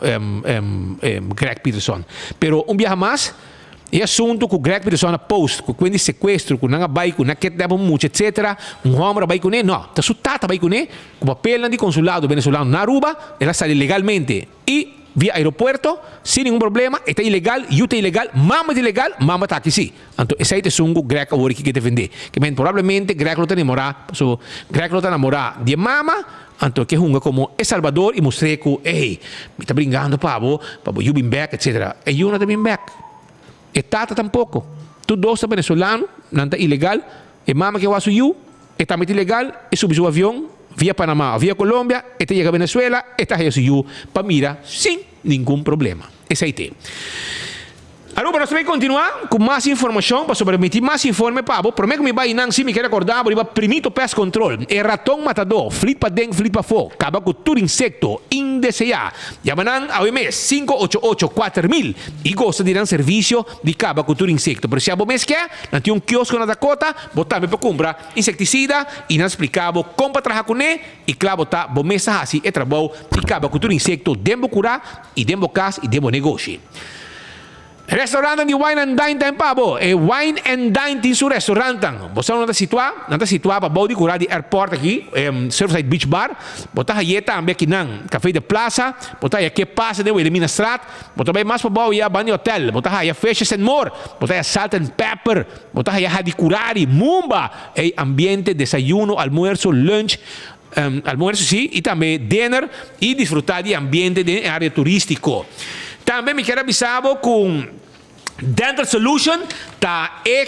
Greg Peterson? Pero un biaha mas, e asuntu ku Greg Peterson a post ku kuen di sekuestro, ku nan a bai ku nan kidnap un mucha etsetera, un hòmber a bai kuné? No, ta su tata a bai kuné ku papelnan di konsulado venezolano na Aruba, el a sali legalmente. I via aeropuerto sin ningun problema, e ta ilegal, yu ta ilegal, mama ta ilegal, mama ta aki si. Anto esei ta esun ku Greg awor aki ke defendé. Ke men probablemente Greg lo ta enamorá, paso Greg lo ta enamorá di e mama, anto e ke hunga komo e salbador i mustr'é ku, ey, mi ta bringando pa bo, pa bo yu bin bèk, etsetera. E yu no ta bin bèk. E tata tampoko. Tur dos ta venezolano, nan ta ilegal, e mama ke wak su yu, E ta miti legal, e subi su avion via Panama of via Colombia, e ta yega Venezuela, e ta haya su yu pa mira sin ningun problema. Esei te. Aruba, nos ta bay continua cu mas informacion pasobra mi tin mas informe pa bo. Prome cu mi bay nan si mi kier acorda bo riba Primito Pest Control, e raton matador, flit paden, flit pafo, caba cu tur insecto indesea. Yama nan awe mes, 588 4000 y gosa di nan servicio di caba cu tur insecto. Pero si abo mes kier, nan tin un kiosko na Dakota. Bo tambe por kumpra insektisida i nan splika bo kon pa traha kuné i kla bo ta bo mes ta hasi e trabou di kaba ku tur insekto den bo kurá i den bo kas i den bo negoshi. Restaurantnan di Wine and Dine ta en pa bo. E Wine and Dine tin su restaurantnan. Bo sa unda nan ta situá? Nan ta situá pa bou di kurá di airport aki, Surfside Beach Bar. Bo ta haye tambe akinan Café de Plaza. Bo ta haya Ke Pasa den Wilhelminastraat. Bo ta bai mas pa bou ya banda di hotel. Bo ta haya Fishes and More. Bo ta haya Salt and Pepper. Bo ta haya Hadicurari, Mumba, ey ambiente, desayuno, almuerzo, lunch, almuerzo si, y tambe dinner y disfruta di ambiente den e area turistico. Tambe mi kier a bisa bo cu Dental Solution ta e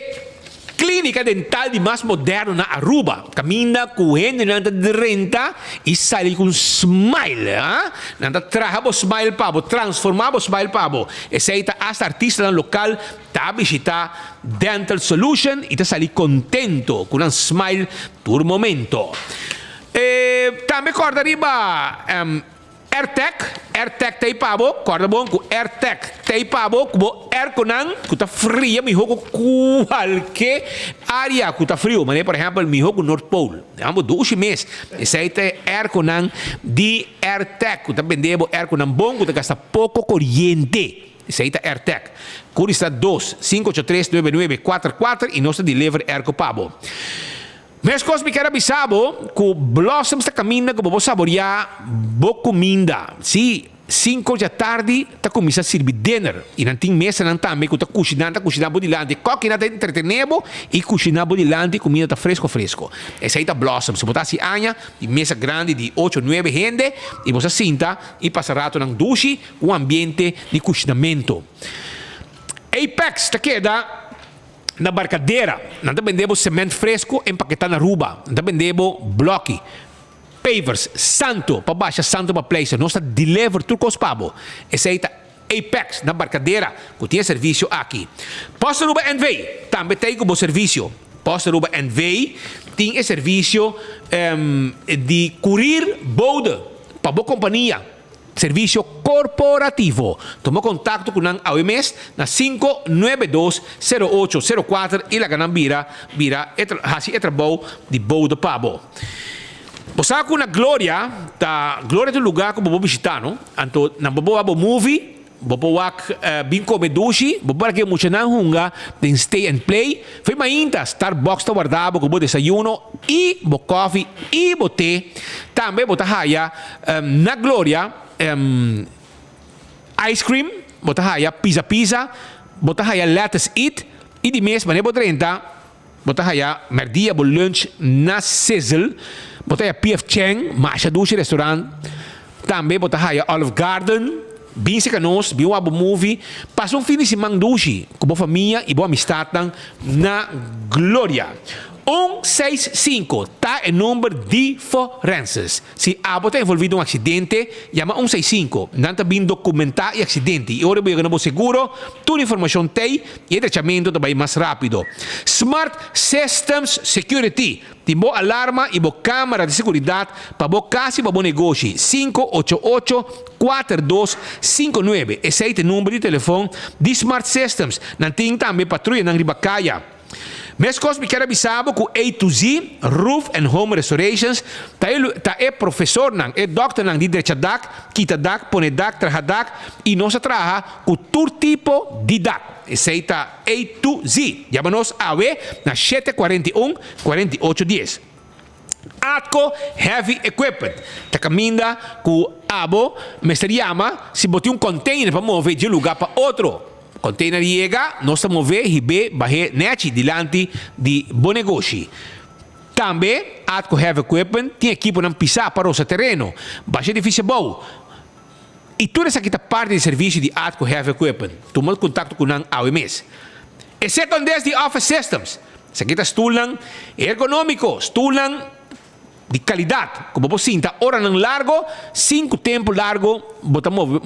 clinica dental di mas moderno na Aruba, caminda cu hendenan ta drenta y sali cu un smile, ha? Nan ta traha bo smile pa bo, transforma bo smile pa bo. Esey ta hasta artistanan local Ta bishita Dental Solution y ta sali contento cu nan smile tur momento. E tambe corda riba Airtec, Airtec ta pa bo, corda bon cu Airtec ta pa bo cu bo airconan cu ta fria miho cu cualke area cu ta frio, manera por ehempel miho cu Noord Pool. Amo dushi mes, esey ta e airconan di Airtec cu ta bende bo airconan bon cu ta gasta poco coriente. Esei ta Airtec. Curista dos, sinku ocho tres, nuebe nuebe, kuater kuater i nos ta deliver airco pa bo. Meskos mi kier a bisa bo ku Blossoms ta kaminda ku bo por saboreá bo kuminda. Sí, sinku dja tardi ta kuminsá sirbi dinner i nan tin mesanan tambe ku ta kushiná, nan ta kushiná bo dilanti. Kòkinan ta entretené bo i kushiná bo dilanti, kuminda ta fresko fresko. Esei ta Blossoms. Bo ta hasi aña di mesa grandi di ocho, nuebe hende i bo sa sinta i pasa ratonan dushi ku un ambiente di kushinamentu. Apex ta keda. Na Barcadera, nan ta bende bo cement fresco empaketá na Aruba. Nan ta bende bo bloki, pavers, santo pa basha, santo pa pleister. Nos ta deliver tur kos pa bo. Esei ta Apex na Barcadera ku tin e servisio aki. Post Aruba NV tambe ta ei ku bo servisio. Post Aruba NV tin e servisio di kurir bode pa bo kompania. Servicio Corporativo. Tuma contacto cu nan awe mes na 592 08 04 y laga nan bira bira e haci e trabou di boude pa bo. Bo sa cu na Gloria ta Gloria ta un lugar cu bo por bishita no, anto nan bo por wak bo movie, bo por wak bin come dushi, bo por wak e muchanan hunga den stay and play. Fo'i mainta Starbucks ta warda bo cu bo desayuno y bo coffee y bo te. Tambe bo ta haya Na Gloria ice cream bo ta haya pizza pizza, bo ta haya lettuce eat y di mes manera bo drenta bo ta haya merdia bo lunch na Sizzle, bo ta haya PF Chang, masha dushi restaurant, tambe bo ta haya Olive Garden, bin cerca nos, bin wak bo movie, pasa un fin di siman dushi cu bo famia y bo amistadnan na Gloria. Un seis sinku ta e number di forenses. Si abo ta envolví den un aksidente, yama un seis sinku. Nan ta bin dokumentá e aksidente i ora bo yega na bo seguro, tur informashon t'ei i e drechamentu ta bai mas rápido. Smart Systems Security tin bo alarma i bo kámara di seguridat pa bo kas i pa bo negoshi. 588 4259 Esei ta e number di telefon di Smart Systems. Nan tin tambe patruyanan riba kaya. Meskos mi kier a bisa bo ku A to Z Roof and Home Restorations ta e ta e profesornan, e dòkternan di drecha dak, kita dak, pone dak, traha dak i nos a traha ku tur tipo di dak. Esei ta A to Z. Yama nos awe na 7 41 48 dies. Atco Heavy Equipment ta kaminda ku abo mester yama si bo tin un container pa move di un luga pa otro. Container yega, nos ta move, hib'é, bah'é nèchi dilanti di bo negoshi. Tambe Atco Heavy Equipment tin ekiponan pisá pa rosa tereno, basha edifisio abou. I tur esaki ta parti di servisio di Atco Heavy Equipment. Tuma kontakto ku nan awe mes. E second desk di Office Systems. Esaki ta stulnan ergonómiko, stulnan di kalidat ku bo por sinta oranan largo sin ku tempu largo bo ta move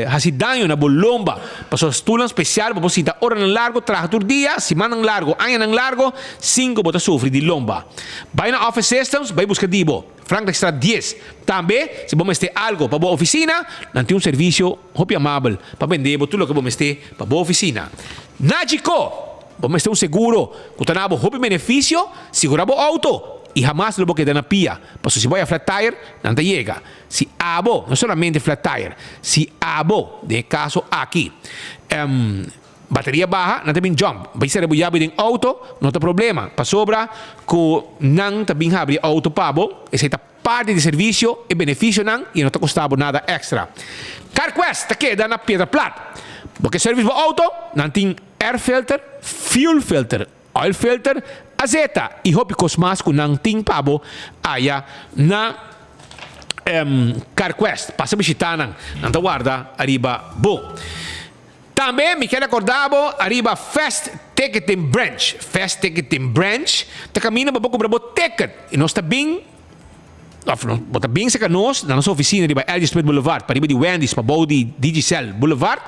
hasi daño na bo lomba. Pasobra stulnan spesial bo por sinta oranan largo, traha tur dia, simannan largo, añanan largo sin ku bo ta sufri di lomba. Bai na Office Systems, bai buska di bo. Frankrijkstraat dies. Tambe, si bo mester algo pa bo oficina, nan tin un servicio hopi amabel pa bende bo tur loke bo mester pa bo oficina. Nagico! Bo mester un seguro cu ta na bo hopi beneficio, sigura bo auto y hamas lo bo keda na pia, pasobra si bo haya flat tire, nan ta yega. Si abo, no solamente flat tire, si abo, den e caso aki, Bateria baha, nan ta bin jump. Bai sera bo yabi den auto, no ta problema, pasobra cu nan ta bin habri e auto pa bo, esey ta parti di servicio, e beneficionan y no ta costa bo nada extra. CarQuest ta keda na Piedra Plat. Bo ke service bo auto? Nan tin air filter, fuel filter, oil filter, azeta y hopi cos mas cu nan tin pa bo aya na CarQuest. Pasa bishita nan, nan ta warda ariba bo. Tambe mi kier recorda bo ariba Fast Ticketing Branch. Fast Ticketing Branch ta caminda pa bo cumpra bo ticket y nos ta bin of bo ta bin cerca nos na nos oficina riba LG Smith Boulevard pariba di Wendy's pabou di Digicel Boulevard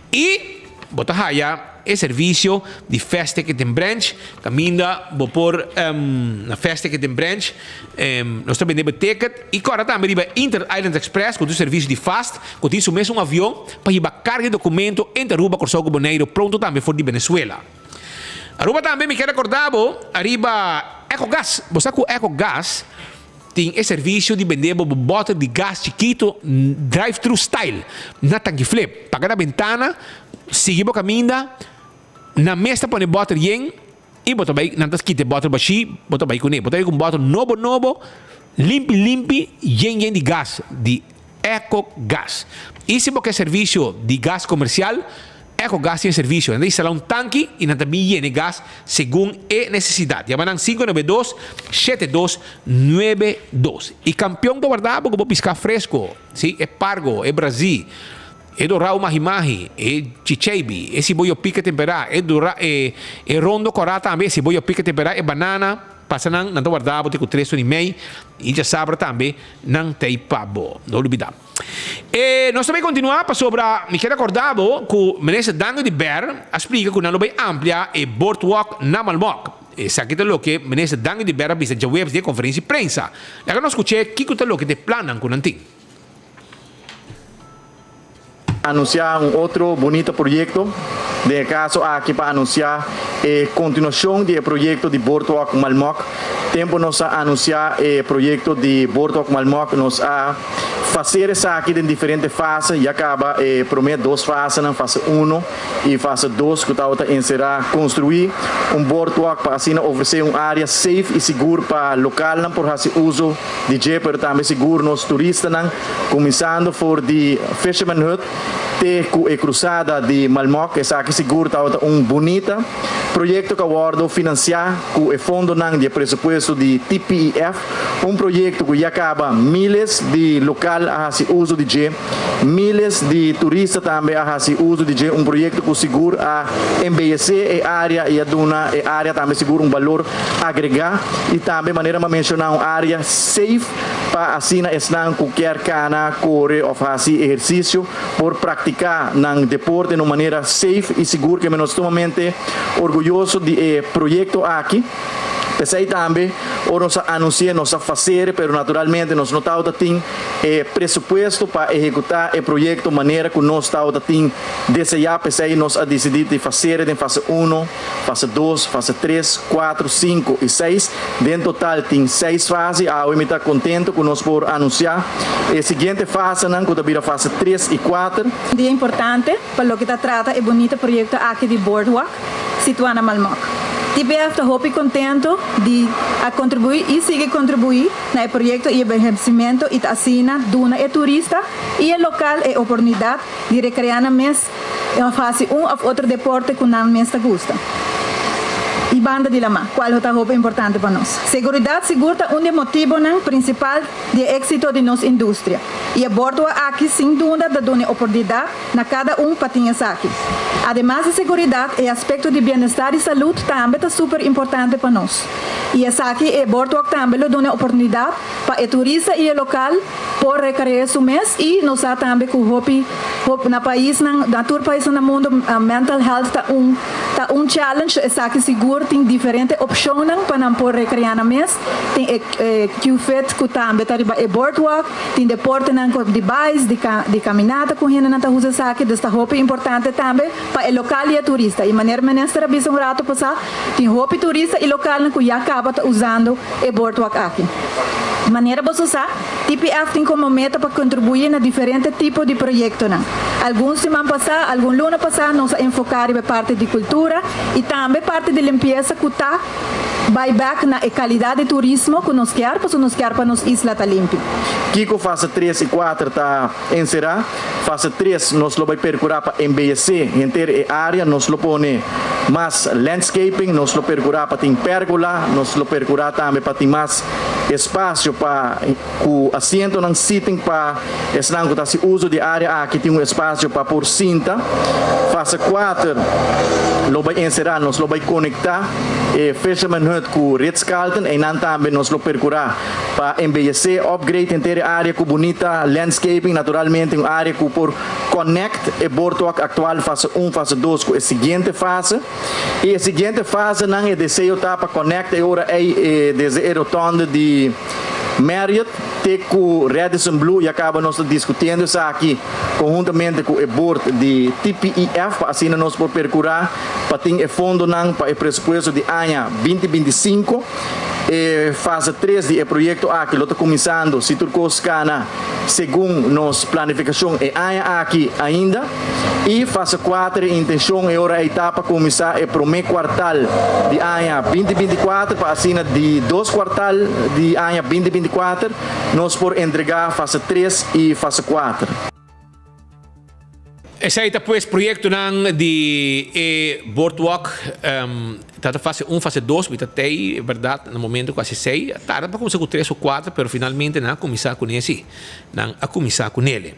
y bo ta haya e servicio di Fast Ticketing Branch caminda bo por na Fast Ticketing Branch nos ta bende bo ticket y corda tambe riba Inter Island Express cu ta un servicio di fast cu tin su mesun avion pa hiba carga di documento entre Aruba, Corsou cu Boneiru pronto tambe for di Venezuela. Aruba tambe mi kier recorda bo ariba Ecogas. Bo sa cu Ecogas tin e servicio di bende bo bo boter di gas chikito drive thru style na tanki flip. Paga na bentana, sigui bo caminda, na mes ta pone boter yen. I bo ta bai, nan ta kita e bòter bashí, bo ta bai kuné. Bo ta bai ku un bòter nobo nobo, limpi limpi, yen yen di gas, di Eco Gas. I si bo ke servisio di gas komersial, Eco Gas tin e servisio. Nan ta instalá un tanki i nan ta bin yena e gas segun e nesesidat. Yama nan 592 7292. I kampion ta warda bo ku bo piská fresko, sí, e pargo, e brazí, e dorau mahi mahi, e chicheibi, e siboyo pika temperá, e dora, e e rondo kòrá tambe, e siboyo pika temperá, e banana. Pasa nan, nan ta warda bo te ku tres ora i mei, i djasabra tambe nan ta ei pa bo. No lubidá. E nos ta bai kontinuá pasobra mi kier rekordá bo ku Minister Dangui de Ber a splika ku nan lo bai amplia e boardwalk na Malmok. Esaki ta loke Minister Dangui de Ber a bisa djaweps den e konferensia di prensa. Laga nos skuch'é kiko ta loke ta e plannan ku nan tin. Anunsiá un otro bunita proyekto, den e kaso aki pa anunsiá e kontinuashon di e proyekto di Boardwalk Malmok. Tempu nos a anunsiá e proyekto di Boardwalk Malmok nos a faser esaki den diferente fase, ya kaba e promé dos fasenan, fase uno i fase dos ku tabata enserá konstruí un boardwalk pa asina ofresé un área safe i sigur pa lokalnan por hasi uso di dje pero tambe sigur nos turistanan kuminsando for di Fisherman Hut te ku e krusada di Malmok. Esaki sigur tabata un bunita proyekto ku a wòrdu finansiá ku e fondonan di e presupuesto di TPEF, un proyekto ku ya kaba miles di lokal a hasi uso di dje, miles di turista tambe a hasi uso di dje, un proyekto ku sigur a embeyesé e área i a duna e área tambe sigur un balor agregá i tambe manera mi a menshoná un área safe pa asina esnan ku kier kana, kore òf hasi ehersisio por praktiká nan deporte na un manera safe i sigur ke mi nos sumamente orguyoso di e proyekto aki. P'esei tambe ora nos a anunsi'é nos a faser'e pero naturalmente nos no tabata tin e presupuesto pa ehekutá e proyekto manera ku nos tabata tin deseá p'esei nos a disidí di faser'e den fase uno, Fase dos, fase tres, kuatro, sinku i seis. Den total tin seis fase. Awe mi ta kontento ku nos por anunsiá e siguiente fasenan ku ta bira fase tres i kuater. Un dia importante pa loke ta trata e bunita proyekto aki di Boardwalk situá na Malmok. TPF ta hopi kontento di a kontribuí i sigui kontribuí na e proyekto i e behersimiento i ta asina duna e turista i e lokal e oportunidat di rekreá nan mes Òf hasi un òf otro deporte ku nan mes ta gusta. I banda di lamá, kual ta hopi importante pa nos. Seguridat sigur ta un di e motibonan prinsipal di e éksito di nos industria. I e bòrdua aki sin duda ta duna e oportunidat na kada un pa tin esaki. Ademas di seguridat, e aspekto di bienestar i salud tambe ta super importante pa nos. I esaki e boardwalk tambe lo duna e oportunidat pa e turista i e lokal por rekree su mes i nos sa tambe ku hopi hopi na paisnan na tur paisnan na mundu mental health ta un ta un challenge esaki sigur tin diferente opshonnan pa nan por rekreá nan mes tin e e Q-fit ku tambe ta riba e boardwalk tin deportenan ku di bais di di kaminata ku hendenan ta usa esaki dus ta hopi importante tambe pa e lokal i e turista i manera minister a bisa un rato pasá tin hopi turista i lokalnan ku ya kaba ta usando e boardwalk aki. Manera boso sa, TPF tin komo meta pa kontribuí na diferente tipo di proyektonan. Algun siman pasá, algun luna pasá nos a enfoká riba e parti di kultura i tambe parti di limpiesa ku ta bai bèk na e kalidat di turismo ku nos kier pasobra nos kier pa nos isla ta limpi. Kiko fase tres i kuater ta enserá? Fase tres nos lo bai perkurá pa embeyesé henter e área, nos lo pone mas landscaping, nos lo perkurá pa tin pérgola, nos lo perkurá tambe pa tin mas espasio pa ku asientonan seating pa esnan ku ta hasi uso di e área aki tin un espasio pa por sinta. Fase kuater lo bai enserá, nos lo bai konektá e Fisherman Hut ku Ritz Carlton, einan tambe nos lo perkurá pa embeyesé, upgrade henter e área ku bunita landscaping, naturalmente un área ku por connect e boardwalk aktual fase un, fase dos ku e siguiente fase. I e siguiente fasenan e deseo ta pa connect e ora ei e desde e rotonde di Marriott te ku Radisson Blu, ya kaba nos ta diskutiendo esaki. konhuntamente ku e board di TPEF pa asina nos por perkurá pa tin e fondonan pa e presupuesto di aña binti 25. E fase tres di e proyekto aki lo ta kuminsando si tur kos kana segun nos planifikashon e aña aki ainda. I fase kuater e intenshon e ora ei ta pa kuminsá e promé kuartal di aña 2024 pa asina di dos kuartal di aña 2024 nos por entregá fase tres i fase kuater. Esei ta pues proyectonan di e boardwalk ta ta fase un, fase dos, mi ta tei berdad na momento cu a haci esei. A tarda pa cuminsa cu tres o cuater pero finalmente nan a cuminsa cune si, nan a cuminsa cunele.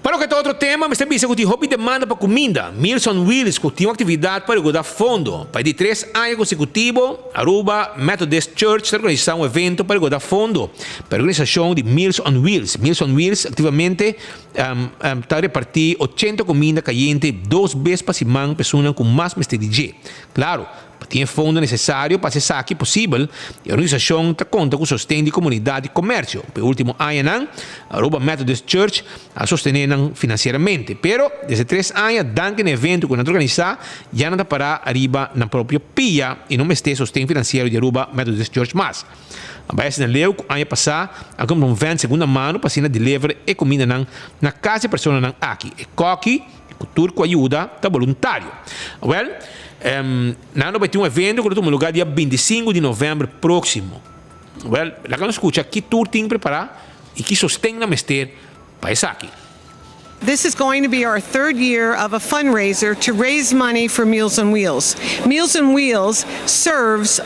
Pa loke ta otro tema mester bisa cu tin hopi demanda pa cuminda. Meals on Wheels cu tin un actividad pa regoda fondo. Pa e di tres aña consecutivo Aruba Methodist Church ta organisa un evento pa regoda fondo pa e organisacion di Meals on Wheels. Meals on Wheels activamente Ta repartí ochenta kuminda kayente dos bes pa siman personanan ku mas mester di dje. Klaro, pa tin e fondo nesesario pa hasi esaki posibel, e organisashon ta konta ku sosten di komunidat di komersio. Pa e último añanan, Aruba Methodist Church a sostené nan finansieramente. Pero, desde tres aña, danki na e evento ku nan ta organisá, ya nan ta pará ariba nan propio pia i no mester sosten finansiero di Aruba Methodist Church mas. A bai asina leu ku aña pasá a kumpra un vèn segunda mano pa asina deliver e kumindanan na kas di e personanan aki. E kòki ku tur ku a yuda ta boluntario. Awèl, nan lo bai tin un evento ku lo tuma lugá dia 25 di novèmber próksimo. Awèl, laga nos skucha ki tur tin prepará i ki sosten nan mester pa esaki. This is going to be our third year of a fundraiser to raise money for Meals on Wheels. Meals on Wheels serves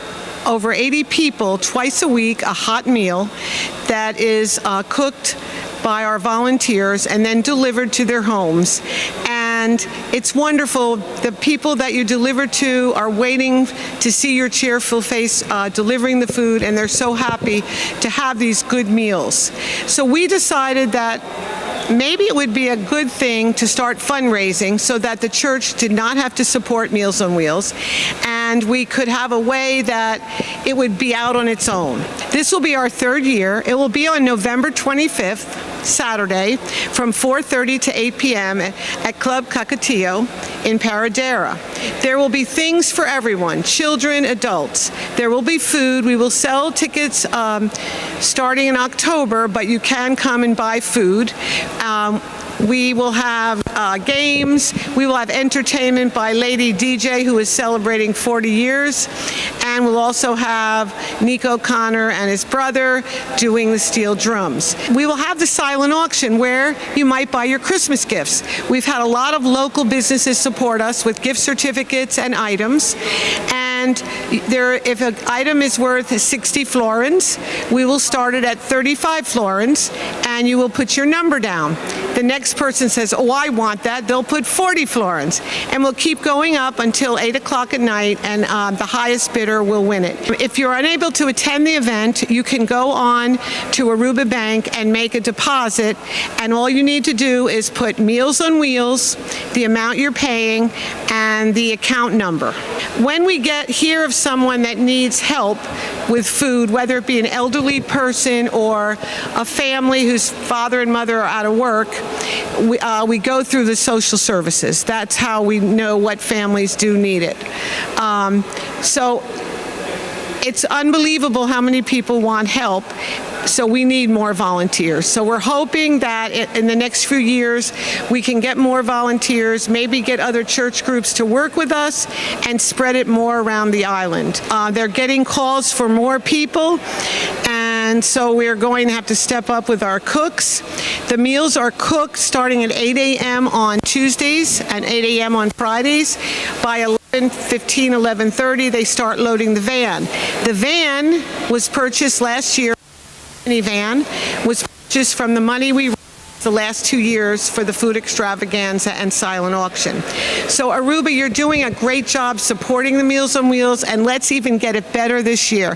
over 80 people twice a week a hot meal that is uh, cooked by our volunteers and then delivered to their homes. And it's wonderful. The people that you deliver to are waiting to see your cheerful face uh, delivering the food, and they're so happy to have these good meals. So we decided that maybe it would be a good thing to start fundraising so that the church did not have to support Meals on Wheels and we could have a way that it would be out on its own. This will be our third year. It will be on November 25th, Saturday, from 4:30 to 8 p.m. at Club Cacatillo in Paradera. There will be things for everyone, children, adults. There will be food. We will sell tickets um, starting in October, but you can come and buy food. Um, we will have uh, games. We will have entertainment by Lady DJ, who is celebrating 40 years. And we'll also have Nico Connor and his brother doing the steel drums. We will have the silent auction where you might buy your Christmas gifts. We've had a lot of local businesses support us with gift certificates and items. And there, if an item is worth 60 florins, we will start it at 35 florins and you will put your number down. The next person says, Oh, I want that. They'll put 40 florins. And we'll keep going up until 8 o'clock at night, and uh, the highest bidder will win it. If you're unable to attend the event, you can go on to Aruba Bank and make a deposit. And all you need to do is put Meals on Wheels, the amount you're paying, and the account number. When we get hear of someone that needs help with food, whether it be an elderly person or a family whose father and mother are out of work, we, uh, we go through the social services. That's how we know what families do need it. Um, so it's unbelievable how many people want help. So we need more volunteers. So we're hoping that in the next few years we can get more volunteers, maybe get other church groups to work with us and spread it more around the island. Uh, they're getting calls for more people and so we're going to have to step up with our cooks. The meals are cooked starting at 8 a.m. on Tuesdays and 8 a.m. on Fridays. By 11:15, 11:30, they start loading the van. The van was purchased last year. Van was purchased from the money we the last two years for the food extravaganza and silent auction. So Aruba, you're doing a great job supporting the Meals on Wheels, and let's even get it better this year.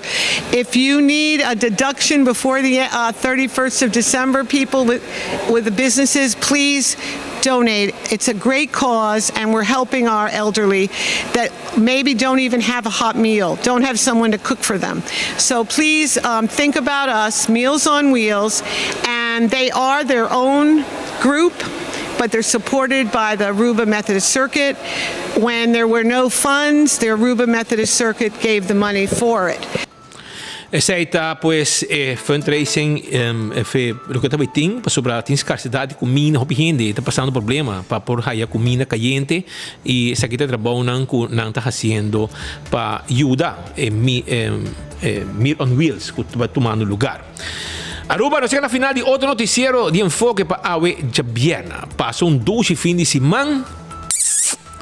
If you need a deduction before the uh, 31st of December, people with, with the businesses, please donate. It's a great cause, and we're helping our elderly that maybe don't even have a hot meal, don't have someone to cook for them. So please um, think about us, Meals on Wheels, and they are their own group, but they're supported by the Aruba Methodist Circuit. When there were no funds, the Aruba Methodist Circuit gave the money for it. Esey ta pues e fundraising fe loke ta bay tin pasobra tin scarcedad di cuminda hopi hende ta pasando problema pa por haya cuminda cayente y esaki ta e trabounan cu nan ta haciendo pa yuda e Meal on Wheels cu ta tumando lugar. Aruba nos yega na final di otro noticiero di Enfoke pa awe djabierna. Pasa un dushi fin di siman.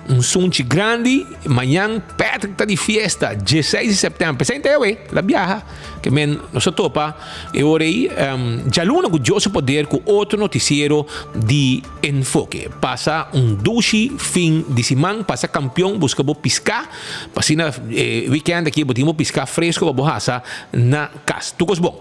Un sunchi grandi, mañan Patrick ta di fiesta, dieseis di sèptèmber. P'esei ta awe, la biaha, ke men nos a topa e ora ei djaluna ku Dios su poder ku otro notisiero di Enfoke. Pasa un dushi fin di siman, pasa kampion buska bo piská, pa asina e wikènt aki bo tin bo piská fresko pa bo hasa na kas. Tur kos bon.